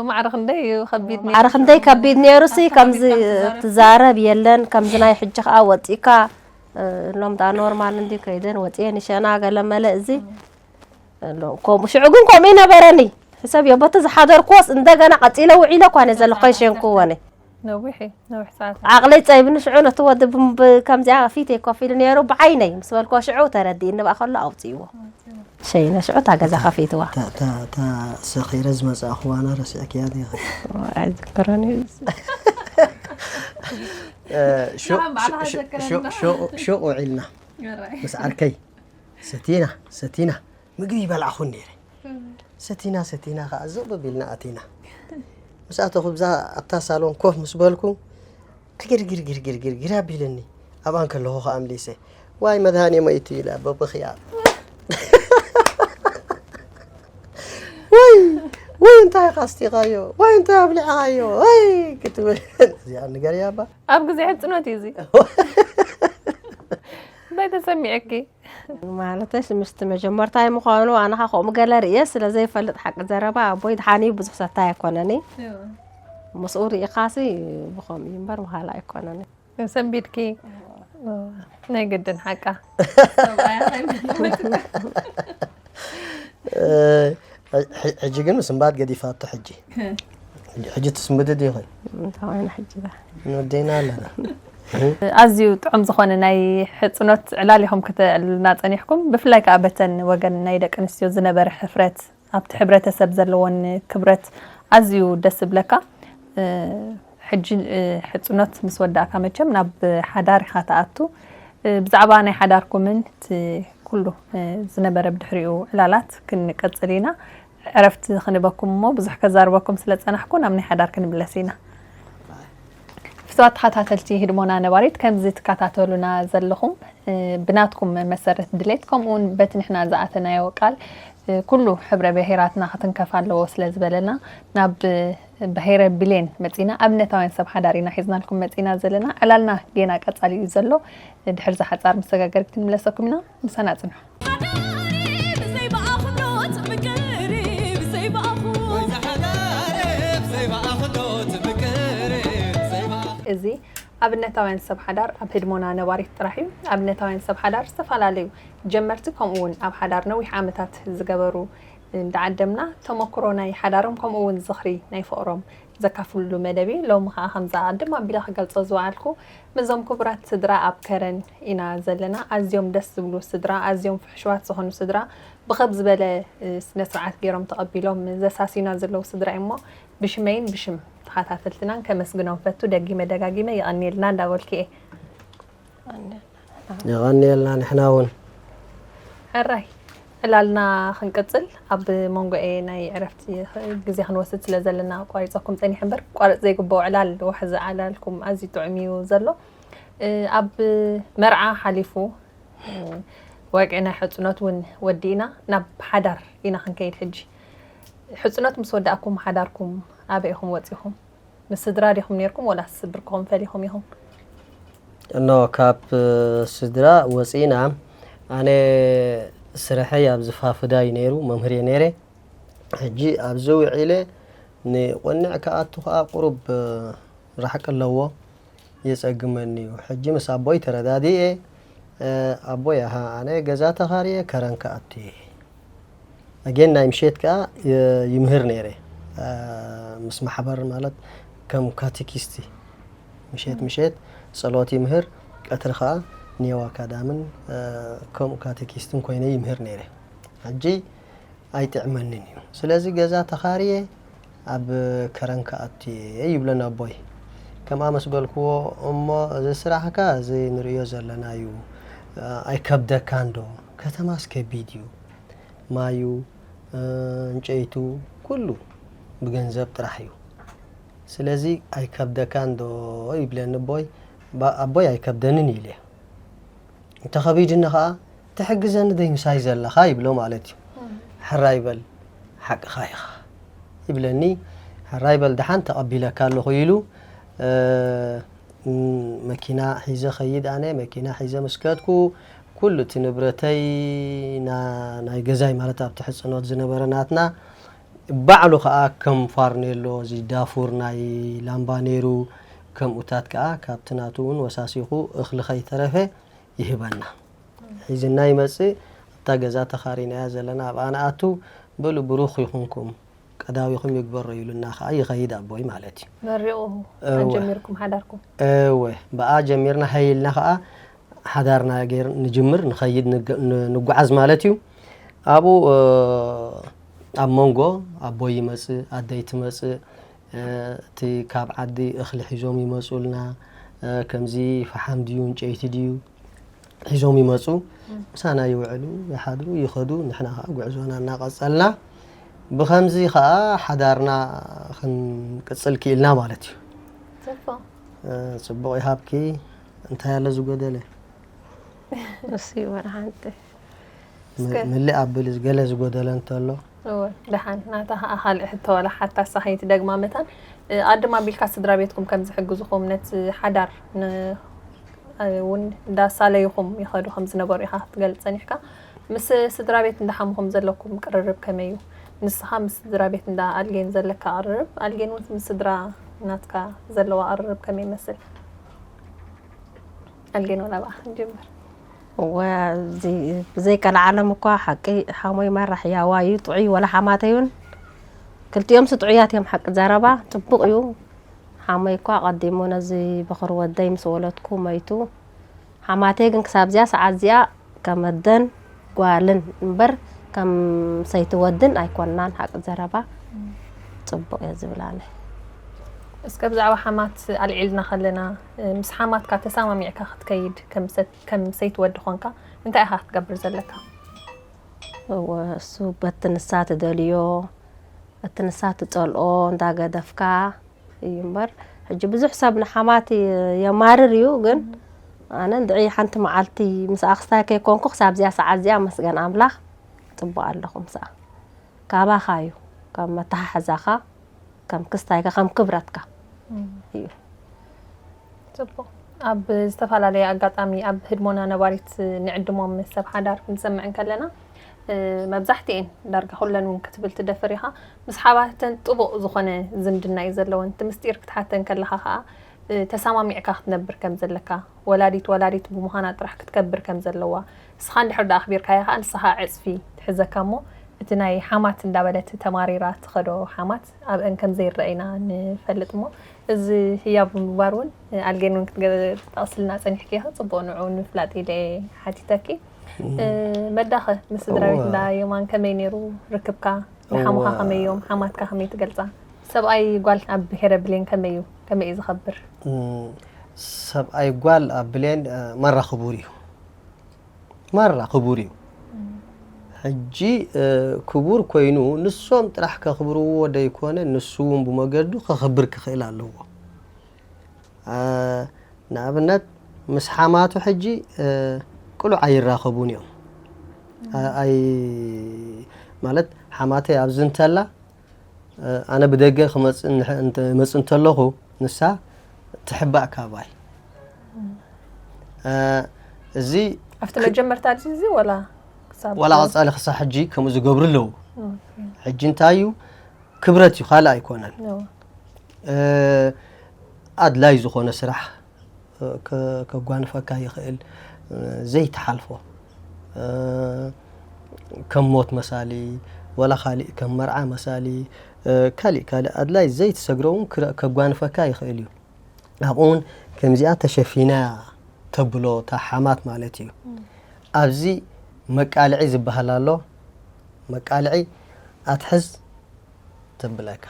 ማዕረ ክንደይ እዩ ከቢድ ነይሩ? ማዕረ ክንደይ ከቢድ ነይሩ ሲ ከምዚ ትዛረብ የለን ከምዚ ናይ ሕጂ ከዓ ወፂእካ ሎም ዳ ኖርማል እንዲ ከይደን ወፂኤን ይሸና ገለ መለ እዚ ኣሎ። ከምኡ ሽዑ ግን ከምኡ ይነበረኒ ሕሰብ ዮ በቲ ዝሓደርክዎስ እንደገና ቀፂለ ውዒለ እኳ እየ ዘለኮ ይሸንክዎኒ ነዊሕ እዩ ነዊሕ ሰዓት ዓቕለይ ፀይብኒ ሽዑ ነቲ ወዲ ብም- ብ- ከምዚኣ ፊተይ ኮፍ ኢሉ ነይሩ ብዓይነይ ምስ በልክዎ ሽዑ ተረዲእኒ በኣ ከሎ ኣውፅእዎ ሸይነ ሽዑ እታ ገዛ ከፊትዋ እታ- እታ እታ ሰኺረ ዝመፅኣ ክዋና ረሲዕክያ ዲኺ ኣይዝከረኒ እ፣ ሹቕ- ሹቕ- ሹቕ- ሹቕ ውዒልና ምስ ዓርከይ ሰቲና ሰቲና ምግቢ ይበልዓኹን ነይረ ሰቲና ሰቲና ከዓ ዝቕብብ ኢልና ኣቲና ምስ ኣተኹ ብዛ ኣብታ ሳሎን ኮፍ ምስ በልኩ ዕግርግርግርግርግር ኣቢልኒ ኣብኣ እንከለኹ ከዓ ምሊሰ ዋይ መድሃኔ መይቱ ኢለ በብኽያ ወይ ወይ እንታይ ኢኻ ኣስቲኻዮ ወይ እንታይ ኣብሊዕኻዮ ወይ ክትብል እዚኣ ንገርያ እባ ኣብ ግዜ ሕፅኖት እዩ እዚ እንታይ ተሰሚዐኪ ማለተሽ ምስቲ መጀመርታይ ምዃኑ ኣነኻ ከምኡ ገለ ርእየ ስለ ዘይፈልጥ ሓቂ ዘረባ ኣቦይ ድሓን እዩ ብዙሕ ሰታይ ኣይኮነኒ ምስኡ ርኢኻሲ ብኸምኡ እዩ እምበር ብኻልእ ኣይኮነኒ ሰንቢድኪ ናይ ግድን ሓቃ ሕጂ ግን ምስንባድ ገዲፋቶ ሕጂ ሕጂ ትስምብድ ዲኺ እንታዋይና ሕጂ ንወደይና ኣለና ኣዝዩ ጥዑም ዝኾነ ናይ ሕፅኖት ዕላል ኢኹም ክተዕልሉና ፀኒሕኩም ብፍላይ ከዓ በተን ወገን ናይ ደቂ ኣንስትዮ ዝነበረ ሕፍረት ኣብቲ ሕብረተሰብ ዘለዎን ክብረት ኣዝዩ ደስ ዝብለካ ሕጂ ሕፅኖት ምስ ወዳእካ መቸም ናብ ሓዳር ኢኻ ትኣቱ ብዛዕባ ናይ ሓዳርኩምን እቲ ኩሉ ዝነበረ ብድሕሪኡ ዕላላት ክንቀፅል ኢና ዕረፍቲ ክንበኩም እሞ ብዙሕ ከዛርበኩም ስለ ፀናሕኩ ናብ ናይ ሓዳር ክንምለስ ኢና ፍትዋት ተኸታተልቲ ህድሞና ነባሪት ከምዚ ትከታተሉና ዘለኹም ብናትኩም መሰረት ድሌት ከምኡውን በቲ ንሕና ዝኣተናዮ ቃል ኩሉ ሕብረ ብሄራትና ክትንከፍ ኣለዎ ስለ ዝበለና ናብ ብሄረ ብሌን መፂና ኣብነታውያን ሰብ ሓዳር ኢና ሒዝናልኩም መፂና ዘለና ዕላልና ጌና ቀፃሊ እዩ ዘሎ ድሕር ዝሓፃር መሰጋገሪ ክንምለሰኩም ኢና ምሳና ፅንሑ እዚ ኣብነታውያን ሰብ ሓዳር ኣብ ህድሞና ነባሪት ጥራሕ እዩ ኣብነታውያን ሰብ ሓዳር ዝተፈላለዩ ጀመርቲ ከምኡ እውን ኣብ ሓዳር ነዊሕ ዓመታት ዝገበሩ እንዳዓደምና ተመክሮ ናይ ሓዳሮም ከምኡ እውን ዝኽሪ ናይ ፍቕሮም ዘካፍሉሉ መደብ እዩ ሎሚ ከዓ ከምዛ ቅድም ኣቢለ ክገልፆ ዝወዓልኩ ምዞም ክቡራት ስድራ ኣብ ከረን ኢና ዘለና ኣዝዮም ደስ ዝብሉ ስድራ ኣዝዮም ፍሕሽዋት ዝኾኑ ስድራ ብኸብ ዝበለ ስነ ስርዓት ገይሮም ተቐቢሎም ዘሳስዩና ዘለዉ ስድራ እሞ ብሽመይን ብሽም ተኸታተልትናን ከመስግኖም ፈቱ ደጊመ ደጋጊመ የቐንየልና እንዳበልኩ እየ የቐንየልና ንሕና እውን ሕራይ ዕላልና ክንቅጽል፣ ኣብ መንጎኤ ናይ ዕረፍቲ ግዜ ክንወስድ ስለ ዘለና ኣቋሪጸኩም ጸኒሐ እምበር፣ ቋርጽ ዘይግብኦ ዕላል ዋሕዚ ዕላልኩም ኣዝዩ ጥዑም እዩ ዘሎ። ኣብ መርዓ ሓሊፉ፣ ወግዒ ናይ ሕጽኖት እውን ወዲእና ናብ ሓዳር ኢና ክንከይድ። ሕጂ ሕጽኖት ምስ ወዳእኩም ሓዳርኩም ኣበይ ኢኹም ወጺኹም? ምስ ስድራ ዲኹም ነርኩም ወላስ ብርክኹም ፈሊኹም ኢኹም? እኖ ካብ ስድራ ወፂና። ኣነ ስርሐይ ኣብ ዝፋፍዳ እዩ ነይሩ፣ መምህር እየ ነይረ። ሕጂ ኣብዚ ውዒለ ንቆንዕ ክኣቱ ከዓ ቁሩብ ራሕቂ ኣለዎ፣ የፀግመኒ እዩ። ሕጂ ምስ ኣቦይ ተረዳዲኤ፣ ኣቦይ ኣሃ ኣነ ገዛ ተኻርየ ከረን ክኣቱ እየ። ኣጌን ናይ ምሸት ከዓ ይምህር ነይረ፣ ምስ ማሕበር ማለት ከም ካቴኪስቲ ምሸት ምሸት ፀሎት ይምህር፣ ቀትሪ ከዓ ኔዋ ካዳምን ከምኡ ካቴኪስትን ኮይነ ይምህር ነይረ። ሕጂ ኣይጥዕመንን እዩ። ስለዚ ገዛ ተኻርየ ኣብ ከረን ክኣቱ እየ ይብለኒ ኣቦይ። ከምኣ ምስ በልክዎ፣ እሞ እዚ ስራሕካ እዚ ንርእዮ ዘለና እዩ፣ ኣይከብደካን ዶ? ከተማስ ከቢድ እዩ፣ ማዩ፣ እንጨይቱ፣ ኩሉ ብገንዘብ ጥራሕ እዩ። ስለዚ ኣይከብደካን ዶ ይብለኒ ኣቦይ። ኣቦይ ኣይከብደንን ኢለ። እንተኸቢድኒ ኸዓ ትሕግዘኒ ዶ ምሳይ ዘለኻ ይብሎ ማለት እዩ። ሕራይ በል ሓቅኻ ኢኻ ይብለኒ። ሕራይ በል ደሓን ተቐቢለካ ኣለኹ ኢሉ መኪና ሒዘ ኸይድ። ኣነ መኪና ሒዘ ምስ ከድኩ ኩሉ እቲ ንብረተይ ናይ ገዛይ ማለት ኣብቲ ሕፅኖት ዝነበረ ናትና ባዕሉ ከዓ ከም ፋርኔሎ እዚ ዳፉር ናይ ላምባ ነይሩ። ከምኡታት ከዓ ካብቲ ናቱ እውን ወሳሲኹ እኽሊ ኸይተረፈ ይህበና። ሒዝና ይመፅእ። ኣብታ ገዛ ተኻሪናያ ዘለና ኣብኣ ንኣቱ፣ በሉ ብሩኽ ይኹንኩም ቀዳዊኹም ይግበሮ ኢሉና ከዓ ይኸይድ ኣቦይ ማለት እዩ። መሪቑ ኣጀሚርኩም ሓዳርኩም? እወ፣ ብኣ ጀሚርና ሃይ ኢልና ከዓ ሓዳርና ገይር ንጅምር ንኸይድ ንጓዓዝ ማለት እዩ። ኣብኡ ኣብ መንጎ ኣቦይ ይመፅእ፣ ኣደይ ትመፅእ። እቲ ካብ ዓዲ እኽሊ ሒዞም ይመፁልና። ከምዚ ፈሓም ድዩ እንጨይቲ ድዩ ሒዞም ይመፁ። ምሳና ይውዕሉ ይሓድሩ ይኸዱ፣ ንሕና ከዓ ጉዕዞና እናቐፀልና ብኸምዚ ከዓ ሓዳርና ክንቅፅል ክኢልና ማለት እዩ። ፅቡቕ ይሃብኪ። እንታይ ኣሎ ዝጎደለ? እሱ ይበል ሓንቲ ምልእ ኣብል ገለ ዝጎደለ እንተሎ። እወ፣ ደሓን ናታ ከዓ ካልእ ሕቶ ዋላ ሓታ ሳኸይቲ ደግማ መታን ኣድም ኣቢልካ ስድራ ቤትኩም ከም ዝሕግዙኹም ነቲ ሓዳር እውን እንዳሳለይኹም ይኸዱ ከም ዝነበሩ ኢኻ ክትገልፅ ጸኒሕካ። ምስ ስድራ ቤት እንዳ ሓሙኹም ዘለኩም ቅርርብ ከመይ እዩ? ንስኻ ምስ ስድራ ቤት እንዳ ኣልጌን ዘለካ ቅርርብ፣ ኣልጌን እውን ምስ ስድራ ናትካ ዘለዋ ቅርርብ ከመይ ይመስል? ኣልጌን ወላ ብኣኻ ንጀምር። እወ ብዘይቀልዓለም እኳ ሓቂ ሓሞይ ማራ ሕያዋ እዩ ጥዑይ ወላ ሓማተይ እውን ክልቲኦም ስጥዑያት እዮም ሓቂ ዘረባ ጽቡቕ እዩ ሓሞይ እኳ ቀዲሙ ነዚ በኽሪ ወደይ ምስ ወለድኩ መይቱ ሓማተይ ግን ክሳብ እዚኣ ሰዓት እዚኣ ከም ኣደን ጓልን እምበር ከም ሰይቲ ወድን ኣይኮናን ሓቂ ዘረባ ጽቡቕ እየ ዝብል ኣነ እስከ ብዛዕባ ሓማት ኣልዒልና ከለና ምስ ሓማትካ ተሰማሚዕካ ክትከይድ ከም ሰይቲ ወዲ ኾንካ እንታይ ኢኻ ክትገብር ዘለካ? እወ እሱ በቲ ንሳ ትደልዮ እቲ ንሳ ትጸልኦ እንዳገደፍካ እዩ እምበር ሕጂ ብዙሕ ሰብ ንሓማት የማርር እዩ ግን ኣነ እንድዒ ሓንቲ መዓልቲ ምስኣ ክስታይ ከይኮንኩ ክሳብ እዚኣ ሰዓት እዚኣ መስገን ኣምላኽ ጽቡቕ ኣለኹ ምስኣ ካባኻ እዩ ካብ መተሓሕዛኻ ከም ክስታይካ ከም ክብረትካ እዩ። ጽቡቕ። ኣብ ዝተፈላለየ ኣጋጣሚ ኣብ ህድሞና ነባሪት ንዕድሞም ምስ ሰብ ሓዳር ክንሰምዕ እንከለና መብዛሕትኤን ዳርጋ ኩለን እውን ክትብል ትደፍር ኢኻ ምስ ሓባተን ጥቡቕ ዝኾነ ዝምድና እዩ ዘለወን። እቲ ምስጢር ክትሓተን ከለኻ ኸኣ ተሰማሚዕካ ክትነብር ከም ዘለካ፣ ወላዲት ወላዲት ብምዃና ጥራሕ ክትከብር ከም ዘለዋ፣ ንስኻ እንድሕር ደኣ ኣኽቢርካያ ኸኣ ንስኻ ዕጽፊ ትሕዘካ እሞ እቲ ናይ ሓማት እንዳበለት ተማሪራ ትኸዶ ሓማት ኣብአን ከም ዘይረአ ኢና ንፈልጥ እሞ እዚ ህያብ ብምግባር እውን ኣልጌን እውን ክትጠቕስልና ጸኒሕኪ ኢኺ ጽቡቕ ንዑ ንምፍላጥ ኢለ ሓቲተኪ መዳኸ ምስ ስድራ ቤት እንዳ የማን ከመይ ነይሩ ርክብካ ንሓሙኻ ከመይ እዮም ሓማትካ ከመይ ትገልጻ ሰብኣይ ጓል ኣብ ብሄረ ብሌን ከመይ እዩ ከመይ እዩ ዝኸብር ሰብኣይ ጓል ኣብ ብሌን ማራ ክቡር እዩ ማራ ክቡር እዩ ሕጂ ክቡር ኮይኑ ንሶም ጥራሕ ከኽብርዎ ደይኮነ፣ ንሱ እውን ብመገዱ ከኽብር ክኽእል ኣለዎ። ንኣብነት፣ ምስ ሓማቱ ሕጂ ቅሉዕ ኣይራኸቡን እዮም። ኣይ ማለት፣ ሓማተይ ኣብዚ እንተላ፣ ኣነ ብደገ ክመጽእ እንተለኹ፣ ንሳ ትሕባእ ካባይ። እዚ ኣብቲ መጀመርታ ድዩ እዚ ወላ ክሳብ ዋላ ቀጻሊ ክሳብ ሕጂ ከምኡ ዝገብሩ ኣለዉ። ሕጂ እንታይ እዩ? ክብረት እዩ፣ ካልእ ኣይኮነን። ኣድላይ ዝኾነ ስራሕ ከጓንፈካ ይኽእል። ዘይትሓልፎ፣ ከም ሞት መሳሊ፣ ወላ ካሊእ ከም መርዓ መሳሊ፣ ካሊእ ካልእ ኣድላይ ዘይትሰግሮ እውን ከጓንፈካ ይኽእል እዩ። ኣብኡ እውን ከምዚኣ ተሸፊና ተብሎ፣ እታ ሓማት ማለት እዩ። ኣብዚ መቃልዒ ዝበሃል ኣሎ። መቃልዒ ኣትሕዝ ተብለካ።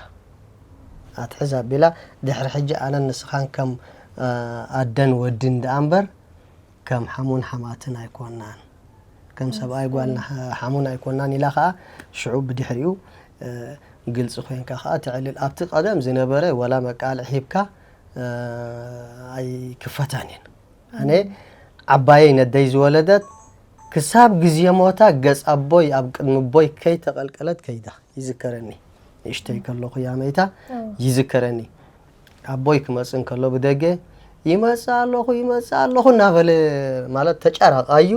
ኣትሕዝ ኣቢላ፣ ድሕሪ ሕጂ ኣነን ንስኻን ከም ኣደን ወድን ደኣ እምበር ከም ሓሙን ሓማትን ኣይኮናን፣ ከም ሰብኣይ ጓል ሓሙን ኣይኮናን ኢላ ከዓ ሽዑ ብድሕሪኡ ግልፂ ኮይንካ ከዓ ተዕልል። ኣብቲ ቀደም ዝነበረ ወላ መቃልዕ ሂብካ ኣይክፈታን እየን። ኣነ ዓባየይ ነደይ ዝወለደት ክሳብ ግዜ ሞታ ገፅ ኣቦይ ኣብ ቅድሚ ኣቦይ ከይተቐልቀለት ከይዳ ይዝከረኒ። ንእሽተይ ከለኹ ያመይታ ይዝከረኒ። ኣቦይ ክመፅእ እንከሎ ብደገ ይመፅእ ኣለኹ፣ ይመፅእ ኣለኹ እናበለ ማለት ተጫራቃዩ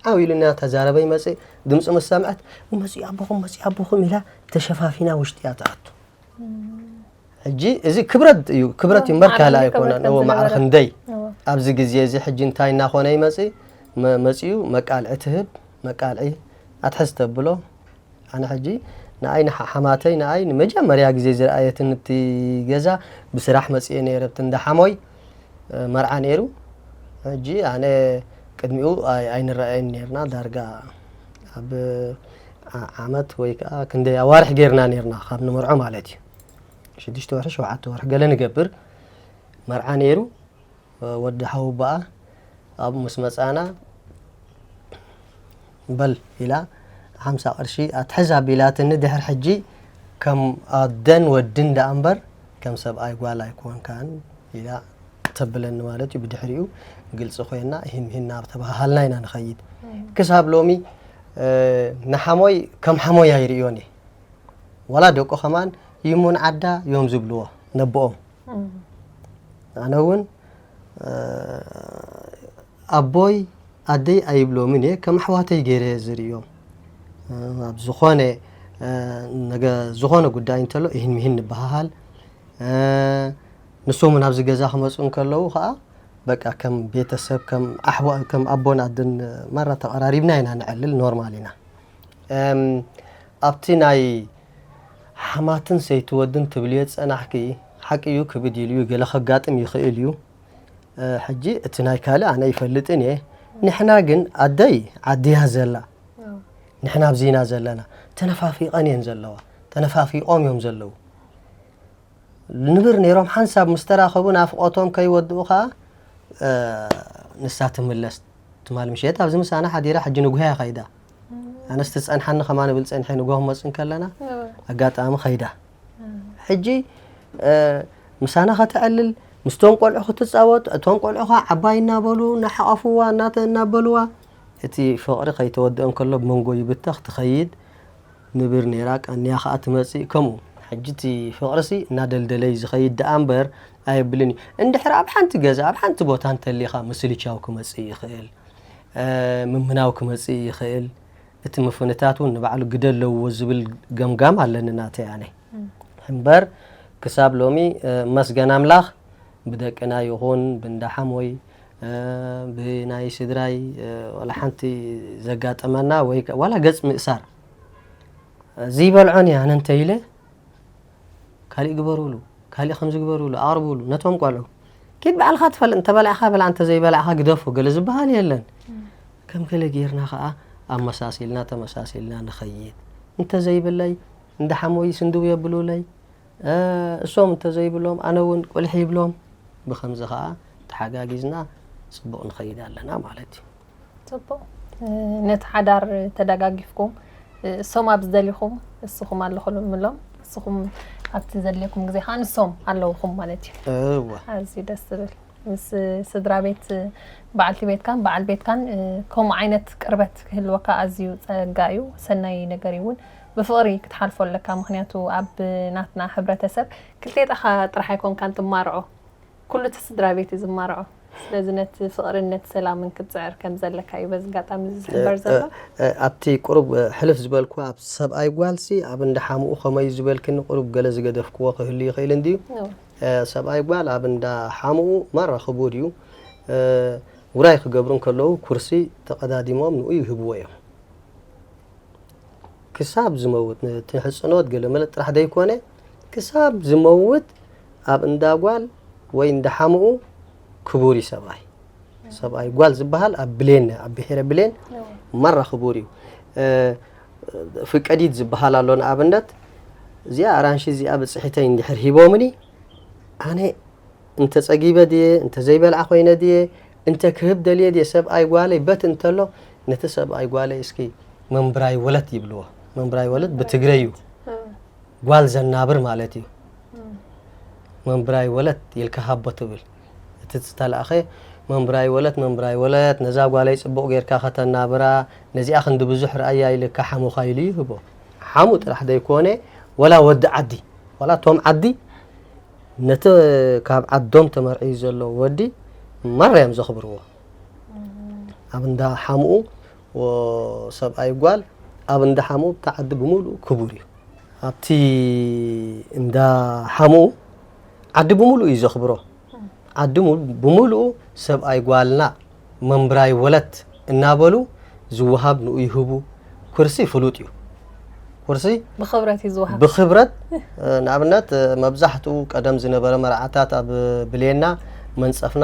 ዓው ኢሉ እናተዛረበ ይመፅእ። ድምፂ ምስ ሰምዐት መፂኡ ኣቦኹም፣ መፂኡ ኣቦኹም ኢላ ተሸፋፊና ውሽጢ እያ ትኣቱ። ሕጂ እዚ ክብረት እዩ፣ ክብረት እዩ እምበር ካልእ ኣይኮነን። እዎ ማዕረ ክንደይ ኣብዚ ግዜ እዚ ሕጂ እንታይ እናኾነ ይመፅእ? መፂኡ መቃልዒ ትህብ፣ መቃልዒ ኣትሕዝ ተብሎ። ኣነ ሕጂ ንኣይ ንሓማተይ ንኣይ ንመጀመርያ ግዜ ዝረኣየትን እቲ ገዛ ብስራሕ መፅየ ነይረ፣ ኣብቲ እንዳ ሓሞይ መርዓ ነይሩ። ሕጂ ኣነ ቅድሚኡ ኣይንረኣየን ነይርና፣ ዳርጋ ኣብ ዓመት ወይ ከዓ ክንደይ ኣዋርሕ ገይርና ነይርና ካብ ንመርዖ ማለት እዩ። ሽዱሽተ ወርሒ ሸውዓተ ወርሒ ገለ ንገብር መርዓ ነይሩ። ወዲ ሓወቦኣ ኣብኡ ምስ መፃና በል ኢላ ሓምሳ ቅርሺ ኣትሕዝ ኣቢላትኒ። ድሕሪ ሕጂ ከም ኣደን ወድን ደኣ እምበር ከም ሰብኣይ ጓል ኣይኮንካን ኢላ ተብለኒ ማለት እዩ። ብድሕሪኡ ግልፂ ኮይና ሂም ሂና ተባሃሃልና ኢና ንኸይድ። ክሳብ ሎሚ ንሓሞይ ከም ሓሞይ ኣይርእዮን እየ። ዋላ ደቁ ከማን ይሙን ዓዳ እዮም ዝብልዎ ነቦኦም። ኣነ እውን ኣቦይ ኣደይ ኣይብሎምን እየ፣ ከም ኣሕዋተይ ገይረ ዝርእዮም። ኣብ ዝኾነ ነገ ዝኾነ ጉዳይ እንተሎ ይህን ምሂን ንበሃሃል። ንሶም እውን ኣብዚ ገዛ ክመፁ እንከለዉ ከዓ በቃ ከም ቤተሰብ፣ ከም ኣሕዋ፣ ከም ኣቦን ኣደን ማራ ተቐራሪብና ኢና ንዕልል፣ ኖርማል ኢና። ኣብቲ ናይ ሓማትን ሰይቲ ወድን ትብልዮ ዝጸናሕኪ፣ ሓቂ እዩ፣ ክብድ ኢሉ እዩ፣ ገለ ከጋጥም ይኽእል እዩ። ሕጂ እቲ ናይ ካልእ ኣነ ኣይፈልጥን እየ። ንሕና ግን ኣደይ ዓዲያ ዘላ፣ ንሕና ኣብዚና ዘለና፣ ተነፋፊቐን እየን ዘለዋ፣ ተነፋፊቖም እዮም ዘለዉ። ንብር ነይሮም ሓንሳብ ምስ ተራኸቡ ናፍቖቶም ከይወድኡ ኸዓ ንሳ ትምለስ። ትማል ምሸት ኣብዚ ምሳና ሓዲራ ሕጂ ንጉሆ እያ ኸይዳ። ኣነስ ትጸንሓኒ ከማን እብል ጸንሐ ንጉሆ ክመጽእ እንከለና ኣጋጣሚ ኸይዳ። ሕጂ ምሳና ከተዕልል ምስቶም ቆልዑ ክትጻወት እቶም ቆልዑ ኸዓ ዓባይ እናበሉ እናሓቐፍዋ እናተ እናበልዋ እቲ ፍቕሪ ከይተወድኦ እንከሎ ብመንጎ ይብተኽ ትኸይድ። ንብር ነይራ ቀንያ ኸዓ ትመጽእ ከምኡ። ሕጂ እቲ ፍቕርሲ እናደልደለ እዩ ዝኸይድ ደኣ እምበር ኣየብልን እዩ። እንድሕር ኣብ ሓንቲ ገዛ ኣብ ሓንቲ ቦታ እንተሊኻ ምስልቻው ክመጽእ ይኽእል፣ ምምናው ክመጽእ ይኽእል። እቲ ምፍንታት እውን ንባዕሉ ግደ ኣለዎ ዝብል ገምጋም ኣለኒ ናተይ ኣነ። እምበር ክሳብ ሎሚ መስገን ኣምላኽ ብደቅና ይኹን ብእንዳ ሓሞይ ብናይ ስድራይ ዋላ ሓንቲ ዘጋጠመና ወይ ዋላ ገጽ ምእሳር ዘይበልዖን እየ ኣነ እንተ ኢለ ካሊእ ግበሩሉ፣ ካሊእ ከምዚ ግበሩሉ፣ ኣቕርቡሉ ነቶም ቆልዑ። ኪድ ባዕልኻ ትፈልጥ፣ እንተበላዕኻ ብላዕ፣ እንተዘይበላዕኻ ግደፎ ገለ ዝበሃል የለን። ከም ገለ ጌርና ኸዓ ኣመሳሲልና ተመሳሲልና ንኸይድ። እንተዘይብለይ እንዳ ሓሞይ ስንድው የብሉለይ፣ እሶም እንተዘይብሎም ኣነ እውን ቁልሕ ይብሎም። ብኸምዚ ኸዓ ተሓጋጊዝና ጽቡቕ ንኸይድ ኣለና ማለት እዩ። ጽቡቕ። ነቲ ሓዳር ተደጋጊፍኩም እሶም ኣብ ዝደልኹም እስኹም ኣለኹምሎም፣ እስኹም ኣብቲ ዘድልየኩም ግዜ ከዓ ንሶም ኣለውኹም ማለት እዩ። እወ ኣዝዩ ደስ ዝብል። ምስ ስድራ ቤት፣ በዓልቲ ቤትካን በዓል ቤትካን ከምኡ ዓይነት ቅርበት ክህልወካ ኣዝዩ ጸጋ እዩ፣ ሰናይ ነገር እዩ እውን። ብፍቕሪ ክትሓልፎ ኣለካ፣ ምክንያቱ ኣብ ናትና ሕብረተሰብ ክልቴጣኻ ጥራሕ ኣይኮንካን ትማርዖ፣ ኩሉ እቲ ስድራ ቤት እዩ ዝማርዖ። ስለዚ ነቲ ፍቕርን ነቲ ሰላምን ክትጽዕር ከም ዘለካ እዩ በዚ ኣጋጣሚ እዚ ዝሕበር ዘሎ። ኣብቲ ቁሩብ ሕልፍ ዝበልኩ ኣብ ሰብኣይ ጓልሲ ኣብ እንዳ ሓምኡ ከመይ ዝበልክኒ ቁሩብ ገለ ዝገደፍክዎ ክህሉ ይኽእል እንድዩ። ሰብኣይ ጓል ኣብ እንዳ ሓምኡ ማራ ክቡር እዩ። ውራይ ክገብሩ እንከለዉ ኩርሲ ተቐዳዲሞም ንኡ ይህብዎ እዮም። ክሳብ ዝመውት፣ ነቲ ሕጽኖት ገለ መለ ጥራሕ ዘይኮነ፣ ክሳብ ዝመውት ኣብ እንዳ ጓል ወይ እንዳ ሓምኡ ክቡር እዩ ሰብኣይ። ሰብኣይ ጓል ዝበሃል ኣብ ብሌን፣ ኣብ ብሄረ ብሌን ማራ ክቡር እዩ። ፍቀዲት ዝበሃል ኣሎ ንኣብነት፣ እዚኣ ኣራንሺ እዚኣ ብጽሒተይ እንድሕር ሂቦምኒ፣ ኣነ እንተ ጸጊበ ድየ፣ እንተ ዘይበልዓ ኮይነ ድየ፣ እንተ ክህብ ደልየ ድየ፣ ሰብኣይ ጓለይ በት እንተሎ፣ ነቲ ሰብኣይ ጓለይ እስኪ መንብራይ ወለት ይብልዎ። መንብራይ ወለት ብትግረ እዩ። ጓል ዘናብር ማለት እዩ። መንብራይ ወለት ኢልካ ሃቦ ትብል። እቲ ዝተላእኸ መንብራይ ወለት፣ መንብራይ ወለት፣ ነዛ ጓለይ ጽቡቕ ጌርካ ከተናብራ፣ ነዚኣ ክንዲ ብዙሕ ርኣያ ኢልካ ሓሙኻ ኢሉ ይህቦ። ሓሙ ጥራሕ ዘይኮነ፣ ወላ ወዲ ዓዲ፣ ወላ እቶም ዓዲ ነቲ ካብ ዓዶም ተመርዕዩ ዘሎ ወዲ ማራ እዮም ዘኽብርዎ። ኣብ እንዳ ሓምኡ ሰብኣይ ጓል ኣብ እንዳ ሓምኡ እቲ ዓዲ ብምሉኡ ክቡር እዩ። ኣብቲ እንዳ ሓምኡ ዓዲ ብምሉኡ እዩ ዘኽብሮ። ዓዲ ብምሉኡ ሰብኣይ ጓልና መንብራይ ወለት እናበሉ ዝወሃብ ንኡ ይህቡ። ኩርሲ ፍሉጥ እዩ። ኩርሲ ብኽብረት እዩ ዝወሃብ። ብኽብረት ንኣብነት መብዛሕትኡ ቀደም ዝነበረ መርዓታት ኣብ ብሌና መንፀፍና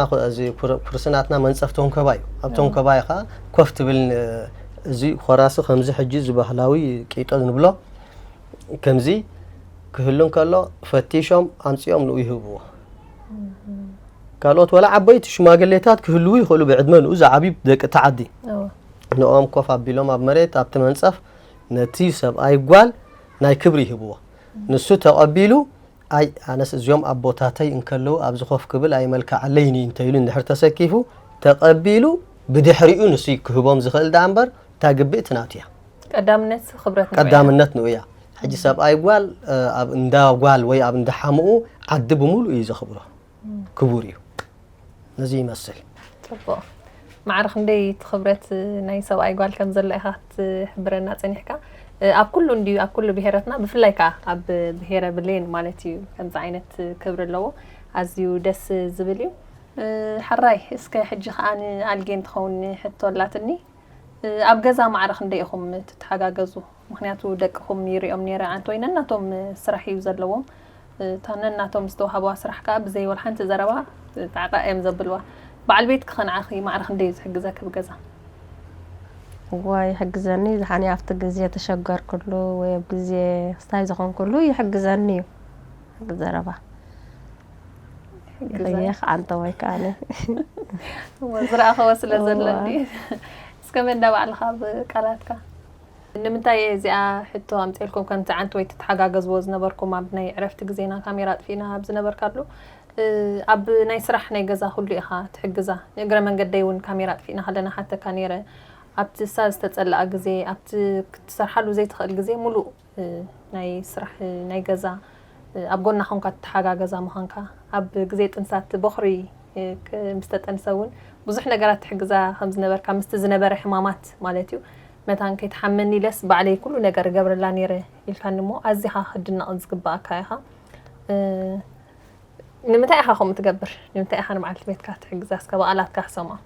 ኩርሲ ናትና መንፀፍ ተንከባ እዩ። ኣብ ተንከባ ኢኻ ኮፍ ትብል። እዚ ኮራሲ ከምዚ ሕጂ እዚ ባህላዊ ቂጦ ንብሎ ከምዚ ክህሉ እንከሎ ፈቲሾም ኣምፂኦም ንኡ ይህብዎ። ካልኦት ወላ ዓበይቲ ሽማግሌታት ክህልዉ ይኽእሉ ብዕድመ ንኡ ዝዓብዩ ደቂ ተዓዲ ንኦም ኮፍ ኣቢሎም ኣብ መሬት ኣብቲ መንፀፍ ነቲ ሰብኣይ ጓል ናይ ክብሪ ይህብዎ። ንሱ ተቐቢሉ ኣይ ኣነስ እዚኦም ኣቦታተይ እንከለዉ ኣብዚ ኮፍ ክብል ኣይመልክዓለይን እዩ እንተኢሉ እንድሕር ተሰኪፉ ተቐቢሉ ብድሕሪኡ ንሱ ክህቦም ዝኽእል ደኣ እምበር እታ ግብእቲ ናቱ እያ። ቀዳምነት ክብረት ንዑ እያ። ቀዳምነት ንኡ እያ። ሕጂ ሰብኣይ ጓል ኣብ እንዳ ጓል ወይ ኣብ እንዳ ሓምኡ ዓዲ ብምሉእ እዩ ዘኽብሮ። ክቡር እዩ። ነዚ ይመስል። ጽቡቕ። ማዕረ ክንደይ እቲ ክብረት ናይ ሰብኣይ ጓል ከም ዘሎ ኢኻ ክትሕብረና ጸኒሕካ። ኣብ ኩሉ እንድዩ ኣብ ኩሉ ብሄረትና ብፍላይ ከኣ ኣብ ብሄረ ብሌን ማለት እዩ ከምዚ ዓይነት ክብሪ ኣለዎ። ኣዝዩ ደስ ዝብል እዩ። ሓራይ እስከ ሕጂ ከኣ ንኣልጌን ትኸውን ሕቶ ኣላትኒ። ኣብ ገዛ ማዕረ ክንደይ ኢኹም ትተሓጋገዙ? ምኽንያቱ ደቅኹም ይሪኦም ነይረ ኣንተ ወይ ነናቶም ስራሕ እዩ ዘለዎም። እታ ነናቶም ዝተዋህበዋ ስራሕ ከኣ ብዘይ ወላ ሓንቲ ዘረባ ጣዕጣዕ እዮም ዘብልዋ። በዓል ቤትኪ ከ ንዓኺ ማዕረ ክንደይ እዩ ዝሕግዘኪ ኣብ ገዛ? እዋ ይሕግዘኒ ዝሓኒ ኣብቲ ግዜ ተሸገርኩሉ ወይ ኣብ ግዜ ክስታይ ዝኾንኩሉ ይሕግዘኒ እዩ። ዘረባ ይኽየኽ ኣንተ ወይ ከኣነ ዝረኣኸዎ ስለ ዘለኒ እስከ መን እንዳ ባዕልኻ ብቃላትካ ንምንታይ እየ እዚኣ ሕቶ ኣምፅኤልኩም ከምቲ ዓንቲ ወይ ትተሓጋገዝዎ ዝነበርኩም ኣብ ናይ ዕረፍቲ ግዜና ካሜራ ኣጥፊእና ኣብ ዝነበርካሉ ኣብ ናይ ስራሕ ናይ ገዛ ኩሉ ኢኻ ትሕግዛ ንእግረ መንገደይ እውን ካሜራ ኣጥፊእና ከለና ሓተካ ነይረ ኣብቲ እሳ ዝተፀለኣ ግዜ ኣብቲ ክትሰርሓሉ ዘይትኽእል ግዜ ሙሉእ ናይ ስራሕ ናይ ገዛ ኣብ ጎና ኮንካ ትተሓጋገዛ ምዃንካ ኣብ ግዜ ጥንሳት ቦኽሪ ምስ ተጠንሰ እውን ብዙሕ ነገራት ትሕግዛ ከም ዝነበርካ ምስቲ ዝነበረ ሕማማት ማለት እዩ መታን ከይትሓመኒ ኢለስ ባዕለይ ኩሉ ነገር እገብረላ ነይረ ኢልካኒ እሞ ኣዚኻ ክድነቕ ዝግበኣካ ኢኻ ንምንታይ ኢኻ ከምኡ ትገብር ንምንታይ ኢኻ ንበዓልቲ ቤትካ ትሕግዛ እስከ ብቓላትካ ክሰምዖ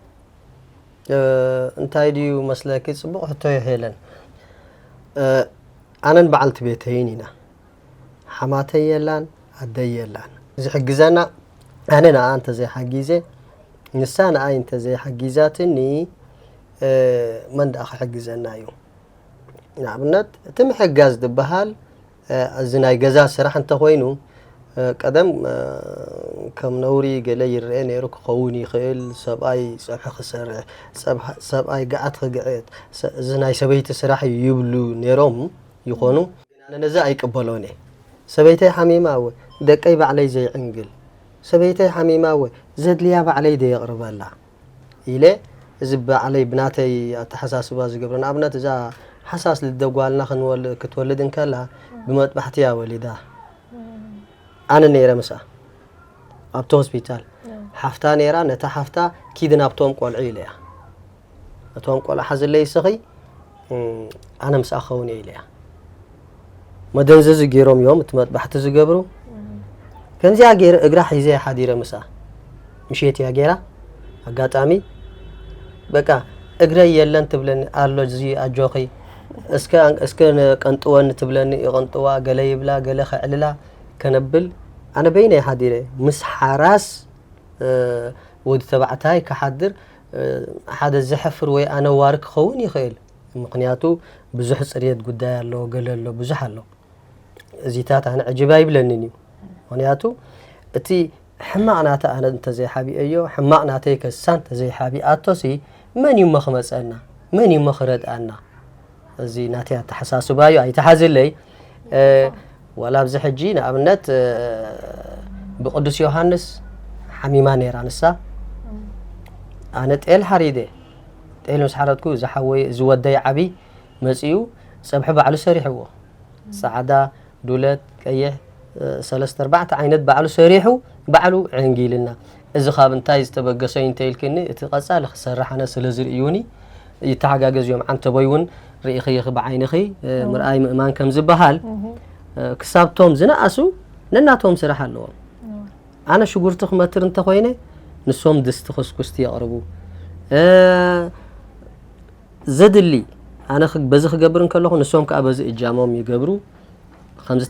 እንታይ ድዩ መስለኪ ጽቡቕ ሕቶ እዩ ሄለን ኣነን በዓልቲ ቤተይን ኢና ሓማተይ የላን ኣደይ የላን ዝሕግዘና ኣነ ንኣ እንተዘይሓጊዘ ንሳ ንኣይ እንተዘይሓጊዛትኒ መን ደኣ ክሕግዘና እዩ ንኣብነት እቲ ምሕጋዝ ዝበሃል እዚ ናይ ገዛ ስራሕ እንተኮይኑ ቀደም ከም ነውሪ ገለ ይረአ ነይሩ ክኸውን ይኽእል። ሰብኣይ ጸብሒ ክሰርሕ፣ ሰብኣይ ገዓት ክግዕት፣ እዚ ናይ ሰበይቲ ስራሕ እዩ ይብሉ ነይሮም ይኾኑ። ኣነ ነዚ ኣይቅበሎን እየ። ሰበይተይ ሓሚማ እወ ደቀይ ባዕለይ ዘይዕንግል፣ ሰበይተይ ሓሚማ እወ ዘድልያ ባዕለይ ደየቕርበላ ኢለ፣ እዚ ባዕለይ ብናተይ ኣተሓሳስባ ዝገብሮ። ንኣብነት እዛ ሓሳስ ልደ ጓልና ክትወልድ እንከላ ብመጥባሕቲ እያ ወሊዳ። ኣነ ነይረ ምስኣ ኣብቲ ሆስፒታል። ሓፍታ ነይራ፣ ነታ ሓፍታ ኪዲ ናብቶም ቆልዑ ኢለያ። እቶም ቆልዑ ሓዝለይ ስኺ ኣነ ምስኣ ክኸውን እየ ኢለያ። መደንዘዚ ገይሮም እዮም እቲ መጥባሕቲ ዝገብሩ። ከምዚኣ ገይረ እግራ ሒዘ እየ ሓዲረ ምስኣ። ምሸት እያ ገይራ። ኣጋጣሚ በቃ እግረይ የለን ትብለኒ ኣሎ እዚ ኣጆኺ እስከ እስከ ቀንጥወኒ ትብለኒ። ይቐንጥዋ፣ ገለ ይብላ፣ ገለ ከዕልላ ከነብል። ኣነ በይነይ ሓዲረ ምስ ሓራስ ወዲ ተባዕታይ ክሓድር ሓደ ዘሕፍር ወይ ኣነዋሪ ክኸውን ይኽእል። ምኽንያቱ ብዙሕ ጽርየት ጉዳይ ኣሎ፣ ገለ ኣሎ፣ ብዙሕ ኣሎ። እዚታት ኣነ ዕጅብ ኣይብለንን እዩ። ምኽንያቱ እቲ ሕማቕ ናተ ኣነ እንተዘይሓቢአዮ፣ ሕማቕ ናተይ ከሳ እንተዘይሓቢኣቶሲ መን እዩ እሞ ክመጸና? መን እዩ እሞ ክረድኣና? እዚ ናተይ ኣተሓሳስባ እዩ፣ ኣይተሓዝለይ። ዋላ ኣብዚ ሕጂ ንኣብነት ብቅዱስ ዮሃንስ ሓሚማ ነይራ ንሳ። ኣነ ጤል ሓሪደ፣ ጤል ምስ ሓረድኩ እዚ ሓወይ፣ እዚ ወደይ ዓብይ መጺኡ ጸብሒ ባዕሉ ሰሪሕዎ። ጻዕዳ፣ ዱለት፣ ቀይሕ፣ ሰለስተ ኣርባዕተ ዓይነት ባዕሉ ሰሪሑ ባዕሉ ዕንጊልና። እዚ ካብ እንታይ ዝተበገሰ እዩ እንተኢልክኒ፣ እቲ ቀጻሊ ክሰርሕ ኣነ ስለ ዝርእዩኒ ይተሓጋገዝ እዮም። ዓንተቦይ እውን ርኢኺ ኢኺ ብዓይንኺ፣ ምርኣይ ምእማን ከም ዝበሃል፣ ክሳብቶም ዝነኣሱ ነናቶም ስራሕ ኣለዎም። ኣነ ሽጉርቲ ክመትር እንተኾይነ ንሶም ድስቲ ክስኩስቲ የቕርቡ። ዘድሊ ኣነ በዚ ክገብር እንከለኹ ንሶም ከዓ በዚ እጃሞም ይገብሩ። ከምዚ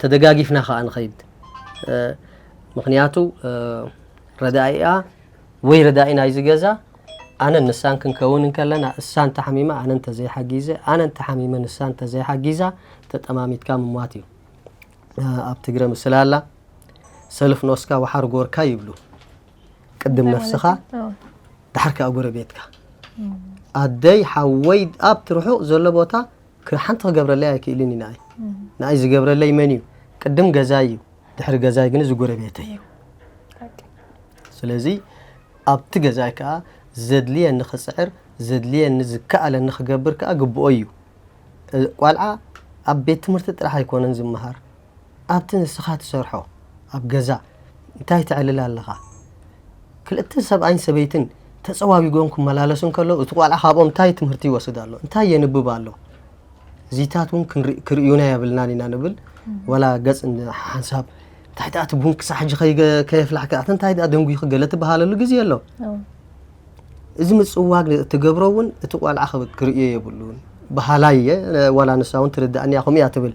ተደጋጊፍና ከዓ ንኸይድ። ምኽንያቱ ረዳኢኣ ወይ ረዳኢ ናይዚ ገዛ ኣነን ንሳን ክንከውን እንከለና፣ እሳ እንተሓሚማ ኣነ እንተዘይሓጊዘ፣ ኣነ እንተሓሚመ ንሳ እንተዘይሓጊዛ፣ ተጠማሚትካ ምሟት እዩ። ኣብ ትግረ ምስላ ኣላ፣ ሰልፍ ኖስካ ወሓር ጎርካ ይብሉ። ቅድም ነፍስኻ፣ ዳሕር ከዓ ጎረቤትካ። ኣደይ ሓወይ ኣብቲ ርሑቕ ዘሎ ቦታ ሓንቲ ክገብረለይ ኣይክእልን እዩ። ንኣይ ንኣይ ዝገብረለይ መን እዩ? ቅድም ገዛይ እዩ፣ ድሕሪ ገዛይ ግን እዚ ጎረቤተይ እዩ። ስለዚ ኣብቲ ገዛይ ከዓ ዘድልየኒ ክፅዕር፣ ዘድልየኒ ዝከኣለኒ ክገብር ከዓ ግብኦ እዩ። ቆልዓ ኣብ ቤት ትምህርቲ ጥራሕ ኣይኮነን ዝመሃር፣ ኣብቲ ንስኻ ትሰርሖ ኣብ ገዛ እንታይ ተዕልል ኣለኻ? ክልተ ሰብኣይን ሰበይትን ተጸዋዊጎም ክመላለሱ እንከለዉ፣ እቲ ቆልዓ ካብኦም እንታይ ትምህርቲ ይወስድ ኣሎ? እንታይ የንብብ ኣሎ? እዚታት እውን ክንርኢ-፣ ክርእዩና የብልናን ኢና ንብል። ዋላ ገጽ እንደ ሓንሳብ፣ እንታይ ደኣ እቲ ቡን ክሳዕ ሕጂ ከይገ-፣ ከየፍላሕካ፣ ኣቲ እንታይ ደኣ ደንጒኺ ገለ ትበሃለሉ ግዜ ኣሎ። እዚ ምጽዋግ ትገብሮ እውን እቲ ቆልዓ ክብ-፣ ክርእዮ የብሉን። በሃላይ እየ፣ ዋላ ንሳ እውን ትርድኣኒ እያ፣ ከምኡ እያ ትብል።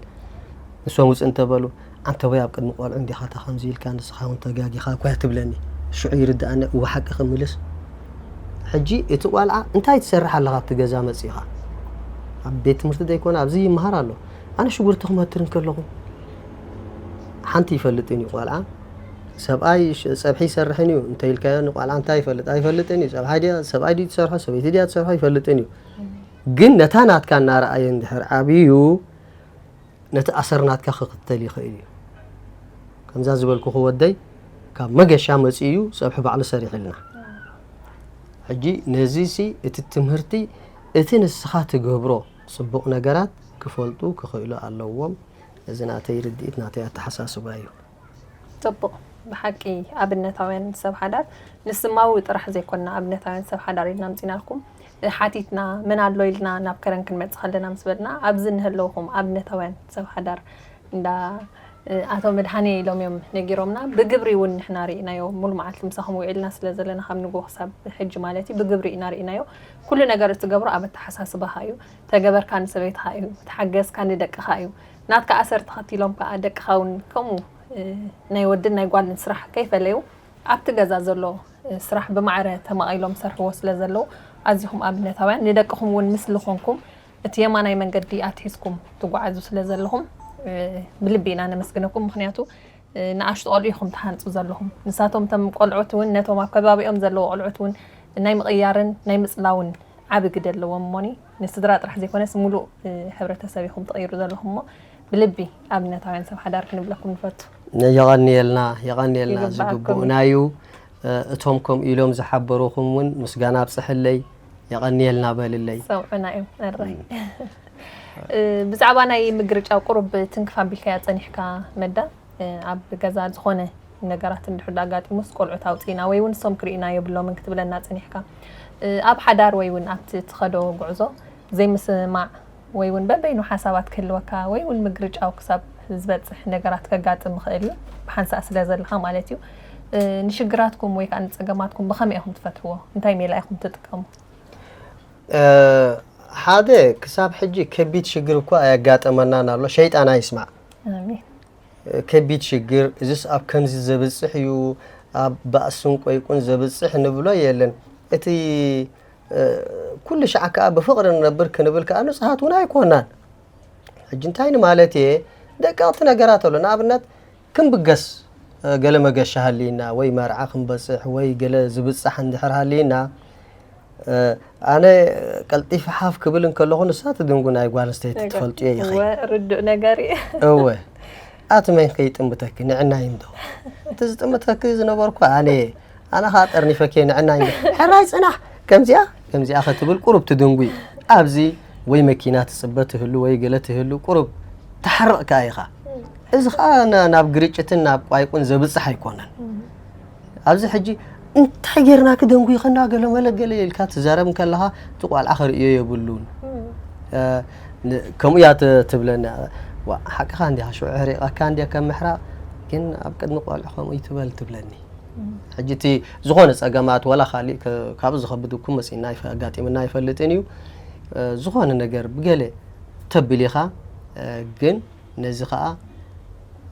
ንሶም ውፅእ እንተበሉ፣ "ኣንተ ወይ ኣብ ቅድሚ ቆልዑ እንዲኻ እታ ከምዚ ኢልካ፣ ንስኻ እውን ተጋጊኻ እኮ እያ ትብለኒ። ሽዑ ይርድኣኒ፣ እወ ሓቂ ክምልስ። ሕጂ እቲ ቆልዓ እንታይ ትሰርሕ ኣለኻ ኣብቲ ገዛ መፂኻ? ኣብ ቤት ትምህርቲ ዘይኮነ ኣብዚ ይመሃር ኣሎ። ኣነ ሽጉርቲ ክመትር እንከለኹ ሓንቲ ይፈልጥን እዩ ቆልዓ። ሰብኣይ ሽ-፣ ፀብሒ ይሰርሕን እዩ እንተ ኢልካዮ ንቆልዓ እንታይ ይፈልጥ? ኣይፈልጥን እዩ። ፀብሓይ ድያ፣ ሰብኣይ ድዩ ትሰርሖ? ሰበይቲ ድያ ትሰርሖ? ይፈልጥን እዩ። ግን ነታ ናትካ እናረኣየ እንድሕር ዓብዩ፣ ነቲ ኣሰር ናትካ ክኽተል ይኽእል እዩ። ከምዛ ዝበልኩኹ ወደይ ካብ መገሻ መፂኡ እዩ ፀብሒ ባዕሉ ሰሪሕልና። ሕጂ ነዚሲ እቲ ትምህርቲ፣ እቲ ንስኻ ትገብሮ ፅቡቕ ነገራት ክፈልጡ ክኽእሉ ኣለዎም። እዚ ናተይ ርድኢት፣ ናተይ ኣተሓሳስባ እዩ። ጽቡቕ። ብሓቂ ኣብነታውያን ሰብ ሓዳር፣ ንስማዊ ጥራሕ ዘይኮንና ኣብነታውያን ሰብ ሓዳር ኢልና ኣምጺናልኩም። ሓቲትና፣ መን ኣሎ ኢልና ናብ ከረን ክንመጽእ ከለና ምስ በልና፣ ኣብዚ እንህለውኹም ኣብነታውያን ሰብ ሓዳር እንዳ፣ ኣቶ መድሃኔ ኢሎም እዮም ነጊሮምና። ብግብሪ እውን ንሕና ርኢናዮ። ሙሉ መዓልቲ ምሳኹም ውዒልና ስለ ዘለና፣ ካብ ንግሆ ክሳብ ሕጂ ማለት እዩ፣ ብግብሪ ኢና ርኢናዮ። ኩሉ ነገር እትገብሮ ኣብ ኣተሓሳስባኻ እዩ። ተገበርካ ንሰበይትኻ እዩ፣ ተሓገዝካ ንደቅኻ እዩ። ናትካ ኣሰር ተኸቲሎም ከኣ ደቅኻ እውን ከምኡ፣ እ፣ ናይ ወድን ናይ ጓልን ስራሕ ከይፈለዩ ኣብቲ ገዛ ዘሎ፣ እ፣ ስራሕ ብማዕረ ተማቒሎም ሰርሕዎ ስለ ዘለዉ ኣዚኹም ኣብነታውያን፣ ንደቅኹም እውን ምስሊ ኾንኩም እቲ የማናይ መንገዲ ኣትሒዝኩም ትጓዓዙ ስለ ዘለኹም፣ እ፣ ብልቢ ኢና ነመስግነኩም። ምኽንያቱ ንኣሽቱ ቆልዑ ኢኹም ትሃንጹ ዘለኹም። ንሳቶም እቶም ቆልዑት እውን ነቶም ኣብ ከባቢኦም ዘለዉ ቆልዑት እውን ናይ ምቕያርን ናይ ምጽላውን ዓቢ ግደ ኣለዎም እሞኒ፣ ንስድራ ጥራሕ ዘይኮነስ ሙሉእ፣ እ፣ ሕብረተሰብ ኢኹም ትቕይሩ ዘለኹም እሞ ብልቢ ኣብነታውያን ሰብ ሓዳር ክንብለኩም ንፈቱ። የቐንየልና፣ የቐንየልና። ይግባኣኩም። ዝግብኡና እዩ። እ፣ እቶም ከምኡ ኢሎም ዝሓበሩኹም እውን ምስጋና ኣብጽሕለይ፣ የቐንየልና በልለይ። ሰምዑና እዮም። ኣራይ። እ፣ ብዛዕባ ናይ ምግርጫው ቁሩብ ትንክፍ ኣቢልካያ ጸኒሕካ መዳ። እ፣ ኣብ ገዛ ዝኾነ ነገራት እንድሕር ኣጋጢሙስ ቆልዑት ኣውጺእና ወይ እውን ንሶም ክርእዩና የብሎምን ክትብለና ጸኒሕካ። እ፣ ኣብ ሓዳር ወይ እውን ኣብቲ ትኸዶ ጉዕዞ ዘይምስምማዕ ወይ እውን በበይኑ ሓሳባት ክህልወካ ወይ እውን ምግርጫው ክሳብ ዝበጽሕ ነገራት ከጋጥም ይኽእል እዩ፣ ብሓንሳእ ስለ ዘለኻ ማለት እዩ። እ፣ ንሽግራትኩም ወይ ከዓ ንጸገማትኩም ብኸመይ ኢኹም ትፈትሕዎ? እንታይ ሜላ ኢኹም ትጥቀሙ? እ፣ ሓደ፣ ክሳብ ሕጂ ከቢድ ሽግር እኳ ኣየጋጠመናን ኣሎ፣ ሸይጣን ኣይስማዕ። ኣሜን። ከቢድ ሽግር፣ እዚስ ኣብ ከምዚ ዘብጽሕ እዩ፣ ኣብ ባእስን ቆይቁን ዘብጽሕ ንብሎ የለን። እቲ፣ እ፣ ኩሉ ሻዕ ከኣ ብፍቕሪ ንነብር ክንብል ከኣ ንጹሃት እውን ኣይኮናን። ሕጂ እንታይ ንማለት እየ? ደቀቕቲ ነገራት ኣሎ። ንኣብነት፣ ክንብገስ፣ እ፣ ገለ መገሻ ሃልይና፣ ወይ መርዓ ክንበጽሕ፣ ወይ ገለ ዝብጻሕ እንድሕር ሃልይና፣ እ፣ ኣነ ቀልጢፈ ሓፍ ክብል እንከለኹ፣ ንሳ ትድንጉ ናይ ጓል ኣንስተይቲ ትፈልጥዮ ኢኺ። እወ፣ ርዱእ ነገር እዩ። እወ። ኣቲ መን ከይጥምተኪ፣ ንዕናይ እንዶ። እቲ ዝጥምተኪ ዝነበርኩ ኣነ እየ። ኣነ ኸኣ ጠርኒፈኪ፣ ንዕናይ እንዶ። ሕራይ ጽናሕ፣ ከምዚኣ፣ ከምዚኣ ኸትብል ቁሩብ ትድንጉ። ኣብዚ ወይ መኪና ትጽበ ትህሉ ወይ ገለ ትህሉ፣ ቁሩብ ትሓርቕ ከኣ ኢኻ። እዚ ኸኣ ና-፣ ናብ ግርጭትን ናብ ቋይቁን ዘብጽሕ ኣይኮነን። ኣብዚ ሕጂ እንታይ ጌርና ክደንጉ ይኸና ገለ መለ ገለ ኢልካ ትዛረብ እንከለኻ፣ እቲ ቋልዓ ክርእዮ የብሉን። እ፣ ን-፣ ከምኡ እያ ት-፣ ትብለኒ። ዋ፣ ሓቅኻ እንዲኻ፣ ሽዑ ሕሪቐካ እንዲያ ከም ምሕራቕ፣ ግን ኣብ ቅድሚ ቆልዑ ከምኡ ይትበል ትብለኒ። ሕጂ እቲ ዝኾነ ጸገማት ወላ ካሊእ ከ-፣ ካብኡ ዝኸብድ እኩ መጺእና ይፈ-፣ ኣጋጢምና ኣይፈልጥን እዩ። እ፣ ዝኾነ ነገር ብገለ ተብል ኢኻ፣ እ፣ ግን ነዚ ኸኣ፣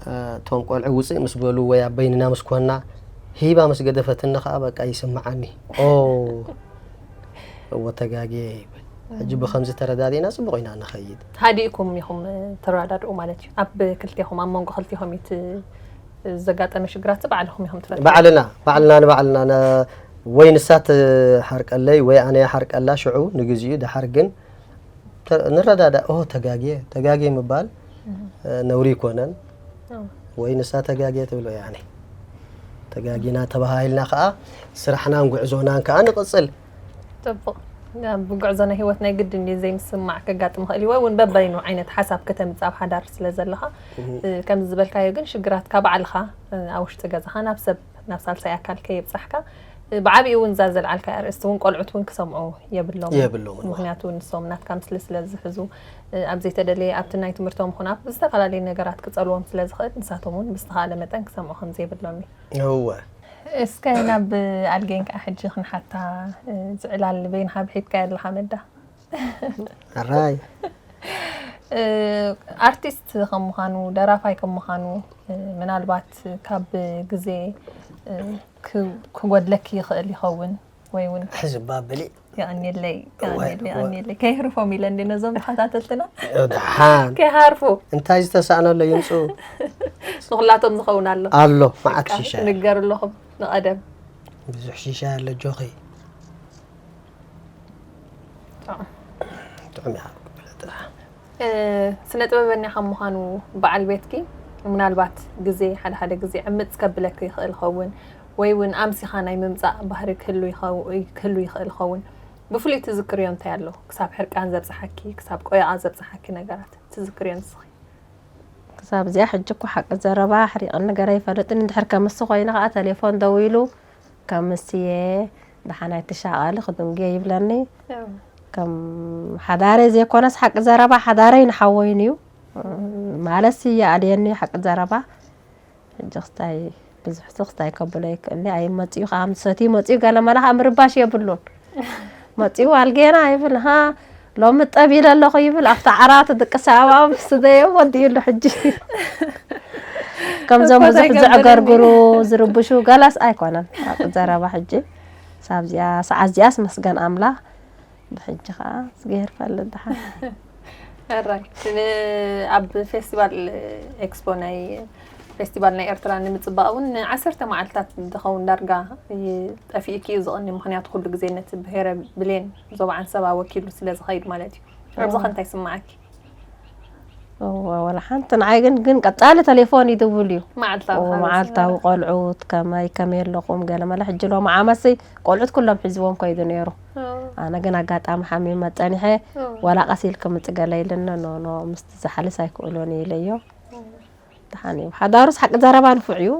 እ፣ እቶም ቆልዑ ውጽእ ምስ በሉ ወይ ኣብ በይንና ምስ ኮንና፣ ሂባ ምስ ገደፈትኒ ኸኣ በቃ ይስምዓኒ። ኦ፣ እወ ተጋግየ ይብል። ሕጂ ብኸምዚ ተረዳዲእና ጽቡቕ ኢና ንኸይድ። ሃዲእኩም ኢኹም፣ እ፣ ትረዳድኡ ማለት እዩ። ኣብ ክልቴኹም፣ ኣብ መንጎ ክልቴኹም እዩ እቲ ዘጋጠመ ሽግራት ባዕልኹም ኢኹም ትፈትሑ? ባዕልና፣ ባዕልና ንባዕልና ነ-፣ ወይ ንሳ ትሓርቀለይ ወይ ኣነ ይሓርቀላ ሽዑ ንግዚኡ፣ ደሓር ግን ተ-፣ ንረዳዳእ። ኦ፣ ተጋግየ፣ ተጋግየ ምባል፣ እህ። እ፣ ነውሪ ይኮነን። ኦ። ወይ ንሳ ተጋግየ ትብሎ፣ ያኔ ተጋጊና ተባሃሂልና ከኣ ስራሕናን ጉዕዞናን ከኣ ንቕጽል። ጽቡቕ። ኣብ ጉዕዞ ናይ ህይወት ናይ ግድን እዩ ዘይምስምማዕ ከጋጥም ይኽእል እዩ፣ ወይ እውን በበይኑ ዓይነት ሓሳብ ከተምጽእ ኣብ ሓዳር ስለ ዘለኻ። እህ። እ፣ ከምዚ ዝበልካዮ ግን ሽግራትካ ባዕልኻ፣ እ፣ ኣብ ውሽጢ ገዛኻ ናብ ሰብ፣ ናብ ሳልሳይ ኣካል ከየብጻሕካ፣ እ፣ ብዓቢኡ እውን እዛ ዘልዓልካያ ኣርእስቲ እውን ቆልዑት እውን ክሰምዑ የብሎምን። የብሎምን። ምኽንያቱ ንሶም ናትካ ምስሊ ስለ ዝሕዙ፣ እ፣ ኣብ ዘይተደለየ ኣብቲ ናይ ትምህርቶም ይኹን ኣብ ዝተፈላለዩ ነገራት ክጸልዎም ስለ ዝኽእል፣ ንሳቶም እውን ብዝተኻእለ መጠን ክሰምዑ ከም ዘይብሎም እዩ። እወ። እስከ ናብ ኣልጌን ከኣ ሕጂ ክንሓታ፣ እ፣ ዝዕላል በይንኻ ብሒትካዮ ኣለኻ መዳ። ኣራይ። እ፣ ኣርቲስት ከም ምዃኑ፣ ደራፋይ ከም ምዃኑ፣ እ፣ ምናልባት ካብ ግዜ፣ እ፣ ክ-፣ ክጎድለኪ ይኽእል ይኸውን ወይ እውን ሕዚ እባ በሊ። የቐንየለይ፣ እወ፣ የቐንየለይ፣ እወ። የቐንየለይ። ከይህርፎም ኢለ እንዲ ነዞም ተኸታተልትና። ደሓን። ከይሃርፉ። እንታይ ዝተሳእነ ኣሎ ይምፁ። ንኹላቶም ዝኸውን ኣሎ። ኣሎ፣ መዓት በቃ፣ ሽሻ። ትንገሩ ኣለኹም ንቐደም። ብዙሕ ሽሻ ኣሎ፣ ጆኺ። ጥዑም። ጥዑም እያ፣ ብለጥ። እ፣ ስነ ጥበበኛ ካብ ምዃኑ በዓል ቤትኪ ምናልባት ግዜ ሓደ ሓደ ግዜ ዕምጽ ከብለኪ ይኽእል ይኸውን፣ ወይ እውን ኣምሲኻ ናይ ምምጻእ ባህሪ ክህሉ ይኸው-፣ ክህሉ ይኽእል ይኸውን። ብፍሉይ ትዝክርዮ እንታይ ኣሎ? ክሳብ ሕርቃን ዘብጽሓኪ፣ ክሳብ ቆየቓ ዘብጽሓኪ ነገራት ትዝክርዮ ንስኺ? ክሳብ እዚኣ ሕጂ እኮ ሓቂ ዘረባ ኣሕሪቕኒ ገረ ኣይፈልጥን። እንድሕር ከምሲ ኮይኑ ኸዓ ቴሌፎን ደዊሉ፣ "ከምስየ፣ ደሓን ኣይትሻቐሊ፣ ክድንጉየ" ይብለኒ። እም። ከም ሓዳረይ ዘይኮነስ ሓቂ ዘረባ ሓዳረይ ንሓወይን እዩ። ማለት ስየ ኣልየኒ ሓቂ ዘረባ። ሕጂ ክስታይ ብዙሕ ሲ ክስታይ ከብሎ ይክእልኒ። ኣይ መጺኡ ኸዓ ምስ ሰትዩ መጺኡ ገለ መለ ኸዓ ምርባሽ የብሉን። መጺኡ ኣልጌና ይብል፣ ሃ፣ ሎሚ ጠቢለ ኣለኹ ይብል፣ ኣብቲ ዓራት ድቅሲ ኣባኡ ምስ ደየቡ ወዲኡ ኣሎ ሕጂ። ከምዞም እኮ ብዙሕ እንታይ ገበረኒ? ዘዕገርግሩ፣ ዝርብሹ ገላስ ኣይኮነን። ሓቂ ዘረባ ሕጂ። ሳብ እዚኣ፣ ሰዓት እዚኣስ መስገን ኣምላኽ። ብሕጂ ኸዓ እዝግሄር ፈልጥ ደሓን። ሕራይ። ን-፣ ኣብ ፌስቲቫል ኤክስፖ ናይ ፌስቲቫል ናይ ኤርትራ ንምጽባቕ እውን ንዓሰርተ መዓልታት ዝኸውን ዳርጋ ጠፊእኪ እዩ ዝቕኒ። ምኽንያቱ ኩሉ ግዜ ነቲ ብሄረ ብሌን ዞባ ዓንሰባ ወኪሉ ስለ ዝኸይድ ማለት እዩ። ኣብዚ ኸ እንታይ ስምዓኪ? እወ፣ ወላ ሓንቲ። ንዓይ ግን ግን ቀጻሊ ቴሌፎን ይድውል እዩ። መዓልታዊ እወ፣ ካብ መዓልታዊ ዝነበረ። ቆልዑት ከመይ ከመይ ኣለኹም ገለ መለ። ሕጂ ሎም ዓመሲ ቆልዑት ኩሎም ሒዝዎም ከይዱ ነይሩ። ኣነ ግን ኣጋጣሚ ሓሚመ ጸኒሐ። ዋላ ቀስ ኢልኪ ምጽእ ገለ ኢልና፣ ኖ ኖ፣ ምስቲ ዝሓልስ ኣይክእሎን ኢለዮ። ደሓን እዩ። ሓዳሩስ ሓቂ ዘረባ ንፉዕ እዩ።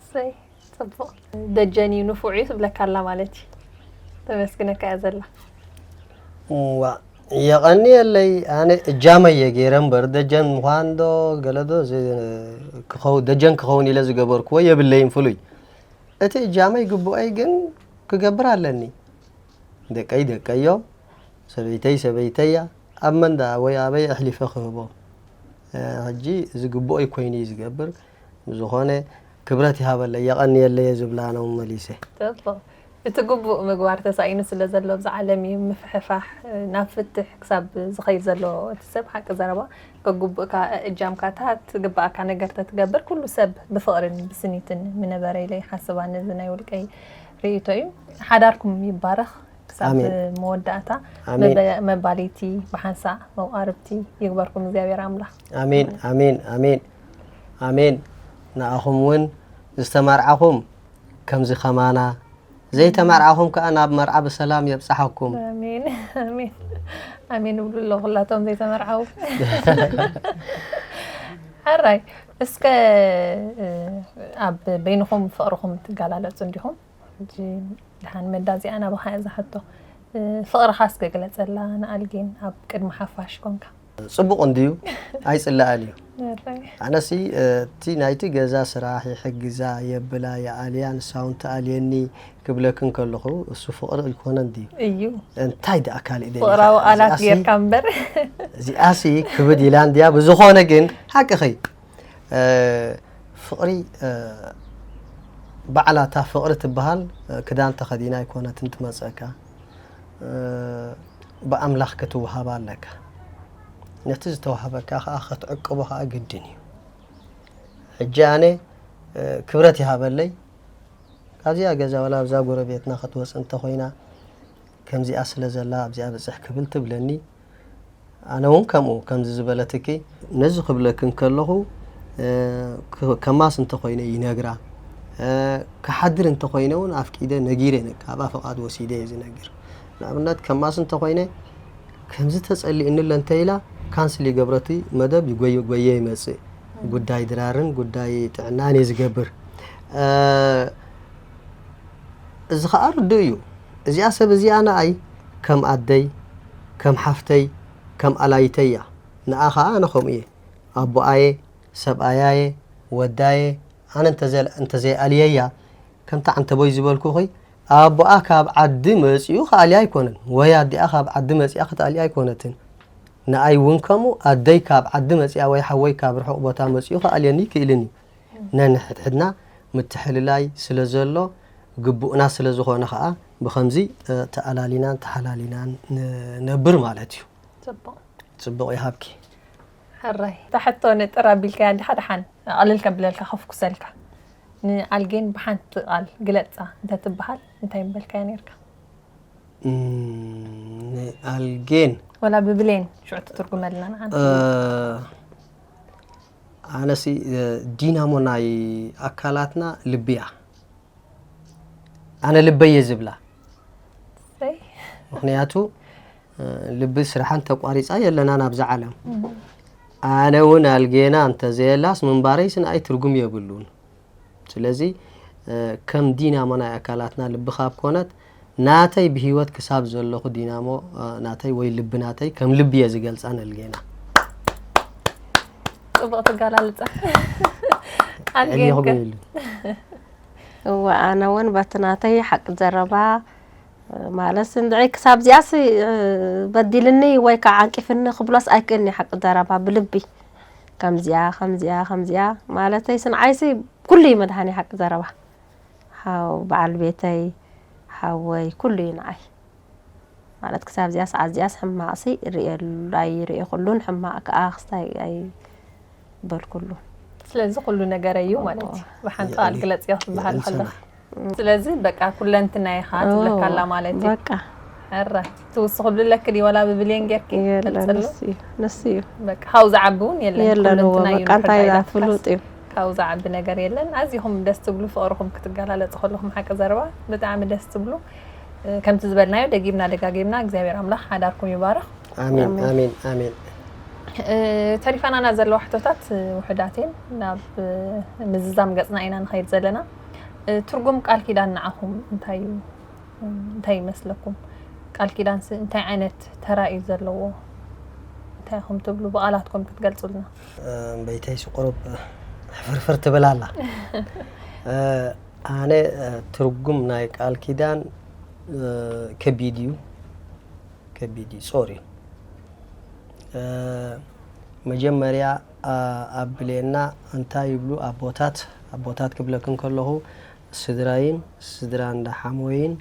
እሰይ፣ ጽቡቕ። ደጀን እዩ፣ ንፉዕ እዩ ትብለካ ኣላ ማለት እዩ። ተመስግነካ እያ ዘላ። እዋ፣ የቐንየለይ። ኣነ እጃመይ እየ ገይረ እምበር ደጀን ምዃን ዶ ገለ ዶ ዝ-፣ ክኸው-፣ ደጀን ክኸውን ኢለ ዝገበርክዎ የብለይን ፍሉይ። እቲ እጃመይ ግቡኣይ ግን ክገብር ኣለኒ። ደቀይ ደቀይ እዮም፣ ሰበይተይ ሰበይተይ እያ። ኣብ መንዳ ወይ ኣበይ ኣሕሊፈ ክህቦ? እ፣ ሕጂ እዚ ግቡኣይ ኮይኑ እዩ ዝገብር። ብዝኾነ ክብረት ይሃበለይ፣ የቐንየለይ እየ ዝብላ ነው መሊሰ። ጽቡቕ። እቲ ግቡእ ምግባር ተሳኢኑ ስለ ዘሎ ኣብዚ ዓለም እዩ ምፍሕፋሕ ናብ ፍትሕ ክሳብ ዝኸይድ ዘሎ። እቲ ሰብ ሓቂ ዘረባ ከግቡእካ እጃምካ እታ ትግባኣካ ነገር ተትገብር ኩሉ ሰብ ብፍቕርን ብስኒትን ምነበረ ኢለ ይሓስብ። ኣነ እዚ ናይ ውልቀይ ርእይቶ እዩ። ሓዳርኩም ይባረኽ ክሳብ ኣሜን። መወዳእታ ኣሜን። መበ-፣ መባልይቲ ብሓንሳእ መቋርብቲ ይግበርኩም እግዚኣብሔር ኣምላኽ። ኣሜን ኣሜን ኣሜን ኣሜን። ንኣኹም እውን ዝተመርዓኹም ከምዚ ከማና ዘይተመርዓኹም ከኣ ናብ መርዓ ብሰላም የብጽሓኩም። ኣሜን ኣሜን ኣሜን እብሉ ኣለዉ ኩላቶም ዘይተመርዓዉ። ሕራይ እስከ ኣብ በይንኹም ፍቕርኹም ትገላለጹ እንዲኹም ሕጂ ደሓን መዳ እዚኣ ናባኻ እያ ዝሓቶ። ፍቕርኻ እስከ ግለጸላ ንኣልጌን ኣብ ቅድሚ ሓፋሽ ኮንካ። ጽቡቕ እንድዩ ኣይጽላኣል እዩ። ኣነሲ እቲ ናይቲ ገዛ ስራሕ ይሕግዛ የብላ ይኣልያ ንሳውን ትኣልየኒ ክብለክን ከለኹ እሱ ፍቕሪ ኣይኮነን ድዩ? እዩ እንታይ ደኣ ካልእ ደሊኻ? ፍቕራዊ ቃላት እዚኣሲ- ጌርካ እምበር እዚኣሲ ክብድ ኢላ እንድያ። ብዝኾነ ግን ሓቅኺ ፍቕሪ ባዕላታ ፍቕሪ ትበሃል ክዳን ተኸዲና ኣይኮነትን ትመፀካ። ብኣምላኽ ክትወሃባ ኣለካ። ነቲ ዝተዋህበካ ከዓ ክትዕቅቦ ከዓ ግድን እዩ። ሕጂ ኣነ ክብረት ይሃበለይ ካብዚኣ ገዛ ዋላ ኣብዛ ጎረቤትና ክትወፅእ እንተኮይና ከምዚኣ ስለ ዘላ ኣብዚኣ ብፅሕ ክብል ትብለኒ። ኣነ እውን ከምኡ ከምዚ ዝበለትኪ ነዚ ክብለክን ከለኹ ከማስ እንተኮይነ ይነግራ። ክሓድር እንተኮይነ እውን ኣፍቂደ ነጊረ ካብኣ ፍቓድ ወሲደ እየ ዝነግር። ንኣብነት ከማስ እንተኮይነ ከምዚ ተጸሊእኒ ኣሎ እንተ ኢላ ካንስል ይገብረቲ መደብ ይጎየ ጎየ ይመጽእ። ጉዳይ ድራርን ጉዳይ ጥዕናን እየ ዝገብር። እዚ ከዓ ርዱእ እዩ። እዚኣ ሰብ እዚኣ ንኣይ ከም ኣደይ ከም ሓፍተይ ከም ኣላይተይ እያ። ንኣ ከዓ ኣነ ከምኡ እየ። ኣቦኣየ ሰብኣያየ ወዳየ ኣነ እንተዘይኣልየያ ከምቲ ዓንተቦይ ዝበልኩኺ ኣቦኣ ካብ ዓዲ መፂኡ ክኣልያ ኣይኮነን ወይ ኣዲኣ ካብ ዓዲ መፂኣ ክትኣልያ ኣይኮነትን። ንኣይ እውን ከምኡ ኣደይ ካብ ዓዲ መፂኣ ወይ ሓወይ ካብ ርሑቕ ቦታ መፂኡ ክኣልየኒ ይክእልን እዩ። ነንሕድሕድና ምትሕልላይ ስለ ዘሎ ግቡእና ስለ ዝኾነ ከዓ ብኸምዚ ተኣላሊናን ተሓላሊናን ንነብር ማለት እዩ። ጽቡቕ ጽቡቕ ይሃብኪ። ሕራይ እታ ሕቶ ንጥር ኣቢልካያ እንዲኻ ደሓን ኣቕልል ከብለልካ ከፍኩሰልካ ንኣልጌን ብሓንቲ ቃል ግለጻ እንተትበሃል እንታይ ምበልካያ ነርካ? ንኣልጌን ወላ ብብሌን ሽዑ ትትርጉመልና ንዓና። ኣነሲ ዲናሞ ናይ ኣካላትና ልቢ እያ። ኣነ ልበይ እየ ዝብላ። ሰይ ምክንያቱ ልቢ ስራሓን ተቋሪፃ የለና ናብዛ ዓለም። ኣነ እውን ኣልጌና እንተዘየላስ ምንባረይ ስንኣይ ትርጉም የብሉን። ስለዚ ከም ዲናሞ ናይ ኣካላትና ልቢ ካብ ኮነት ናተይ ብሂወት ክሳብ ዘለኹ ዲናሞ ናተይ ወይ ልቢ ናተይ ከም ልቢ እየ ዝገልፃ ነልጌና። ጽቡቕ ትገላልጻ። ኣልጌን ዕልየኹም ከ? የሉ። እወ ኣነ እውን በቲ ናተይ ሓቂ ዘረባ ማለት እንድዒ ክሳብ እዚኣስ በዲልኒ ወይ ከዓ ዓንቂፍኒ ክብሎስ ኣይክእልኒ ሓቂ ዘረባ ብልቢ ከምዚኣ ከምዚኣ ከምዚኣ ማለተይ ስንዓይሲ ኩሉ እዩ መድሃኒ ሓቂ ዘረባ ሓው በዓል ቤተይ ሓወይ ኩሉ እዩ ንዓይ ማለት ክሳብ እዚኣ ሰዓት እዚኣስ ሕማቕሲ ርእየሉ ኣይርእየኩሉን ሕማቕ ከዓ ክስታይ ኣይበልኩሉን። ስለዚ ኩሉ ነገር እዩ ማለት እዩ። ብሓንቲ ቃል ግለጽ እያ ክትበሃል የእልፍና። ከለኻ። ስለዚ በቃ ኩለንትና ኢኻ ትብለካ ኣላ ማለት እዩ። በቃ ሕረ ትውስኹ ብልለክ ድዩ ዋላ ብብልየን ጌርኪ የለን ቀጽሎ። ንሱ እዩ ንሱ እዩ በቃ ካብኡ ዝዓቢ እውን የለን። የለን እዎ ኩለንትና እዩ በቃ እንታይ ንሕርዳይ እዛ ዳፍካስ። ፍሉጥ እዩ ካብኡ ዝዓቢ ነገር የለን። ኣዚኹም ደስ ትብሉ ፍቕርኹም ክትገላለጹ ከለኹም ሓቂ ዘረባ ብጣዕሚ ደስ ትብሉ። እ፣ ከምቲ ዝበልናዮ ደጊምና ደጋጊምና እግዚኣብሔር ኣምላኽ ሓዳርኩም ይባርኽ። ኣሜን ኣሜን ኣሜን። እ፣ ተሪፋናና ዘለዋ ሕቶታት ውሕዳት እየን። ናብ እ፣ ምዝዛም ገጽና ኢና ንኸይድ ዘለና። እ፣ ትርጉም ቃል ኪዳን ንዓኹም እንታይ እዩ? እንታይ ይመስለኩም? ቃል ኪዳንሲ እንታይ ዓይነት ተራ እዩ ዘለዎ? እንታይ ኢኹም ትብሉ? ብቓላትኩም ክትገልጹልና። እምበይተይሲ ቁሩብ ሕፍርፍር ትብል ኣላ። ኣነ ትርጉም ናይ ቃል ኪዳን ከቢድ እዩ። ከቢድ እዩ፣ ጾር እዩ። መጀመርያ ኣብ ብሌና እንታይ ይብሉ ኣቦታት? ኣቦታት ክብለክን ከለኹ ስድራይን ስድራ እንዳ ሓሞይን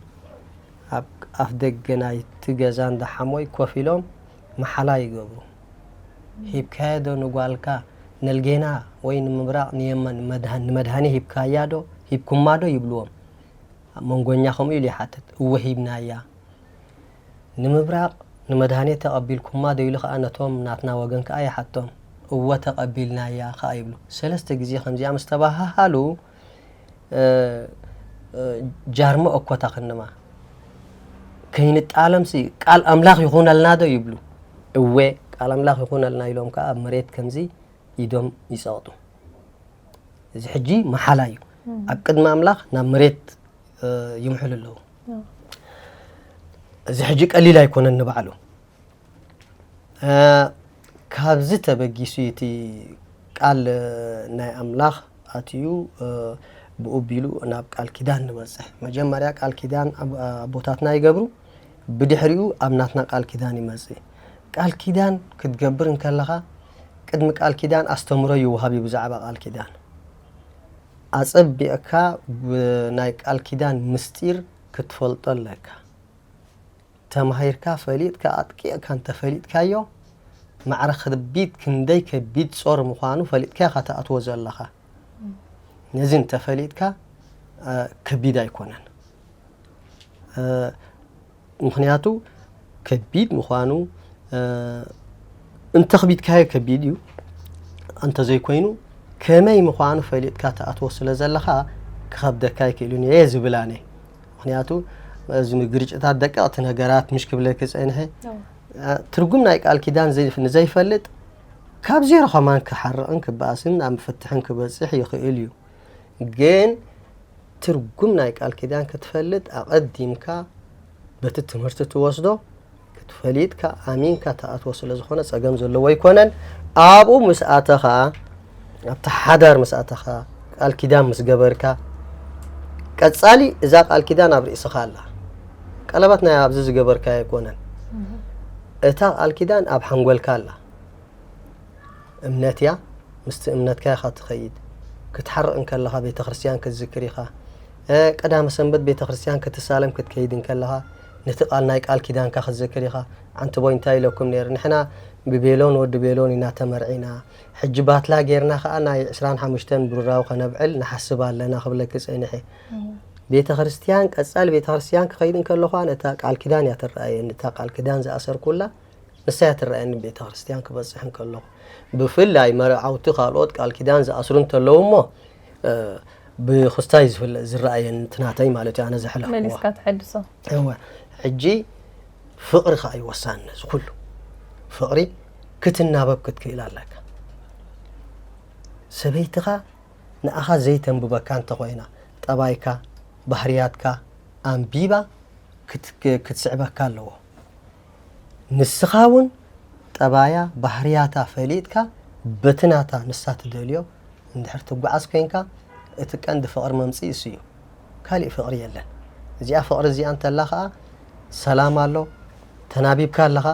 ኣብ ኣፍ ደገ ናይቲ ገዛ እንዳ ሓሞይ ኮፍ ኢሎም መሓላ ይገብሩ። ሂብካዮ ዶ ንጓልካ ነልጌና ወይ ንምብራቕ ንየመን ንመድሃ- ንመድሃኒ ሂብካያ ዶ ሂብኩማ ዶ ይብልዎም። መንጎኛ ከምኡ ኢሉ ይሓትት፣ እወ ሂብናያ። ንምብራቕ ንመድሃኔ ተቐቢልኩማ ዶ ኢሉ ኸኣ ነቶም ናትና ወገን ከኣ ይሓቶም፣ እወ ተቐቢልናያ ኸኣ ይብሉ። ሰለስተ ግዜ ከምዚኣ ምስ ተባሃሃሉ ጃርሞ እኮታ ክንማ ከይንጣለምሲ ቃል ኣምላኽ ይኹነልና ዶ ይብሉ። እወ ቃል ኣምላኽ ይኹነልና ኢሎም ከኣ ኣብ መሬት ከምዚ ኢዶም ይጸቕጡ። እዚ ሕጂ መሓላ እዩ። ኣብ ቅድሚ ኣምላኽ ናብ መሬት ይምሕሉ ኣለዉ። እዚ ሕጂ ቀሊል ኣይኮነን ንባዕሉ። ካብዚ ተበጊሱ እቲ ቃል ናይ ኣምላኽ ኣትዩ ብኡ ቢሉ ናብ ቃል ኪዳን ንበጽሕ። መጀመርያ ቃል ኪዳን ኣቦታትና ይገብሩ፣ ብድሕሪኡ ኣብ ናትና ቃል ኪዳን ይመጽእ። ቃል ኪዳን ክትገብር እንከለኻ ቅድሚ ቃል ኪዳን ኣስተምሮ ይወሃብ እዩ ብዛዕባ ቃል ኪዳን። ኣጸቢቕካ ብናይ ቃል ኪዳን ምስጢር ክትፈልጦ ኣለካ። ተማሂርካ ፈሊጥካ ኣጥቂቕካ እንተፈሊጥካዮ ማዕረ ከቢድ ክንደይ ከቢድ ጾር ምዃኑ ፈሊጥካ ኢኻ ትኣትዎ ዘለኻ። ነዚ እንተፈሊጥካ ከቢድ ኣይኮነን። ምኽንያቱ ከቢድ ምዃኑ እንተኽቢድካዮ ከቢድ እዩ። እንተዘይኮይኑ ከመይ ምዃኑ ፈሊጥካ ትኣትዎ ስለ ዘለኻ ክኸብደካ ኣይክእልን እየ ዝብል ኣነ። ምኽንያቱ እዚ ግርጭታት ደቀቕቲ ነገራት ምሽ ክብለኪ ጸንሐ ትርጉም ናይ ቃል ኪዳን ንዘይፈልጥ ካብ ዜሮ ከማን ክሓርቕን ክበኣስን ናብ ምፍትሕን ክበጽሕ ይኽእል እዩ። ግን ትርጉም ናይ ቃል ኪዳን ክትፈልጥ ኣቐዲምካ በቲ ትምህርቲ ትወስዶ ክትፈሊጥካ ኣሚንካ ትኣትዎ ስለ ዝኾነ ጸገም ዘለዎ ኣይኮነን። ኣብኡ ምስ ኣተኻ ኣብቲ ሓዳር ምስ ኣተኻ ቃል ኪዳን ምስ ገበርካ ቀጻሊ እዛ ቃል ኪዳን ኣብ ርእስኻ ኣላ። ቀለበት ናይ ኣብዚ ዝገበርካ ኣይኮነን። እታ ቃል ኪዳን ኣብ ሓንጎልካ ኣላ። እምነት እያ። ምስቲ እምነትካ ኢኻ ትኸይድ። ክትሓርቕ እንከለኻ ቤተ ክርስቲያን ክትዝክር ኢኻ። ቀዳመ ሰንበት ቤተ ክርስቲያን ክትሳለም ክትከይድ እንከለኻ ነቲ ቃል ናይ ቃል ኪዳንካ ክትዝክር ኢኻ። ዓንተቦይ እንታይ ኢለኩም ነይሩ? ንሕና ብቤሎን ወዲ ቤሎን ኢና ተመርዒና። ሕጂ ባትላ ጌርና ከኣ ናይ ዕስራን ሓሙሽተን ብሩራዊ ከነብዕል ንሓስብ ኣለና ክብለኪ ጸኒሐ። ቤተ ክርስቲያን ቀጻሊ ቤተ ክርስቲያን ክኸይድ እንከለኹ ነታ ቃል ኪዳን እያ ትረኣየኒ። እታ ቃል ኪዳን ዝኣሰርኩላ ንሳ እያ ትረኣየኒ ቤተ ክርስቲያን ክበጽሕ እንከለኹ። ብፍላይ መርዓውቲ ካልኦት ቃል ኪዳን ዝኣስሩ እንተለዉ እሞ ብኽስታይ ዝረኣየኒ እቲ ናተይ ማለት እዩ። ኣነ ዘሕለፍክዎ መሊስካ ትሐድሶ። እወ። ሕጂ ፍቕሪ ከዓ እዩ ወሳኒ ነዚ ኩሉ። ፍቕሪ ክትናበብ ክትክእል ኣለካ። ሰበይትኻ ንኣኻ ዘይተንብበካ እንተኾይና ጠባይካ ባህርያትካ ኣንቢባ ክትስዕበካ ኣለዎ። ንስኻ እውን ጠባያ ባህርያታ ፈሊጥካ በቲ ናታ ንሳ ትደልዮ እንድሕር ትጓዓዝ ኮይንካ እቲ ቀንዲ ፍቕሪ መምፅኢ እሱ እዩ። ካሊእ ፍቕሪ የለን። እዚኣ ፍቕሪ እዚኣ እንተላ ከዓ ሰላም ኣሎ። ተናቢብካ ኣለኻ።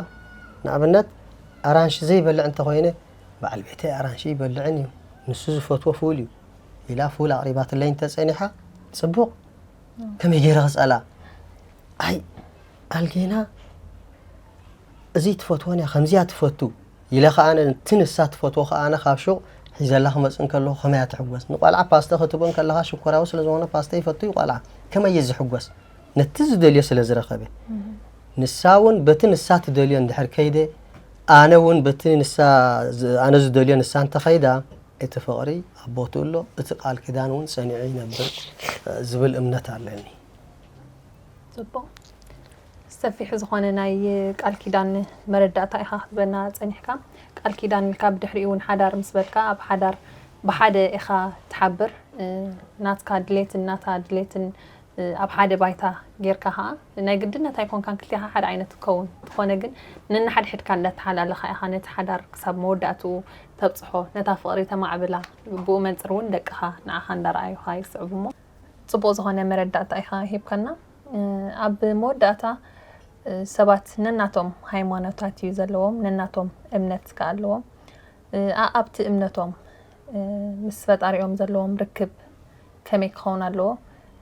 ንኣብነት ኣራንሺ ዘይበልዕ እንተኾይነ በዓል ቤተይ ኣራንሺ ይበልዕን እዩ፣ ንሱ ዝፈትዎ ፉል እዩ ኢላ ፉል ኣቕሪባትለይ እንተፀኒሓ ፅቡቕ። ከመይ ገይረ ክፀላ? ኣይ ኣልጌና እዚ ትፈትወን እያ ከምዚያ ትፈቱ ኢለ ከዓ እቲ ንሳ ትፈትዎ ከዓ ኣነ ካብ ሹቕ ሒዘላ ክመጽእ እንከለኹ ከመይ እያ ትሕጎስ? ንቆልዓ ፓስተ ክትቦ እንከለኻ ሽኮራዊ ስለ ዝኾነ ፓስተ ይፈቱ እዩ ቆልዓ። ከመይ እየ ዝሕጎስ? ነቲ ዝደልዮ ስለ ዝረኸበ። ንሳ እውን በቲ ንሳ ትደልዮ እንድሕር ከይደ፣ ኣነ እውን በቲ ንሳ ዝ-፣ ኣነ ዝደልዮ ንሳ እንተኸይዳ፣ እቲ ፍቕሪ ኣብ ቦትኡ ኣሎ፣ እቲ ቃል ኪዳን እውን ጸኒዑ ይነብር፣ እ፣ ዝብል እምነት ኣለኒ። ጽቡቕ። ሰፊሕ ዝኾነ ናይ ቃል ኪዳን መረዳእታ ኢኻ ክትበና ጸኒሕካ። ቃል ኪዳን ኢልካ ብድሕሪኡ እውን ሓዳር ምስ በልካ ኣብ ሓዳር ብሓደ ኢኻ ትሓብር። እ፣ ናትካ ድሌትን ናታ ድሌትን፣ እ፣ ኣብ ሓደ ባይታ ጌርካ ኸዓ ናይ ግድነት ኣይኮንካን ክልቴኻ ሓደ ዓይነት ትኸውን። እንተኾነ ግን ነንሓድሕድካ እንዳተሓላለኻ ኢኻ ነቲ ሓዳር ክሳብ መወዳእትኡ ተብጽሖ። ነታ ፍቕሪ ተማዕብላ፣ ብኡ መንጽር እውን ደቅኻ ንዓኻ እንዳረኣዩኻ ይስዕቡ እሞ ጽቡቕ ዝኾነ መረዳእታ ኢኻ ሂብካና። እ፣ ኣብ መወዳእታ፣ እ፣ ሰባት ነናቶም ሃይማኖታት እዩ ዘለዎም፣ ነናቶም እምነት ከኣ ኣለዎም። እ፣ ኣኣብቲ እምነቶም፣ እ፣ ምስ ፈጣሪኦም ዘለዎም ርክብ ከመይ ክኸውን ኣለዎ?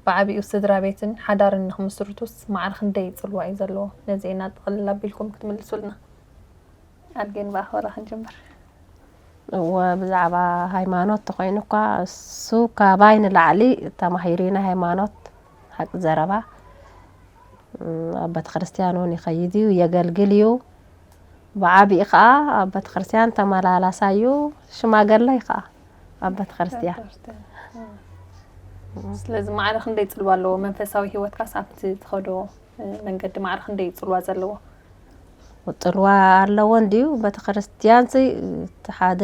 ብዓቢኡ ስድራ ቤትን ሓዳርን ንኽምስርቱስ ማዕረ ክንደይ ጽልዋ እዩ ዘለዎ? ነዚ ኢና ጥቕልል ኣቢልኩም ክትምልሱልና። ኣድጌን ብኣኽበራ ክንጅምር። እወ፣ ብዛዕባ ሃይማኖት ተኾይኑ እኳ እሱ ካባይ ንላዕሊ ተማሂሩ ናይ ሃይማኖት ሓቂ ዘረባ። እም፣ ኣብ ቤተክርስትያን እውን ይኸይድ እዩ፣ የገልግል እዩ። ብዓቢኡ ከዓ ኣብ ቤተክርስትያን ተመላላሳይ እዩ፣ ሽማግለ እዩ ከዓ ኣብ ቤተክርስትያን። ስለዚ ማዕረ ክንደይ ጽልዋ ኣለዎ? መንፈሳዊ ህይወትካስ ኣብቲ ትኸዶ መንገዲ ማዕረ ክንደይ ጽልዋ ዘለዎ? ጽልዋ ኣለዎ እንድዩ። ቤተክርስትያን ሲ እቲ ሓደ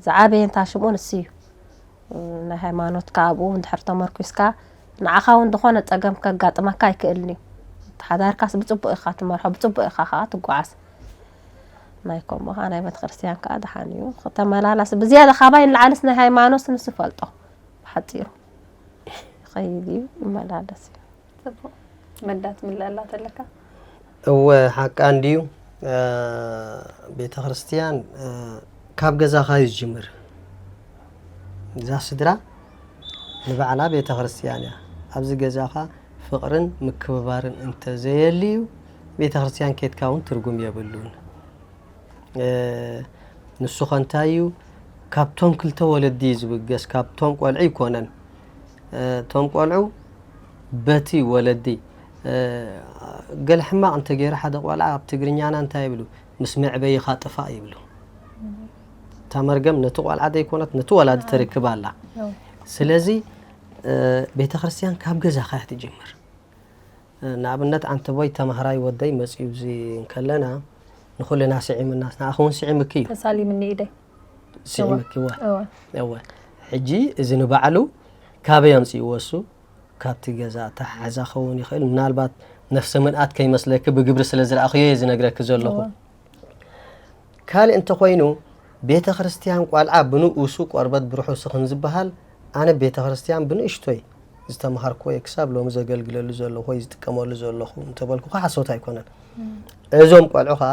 ዝዓበየ እንታ ሽምኡ ንሱ እዩ። ናይ ሃይማኖትካ ኣብኡ እንድሕር ተመርኩስካ ንዓኻ እውን ዝኾነ ጸገም ከጋጥመካ ኣይክእልን እዩ። እቲ ሓዳርካስ ብጽቡቕ ኢኻ ትመርሖ፣ ብጽቡቕ ኢኻ ከዓ ትጓዓዝ። ናይ ከምኡ ከዓ ናይ ቤተክርስትያን ከዓ ደሓን እዩ። ተመላላሲ ብዝያዳ ካባይ ንላዕልስ ናይ ሃይማኖት ንሱ ይፈልጦ። ብሓጺሩ ይኸይድ እዩ፣ ይመላለስ እዩ። ጽቡቕ። መዳ ትምልኣላ ተለካ? እወ፣ ሓቃ እንድዩ። እ፣ ቤተ ክርስትያን፣ እ፣ ካብ ገዛኻ እዩ ዝጅምር። እዛ ስድራ ንባዕላ ቤተ ክርስትያን እያ። ኣብዚ ገዛኻ ፍቕርን ምክብባርን እንተዘየልዩ፣ ቤተ ክርስትያን ኬድካ እውን ትርጉም የብሉን። እ፣ ንሱ ኸ እንታይ እዩ? ካብቶም ክልተ ወለዲ እዩ ዝብገስ፣ ካብቶም ቆልዑ ኣይኮነን። እ፣ እቶም ቆልዑ በቲ ወለዲ፣ እ፣ ገለ ሕማቕ እንተገይሩ ሓደ ቆልዓ ኣብ ትግርኛና እንታይ ይብሉ? ምስ መዕበይኻ ጥፋእ ይብሉ። እታ መርገም ነቲ ቆልዓ ዘይኮነት ነቲ ወላዲ ተርክብ ኣላ። ስለዚ፣ እ፣ ቤተ ክርስትያን ካብ ገዛኻ እያ ትጅምር። ንኣብነት ኣንተ ቦይ ተማሃራይ ወደይ መጺኡ እዚ እንከለና ንኹልና ስዒምና፣ ንዓኺ እውን ስዒምኪ እዩ። ተሳሊምኒ ኢደይ። ስዒምኪ እወ። እወ። እወ። ሕጂ እዚ ንባዕሉ ካበይ ኣምጺእዎ እሱ? ካብቲ ገዛ ኣተሓሕዛ ክኸውን ይኽእል። ምናልባት ነፍሰ ምልኣት ከይመስለኪ ብግብሪ ስለ ዝረኣኽዮ እየ ዝነግረኪ ዘለኹ። እወ። ካልእ እንተኾይኑ ቤተ ክርስትያን ቆልዓ ብንኡሱ ቆርበት ብርሑሱ ከም ዝበሃል ኣነ ቤተ ክርስትያን ብንእሽቶይ ዝተምሃርክዎ እየ ክሳብ ሎሚ ዘገልግለሉ ዘለኹ ወይ ዝጥቀመሉ ዘለኹ እንተበልኩኻ ሓሶት ኣይኮነን። እዞም ቆልዑ ኸኣ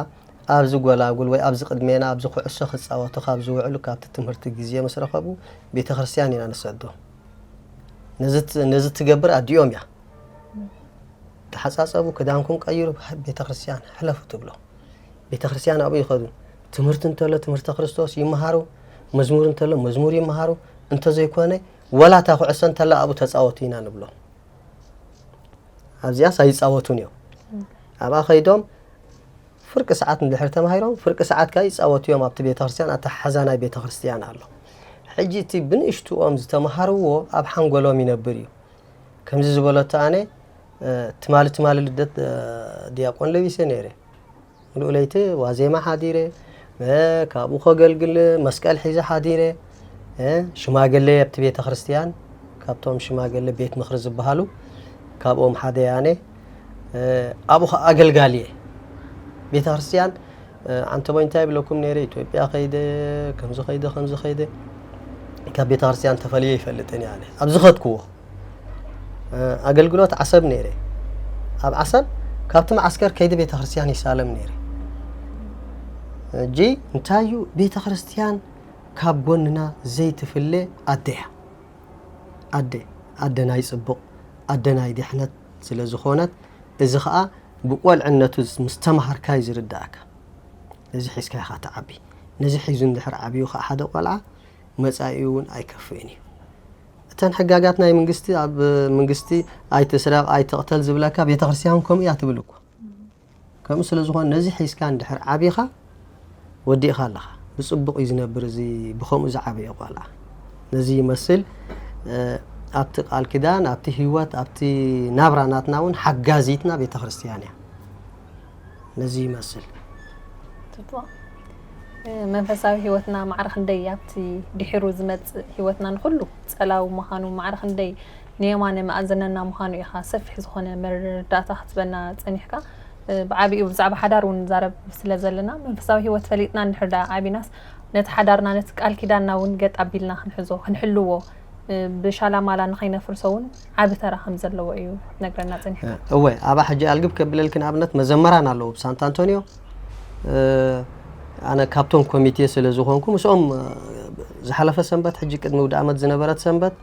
ኣብዚ ጎላጉል ወይ ኣብዚ ቅድሜና ኣብዚ ኩዕሶ ክጻወቱ ካብ ዝውዕሉ ካብቲ ትምህርቲ ግዜ ምስ ረኸቡ ቤተ ክርስትያን ኢና ንሰዶም። ነዚ ት-፣ ነዚ ትገብር ኣዲኦም እያ። ተሓጻጸቡ፣ ክዳንኩም ቀይሩ፣ ቤተ ክርስትያን ሕለፉ ትብሎ። ቤተ ክርስትያን ኣብኡ ይኸዱ። ትምህርቲ እንተሎ ትምህርተ ክርስቶስ ይመሃሩ፣ መዝሙር እንተሎ መዝሙር ይመሃሩ፣ እንተዘይኮነ ወላ እታ ኩዕሶ እንተላ ኣብኡ ተጻወቱ ኢና ንብሎ። ኣብዚኣስ ኣይጻወቱን እዮም። ኣብኣ ኸይዶም ፍርቂ ሰዓት እንድሕር ተማሂሮም ፍርቂ ሰዓት ከኣ ይጻወቱ እዮም። ኣብቲ ቤተ ክርስትያን ኣተሓሕዛ ናይ ቤተ ክርስትያን ኣሎ። ሕጂ እቲ ብንእሽትኦም ዝተማሃርዎ ኣብ ሓንጎሎም ይነብር እዩ። ከምዚ ዝበለቶ ኣነ፣ እ፣ ትማሊ ትማሊ ልደት፣ እ፣ ዲያቆን ለቢሰ ነይረ። ምሉእ ለይቲ ዋዜማ ሓዲረ፣ እ፣ ካብኡ ከገልግል መስቀል ሒዘ ሓዲረ፣ እ፣ ሽማግለ ኣብቲ ቤተ ክርስትያን፣ ካብቶም ሽማግለ ቤት ምኽሪ ዝበሃሉ፣ ካብኦም ሓደ እየ ኣነ። እ፣ ኣብኡ ኸዓ ኣገልጋሊ እየ። ቤተ ክርስትያን፣ እ፣ ኣንተ ቦይ እንታይ ይብለኩም ነይረ፣ ኢትዮጵያ ኸይደ፣ ከምዚ ኸይደ፣ ከምዚ ኸይደ፣ ካብ ቤተ ክርስትያን ተፈልየ ይፈልጥን እየ ኣነ። ኣብ ዝኸድክዎ፣ እ፣ ኣገልግሎት ዓሰብ ነይረ። ኣብ ዓሰብ ካብቲ መዓስከር ከይደ ቤተ ክርስትያን ይሳለም ነይረ። ሕጂ እንታይ እዩ፣ ቤተ ክርስትያን ካብ ጎንና ዘይትፍለ ኣደ እያ። ኣደ፣ ኣደ ናይ ጽቡቕ፣ ኣደ ናይ ድሕነት ስለ ዝኾነት፣ እዚ ኸኣ ብቆልዕነቱ ምስ ተማሃርካ እዩ ዝርድኣካ። ነዚ ሒዝካ ኢኻ ትዓቢ። ነዚ ሒዙ እንድሕር ዓብዩ ኸኣ ሓደ ቆልዓ፣ መጻኢኡ እውን ኣይከፍእን እዩ። እተን ሕጋጋት ናይ መንግስቲ፣ ኣብ መንግስቲ ኣይትስረቕ ኣይትቕተል ዝብለካ፣ ቤተክርስትያን ከምኡ እያ ትብል እኮ። ከምኡ ስለ ዝኾነ ነዚ ሒዝካ እንድሕር ዓቢኻ ወዲእኻ ኣለኻ። ብጽቡቕ እዩ ዝነብር እዚ ብኸምኡ ዝዓበየ ቆልዓ። ነዚ ይመስል። ኣብቲ ቃል ኪዳን፣ ኣብቲ ህይወት፣ ኣብቲ ናብራ ናትና እውን ሓጋዚትና ቤተክርስትያን እያ። ነዚ ይመስል። ጽቡቕ። መንፈሳዊ ህይወትና ማዕረ ክንደይ ኣብቲ ድሒሩ ዝመጽእ ህይወትና ንኹሉ ጸላዊ ምዃኑ፣ ማዕረ ክንደይ ንየማነ መኣዘነና ምዃኑ ኢኻ ሰፊሕ ዝኾነ መረዳእታ ክትበና ጸኒሕካ። ብዓቢኡ ብዛዕባ ሓዳር እውን ንዛረብ ስለ ዘለና፣ መንፈሳዊ ህይወት ፈሊጥና እንድሕር ደኣ ዓቢናስ፣ ነቲ ሓዳርና፣ ነቲ ቃል ኪዳንና እውን ገጥ ኣቢልና ክንሕዞ፣ ክንሕልዎ፣ ብሻላማላ ንኸይነፍርሶ እውን ዓቢ ተራ ከም ዘለዎ እዩ ነግረና ጸኒሑ። እወ፣ ኣብኣ ሕጂ ኣልግብ ከብለልኪ፣ ንኣብነት መዘመራን ኣለዉ ብሳንታ ኣንቶንዮ። ኣነ ካብቶም ኮሚቴ ስለ ዝኾንኩ ምስኦም፣ ዝሓለፈ ሰንበት፣ ሕጂ ቅድሚ ውድ ኣመት ዝነበረት ሰንበት፣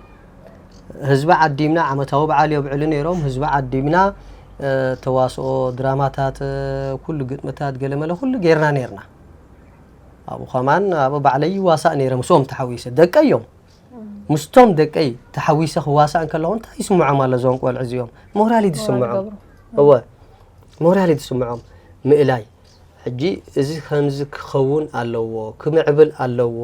ህዝቢ ዓዲምና፣ ዓመታዊ በዓል የብዕሉ ነይሮም። ህዝቢ ዓዲምና፣ ተዋስኦ፣ ድራማታት፣ ኩሉ ግጥምታት፣ ገለመለ ኩሉ ጌርና ነይርና። ኣብኡ ከማን ኣብኡ ባዕለይ ይዋሳእ ነይረ ምስኦም ተሓዊሰ። ደቀይ እዮም። ምስቶም ደቀይ ተሓዊሰ ክዋሳእ እንከለኹ እንታይ ይስምዖም ኣሎ እዞም ቆልዑ እዚኦም? ሞራል እዩ ዝስምዖም። እወ፣ ሞራል እዩ ዝስምዖም። ምእላይ ሕጂ እዚ ከምዚ ክኸውን ኣለዎ፣ ክምዕብል ኣለዎ፣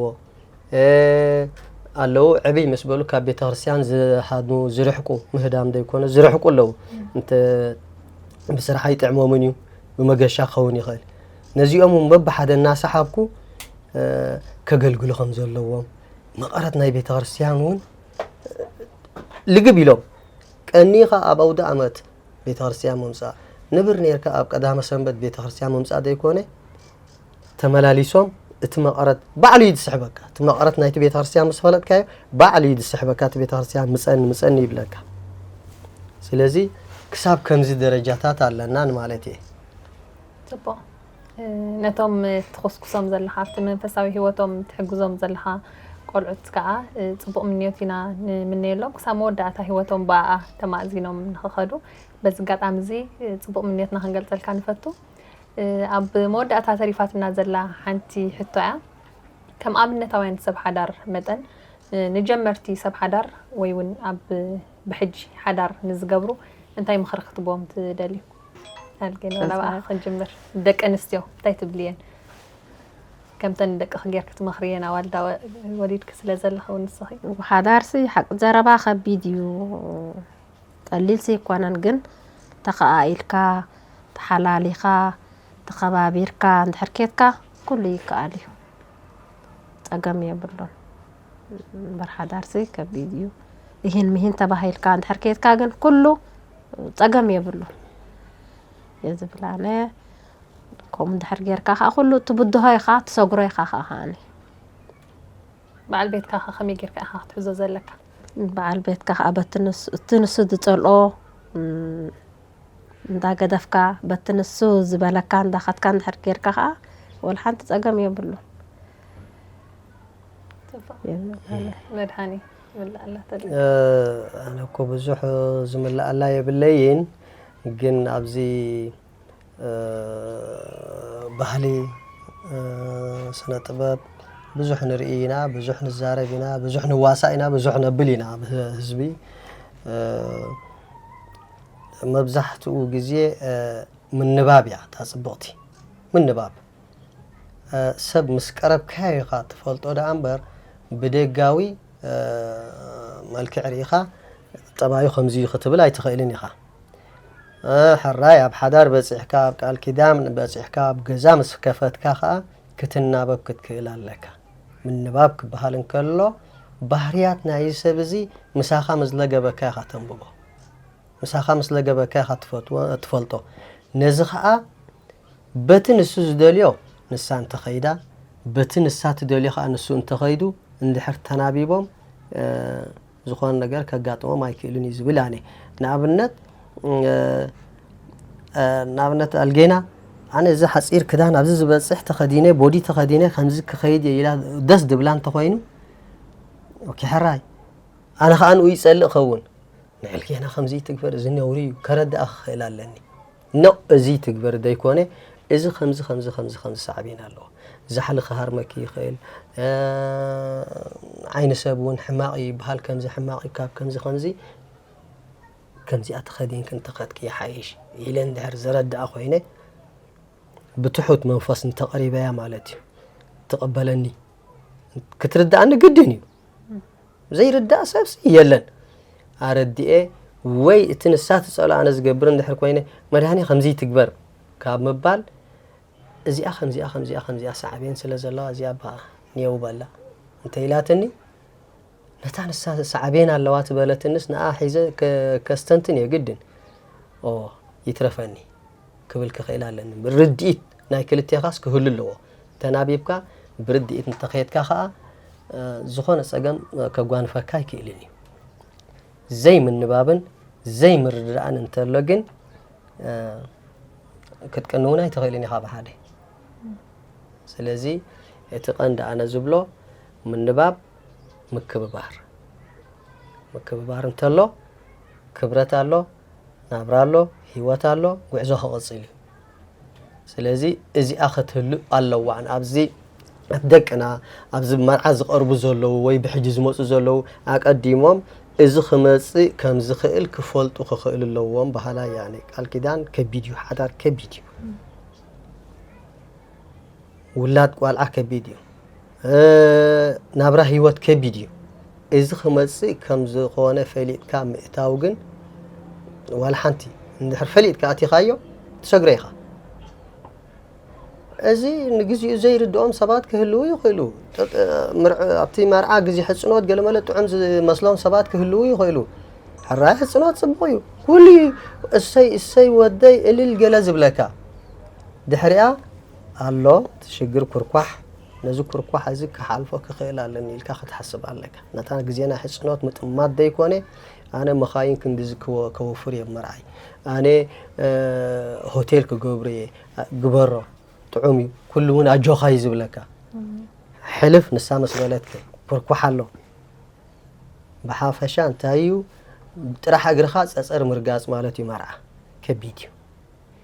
ኣለዉ። ዕብይ ምስ በሉ ካብ ቤተ ክርስቲያን ዝሃድሙ፣ ዝርሕቁ፣ ምህዳም ዘይኮነ ዝርሕቁ ኣለዉ። እንተ ብስራሕ ኣይጥዕሞምን እዩ፣ ብመገሻ ክኸውን ይኽእል። ነዚኦም እውን በብሓደ እናሰሓብኩ ከገልግሉ ከም ዘለዎም፣ መቐረት ናይ ቤተ ክርስቲያን እውን ልግብ ኢሎም፣ ቀኒኻ ኣብ ኣውደ ኣመት ቤተ ክርስቲያን ምምጻእ፣ ንብር ኔርካ ኣብ ቀዳመ ሰንበት ቤተ ክርስቲያን ምምጻእ ዘይኮነ፣ ተመላሊሶም እቲ መቐረት ባዕሉ እዩ ዝስሕበካ። እቲ መቐረት ናይቲ ቤተ ክርስቲያን ምስ ፈለጥካዮ፣ ባዕሉ እዩ ዝስሕበካ። እቲ ቤተ ክርስቲያን ምጸኒ፣ ምጸኒ ይብለካ። ስለዚ ክሳብ ከምዚ ደረጃታት ኣለና ንማለት እየ። ጽቡቕ። ነቶም ትኹስኩሶም ዘለኻ፣ ኣብቲ መንፈሳዊ ህይወቶም ትሕግዞም ዘለኻ ቆልዑት ከኣ ጽቡቕ ምንዮት ኢና ንምነየሎም። ክሳብ መወዳእታ ህይወቶም ብኣኣ ተማእዚኖም ንኽኸዱ፣ በዚ ኣጋጣሚ እዚ ጽቡቕ ምንዮትና ክንገልጸልካ ንፈቱ። ኣብ መወዳእታ ተሪፋትና ዘላ ሓንቲ ሕቶ እያ። ከም ኣብነታውያን ሰብ ሓዳር መጠን፣ ንጀመርቲ ሰብ ሓዳር ወይ እውን ኣብ ብሕጂ ሓዳር ንዝገብሩ እንታይ ምኽሪ ክትቦም ትደልዩ? ኣልጌና፣ ናብኣ ክንጅምር። ደቂ ኣንስትዮ እንታይ ትብልየን? ከምተን ደቅኺ ጌርኪ ትመኽርየን፣ ኣዋልዳ ወ-፣ ወሊድኪ ስለ ዘለኺ እውን ንስኺ። ሓዳርሲ ሓቂ ዘረባ ከቢድ እዩ። ቀሊል ዘይኮነን፣ ግን ተኸኣኢልካ፣ ተሓላሊኻ፣ ተኸባቢርካ እንድሕር ኬድካ ኩሉ ይከኣል እዩ። ጸገም የብሉን። እምበር ሓዳርሲ ከቢድ እዩ። ይህን ምሂን ተባሂልካ እንድሕር ኬድካ ግን ኩሉ ጸገም የብሉን እየ ዝብል ኣነ። ከምኡ እንድሕር ጌርካ ከኣ ኩሉ ትብድሆ ኢኻ፣ ትሰግሮ ኢኻ ከኣ ከኣኒ። በዓል ቤትካ ከ ከመይ ጌርካ ኢኻ ክትሕዞ ዘለካ? በዓል ቤትካ ከኣ በቲ ንስ-፣ እቲ ንሱ ዝጸልኦ፣ እም፣ እንዳገደፍካ፣ በቲ ንሱ ዝበለካ እንዳኸድካ እንድሕር ጌርካ ከኣ ወላ ሓንቲ ጸገም የብሉን። ጽቡቕ። የብሉን። መድሃኒ ይምልኣላ ተሎ። እ፣ ኣነ እኮ ብዙሕ ዝምልኣላ የብለይን፣ ግን ኣብዚ እ፣ ባህሊ፣ እ፣ ስነ ጥበብ ብዙሕ ንርኢ ኢና፣ ብዙሕ ንዛረብ ኢና፣ ብዙሕ ንዋሳእ ኢና፣ ብዙሕ ነብል ኢና። ኣብ ህ-፣ ህዝቢ፣ እ፣ መብዛሕትኡ ግዜ፣ እ፣ ምንባብ እያ እታ ጽብቕቲ። ምንባብ። እ፣ ሰብ ምስ ቀረብካዮ ኢኻ ትፈልጦ ደኣ እምበር፣ ብደጋዊ፣ እ፣ መልክዕ ርኢኻ ጠባዩ ከምዚ እዩ ክትብል ኣይትኽእልን ኢኻ። እ፣ ሕራይ ኣብ ሓዳር በጺሕካ፣ ኣብ ቃል ኪዳን በጺሕካ፣ ኣብ ገዛ ምስ ከፈትካ ከኣ ክትናበብ ክትክእል ኣለካ። ምንባብ ክበሃል እንከሎ፣ ባህርያት ናይዚ ሰብ እዚ ምሳኻ ምስ ለገበካ ኢኻ ተንብቦ። ምሳኻ ምስ ለገበካ ኢኻ ትፈትዎ፣ ትፈልጦ። ነዚ ኸኣ በቲ ንሱ ዝደልዮ ንሳ እንተኸይዳ፣ በቲ ንሳ ትደልዮ ኸኣ ንሱ እንተኸይዱ፣ እንድሕር ተናቢቦም፣ እ፣ ዝኾነ ነገር ከጋጥሞም ኣይክእልን እዩ ዝብል ኣነ። ንኣብነት፣ እ፣ እ፣ ንኣብነት ኣልጌና፣ ኣነ እዚ ሓጺር ክዳን ኣብዚ ዝበጽሕ ተኸዲነ፣ ቦዲ ተኸዲነ ከምዚ ክኸይድ እየ ኢላ ደስ ድብላ እንተኾይኑ፣ ኦኬ፣ ሕራይ። ኣነ ኸኣ ንኡ ይጸልእ ኸውን። ንዕልጌና ከምዚ ትግበር፣ እዚ ነውሪ እዩ፣ ከረድኣ ክኽእል ኣለኒ። ኖ፣ እዚ ትግበር ዘይኮነ፣ እዚ ከምዚ ከምዚ ከምዚ ከምዚ ሳዕቤን ኣለዎ። ዛሕሊ ክሃርመኪ ይኽእል። እ፣ ዓይኒ ሰብ እውን ሕማቕ እዩ ይበሃል። ከምዚ ሕማቕ እዩ፣ ካብ ከምዚ ከምዚ ከምዚኣ ተኸዲንኪ እንተኸድኪ ይሓይሽ ኢለ እንድሕር ዘረድኣ ኮይነ፣ ብትሑት መንፈስ እንተቐሪበያ ማለት እዩ፣ ትቕበለኒ። ክትርድኣኒ ግድን እዩ። ዘይርዳእ ሰብሲ የለን። ኣረዲኤ ወይ እቲ ንሳ ትጸሎ ኣነ ዝገብር እንድሕር ኮይነ፣ መድሃኒ ከምዚ ትግበር ካብ ምባል፣ እዚኣ ከምዚኣ ከምዚኣ ከምዚኣ ሳዕቤን ስለ ዘለዋ እዚኣ ባ ኔው በላ እንተ ኢላትኒ፣ ነታ ንሳ ሳዕቤን ኣለዋ ትበለትንስ ንኣ ሒዘ ከ-፣ ከስተንትን እየ ግድን። ኦ፣ ይትረፈኒ ክብል ክኽእል ኣለኒ። ርድኢት ናይ ክልቴኻስ ክህሉ ኣለዎ። ተናቢብካ ብርድኢት እንተኸየድካ ኸኣ፣ እ፣ ዝኾነ ጸገም፣ እ፣ ከጓንፈካ ኣይክእልን እዩ። ዘይምንባብን ዘይምርድዳእን እንተሎ ግን፣ እ፣ ክትቅኒ እውን ኣይትኽእልን ኢኻ ብሓደ። ስለዚ እቲ ቀንዲ ኣነ ዝብሎ ምንባብ፣ ምክብባር። ምክብባር እንተሎ ክብረት ኣሎ፣ ናብራ ኣሎ፣ ህይወት ኣሎ፣ ጉዕዞ ክቕጽል እዩ። ስለዚ እዚኣ ክትህሉ ኣለዋ። ኣብዚ ኣብ ደቅና፣ ኣብዚ መርዓ ዝቐርቡ ዘለዉ ወይ ብሕጂ ዝመጹ ዘለዉ ኣቀዲሞም እዚ ክመጽእ ከም ዝኽእል ክፈልጡ ክኽእሉ ኣለዎም። በሃላይ እያ። ቃል ኪዳን ከቢድ እዩ፣ ሓዳር ከቢድ እዩ። ውላድ ቋልዓ ከቢድ እዩ። እ፣ ናብራ ህይወት ከቢድ እዩ። እዚ ክመጽእ ከም ዝኾነ ፈሊጥካ ምእታው ግን ዋላ ሓንቲ። እንድሕር ፈሊጥካ ኣቲኻዮ ትሰግሮ ኢኻ። እዚ ንግዚኡ ዘይርድኦም ሰባት ክህልዉ ይኽእሉ። ጥጥ-፣ ምርዕ-፣ ኣብቲ መርዓ ግዜ ሕጽኖት ገለመለ ጥዑም ዝመስሎም ሰባት ክህልዉ ይኽእሉ። ሕራይ ሕጽኖት ጽቡቕ እዩ። ኩሉ እዩ እሰይ እሰይ ወደይ እልል ገለ ዝብለካ። ድሕሪኣ ኣሎ እቲ ሽግር ኩርኳሕ። ነዚ ኩርኳሕ እዚ ክሓልፎ ክኽእል ኣለኒ ኢልካ ክትሓስብ ኣለካ። ነታ ግዜና ሕጽኖት ምጥማት ዘይኮነ፣ ኣነ መኻይን ክንድዚ ክወ-፣ ከወፍር እየ መርዓይ። ኣነ፣ እ፣ ሆቴል ክገብር እየ። ግበሮ፣ ጥዑም እዩ። ኩሉ እውን ኣጆኻ እዩ ዝብለካ። ሕልፍ ንሳ ምስ በለትከ፣ ኩርኳሕ ኣሎ። ብሓፈሻ እንታይ እዩ? ጥራሕ እግርኻ ጸጸር ምርጋጽ ማለት እዩ መርዓ። ከቢድ እዩ።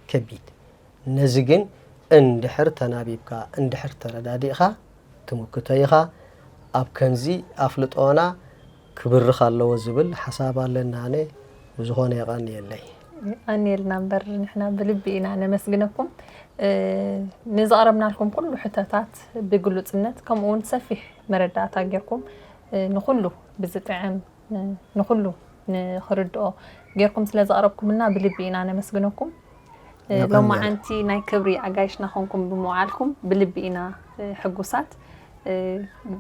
ከቢድ። ነዚ ግን እንድሕር ተናቢብካ፣ እንድሕር ተረዳዲእኻ ትምክቶ ኢኻ። ኣብ ከምዚ ኣፍልጦና ክብርኽ ኣለዎ ዝብል ሓሳብ ኣለና። ኣነ ብዝኾነ የቐንየለይ። የቐንየልና እምበር ንሕና ብልቢ ኢና ነመስግነኩም። እ፣ ንዘቕረብናልኩም ኩሉ ሕቶታት ብግሉጽነት ከምኡ እውን ሰፊሕ መረዳእታ ጌርኩም፣ እ፣ ንኹሉ ብዝጥዕም፣ እ፣ ንኹሉ ንኽርድኦ ጌርኩም ስለ ዘቕረብኩምልና ብልቢ ኢና ነመስግነኩም። እ፣ የቐንየልና። ሎማዓንቲ ናይ ክብሪ ኣጋይሽና ኮንኩም ብምውዓልኩም ብልቢ ኢና፣ እ፣ ሕጉሳት። እ፣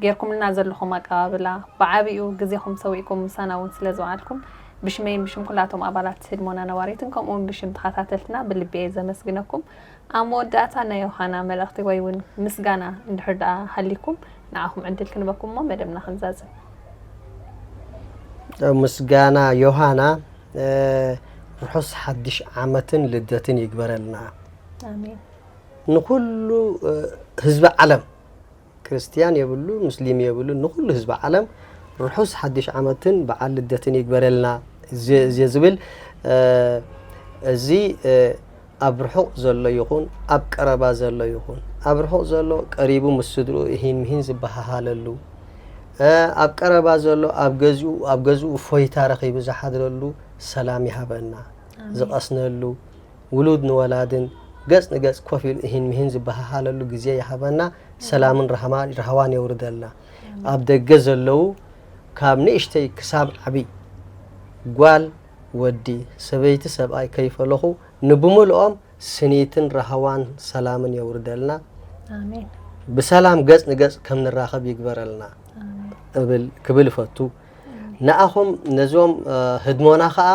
ጌርኩምልና ዘለኹም ኣቀባብላ፣ ብዓቢኡ ግዜኹም ሰዊእኩም ምሳና እውን ስለ ዝወዓልኩም ብሽመይን ብሽም ኩላቶም ኣባላት ህድሞና ነባሪትን ከምኡ እውን ብሽም ተኸታተልትና ብልቢ እየ ዘመስግነኩም። ኣብ መወዳእታ ናይ ዮሃና መልእኽቲ ወይ እውን ምስጋና እንድሕር ደኣ ሃሊኩም ንዓኹም ዕድል ክንበኩም እሞ መደብና ክንዛዝም። ምስጋና ዮሃና፣ እ፣ ርሑስ ሓድሽ ዓመትን ልደትን ይግበረልና። ኣሜን። ንኹሉ፣ እ፣ ህዝቢ ዓለም፣ ክርስትያን የብሉ፣ ሙስሊም የብሉ፣ ንኹሉ ህዝቢ ዓለም ርሑስ ሓድሽ ዓመትን በዓል ልደትን ይግበረልና። እዚ፣ እዚ ዝብል፣ እ፣ እዚ፣ እ፣ ኣብ ርሑቕ ዘሎ ይኹን ኣብ ቀረባ ዘሎ ይኹን፣ ኣብ ርሑቕ ዘሎ ቀሪቡ ምስ ስድርኡ እሂን ምሂን ዝበሃሃለሉ፣ እ፣ ኣብ ቀረባ ዘሎ ኣብ ገዝኡ፣ ኣብ ገዝኡ ፎይታ ረኺቡ ዝሓድረሉ ሰላም ይሃበና። ኣሜን። ዝቐስነሉ፣ ውሉድ ንወላድን ገጽ ንገጽ ኮፍ ኢሉ እሂን ምሂን ዝበሃሃለሉ ግዜ ይሃበና። ሰላምን ራህማ-፣ ራህዋን የውርደልና። ኣሜን። ኣብ ደገ ዘለዉ ካብ ንእሽተይ ክሳብ ዓቢ ጓል ወዲ፣ ሰበይቲ፣ ሰብኣይ ከይፈለኹ ንብምልኦም ስኒትን ራህዋን ሰላምን የውርደልና። ኣሜን። ብሰላም ገጽ ንገጽ ከም ንራኸብ ይግበረልና። ኣሜን። እብል፣ ክብል እፈቱ። ኣሜን። ንኣኹም ነዞም፣ እ፣ ህድሞና ኸኣ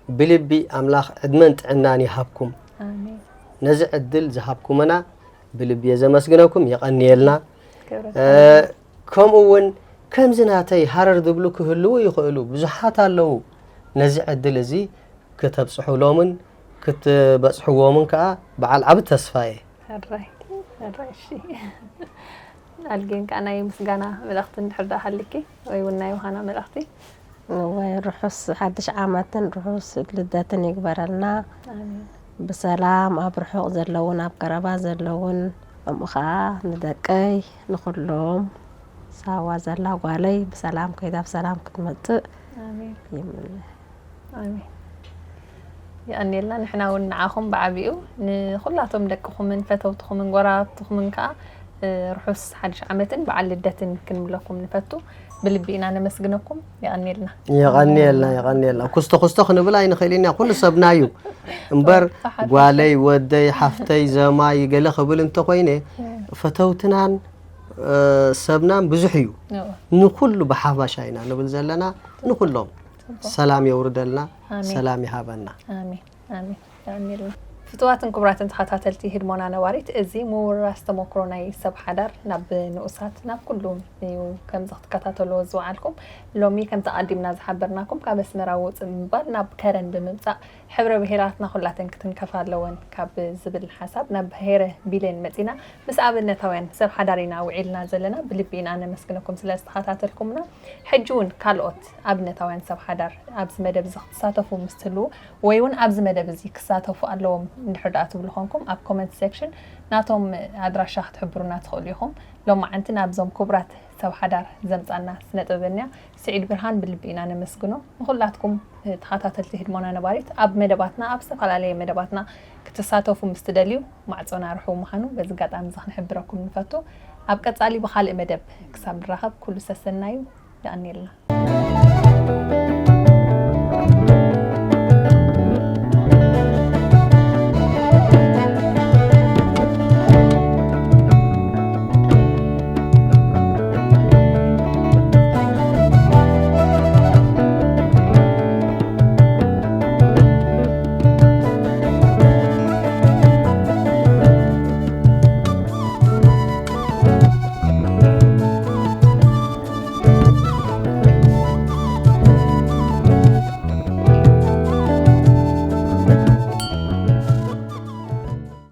ብልቢ ኣምላኽ ዕድመን ጥዕናን ይሃብኩም። ኣሜን። ነዚ ዕድል ዝሃብኩምና ብልቢ እየ ዘመስግነኩም። የቐንየልና። ክብረት እ፣ ይሃብኩም። ከምኡ እውን ከምዚ ናተይ ሃረር ዝብሉ ክህልዉ ይኽእሉ፣ ብዙሓት ኣለዉ። ነዚ ዕድል እዚ ክተብጽሑሎምን ክትበጽሕዎምን ከኣ በዓል ዓቢ ተስፋ እየ። ሕራይ፣ ሕራይ፣ እሺ። ኣልጌን ከኣ ናይ ምስጋና መልእኽቲ እንድሕር ደኣ ሃልኪ፣ ወይ እውን ናይ ዮሃና መልእኽቲ? እወ፣ ርሑስ ሓድሽ ዓመትን ርሑስ ልደትን ይግበረልና። ኣሜን። ብሰላም ኣብ ርሑቕ ዘለውን ኣብ ቀረባ ዘለውን፣ ከምኡ ኸዓ ንደቀይ፣ ንኹሎም፣ ሳዋ ዘላ ጓለይ ብሰላም ከይዳ ብሰላም ክትመጽእ ኣሜን። ይምነ። ኣሜን። የቐንየልና። ንሕና እውን ንዓኹም ብዓቢኡ ንኹላቶም ደቅኹምን ፈተውትኹምን ጎረባብትኹምን ከዓ ርሑስ ሓድሽ ዓመትን በዓል ልደትን ክንብለኩም ንፈቱ። ብልቢ ኢና ነመስግነኩም። የቐንየልና። የቐንየልና። የቐንየልና። ኩስቶ ኩስቶ ክንብል ኣይንኽእል ኢና፣ ኩሉ ሰብና እዩ። እምበር ጓለይ፣ ወደይ፣ ሓፍተይ፣ ዘማይ ገለ ክብል እንተኾይነ፣ ፈተውትናን ሰብናን ብዙሕ እዩ። ንኩሉ ብሓፋሻ ኢና ንብል ዘለና። ንኩሎም ሰላም የውርደልና፣ ሰላም ይሃበና። ኣሜን። ኣሜን። የቐንየልና። ፍቱዋትን ክቡራትን ተኸታተልቲ ህድሞና ነባሪት፣ እዚ ምውራስ ተመክሮ ናይ ሰብ ሓዳር ናብ ንኡሳት፣ ናብ ኩሉ እዩ ከምዚ ክትከታተልዎ ዝወዓልኩም። ሎሚ ከምቲ ኣቐዲምና ዝሓበርናኩም፣ ካብ ኣስመራ ውፅእ ብምባል ናብ ከረን ብምምፃእ፣ ሕብረ ብሄራትና ኩላተን ክትንከፋ ኣለወን ካብ ዝብል ሓሳብ ናብ ብሄረ ቢሌን መፂና። ምስ ኣብነታውያን ሰብ ሓዳር ኢና ውዒልና ዘለና። ብልቢ ኢና ነመስግነኩም ስለ ዝተኸታተልኩምና። ሕጂ እውን ካልኦት ኣብነታውያን ሰብ ሓዳር ኣብዚ መደብ እዚ ክትሳተፉ ምስ ትህልዉ፣ ወይ እውን ኣብዚ መደብ እዚ ክሳተፉ ኣለዎም እንድሕር ደኣ ትብሉ ኾንኩም፣ ኣብ ኮመንት ሴክሽን ናቶም ኣድራሻ ክትሕብሩና ትኽእሉ ኢኹም። ሎማዓንቲ ናብዞም ክቡራት ሰብ ሓዳር ዘምጻና ስነ ጥበበኛ ስዒድ ብርሃን ብልቢ ኢና ነመስግኖ። ንኹላትኩም ተኸታተልቲ ህድሞና ነባሪት፣ ኣብ መደባትና፣ ኣብ ዝተፈላለየ መደባትና ክትሳተፉ ምስ ትደልዩ፣ ማዕጾና ርሑው ምዃኑ በዚ ኣጋጣሚ እዚ ክንሕብረኩም ንፈቱ። ኣብ ቀጻሊ ብኻልእ መደብ ክሳብ ንራኸብ፣ ኩሉ ሰሰናዩ። የቐንየልና።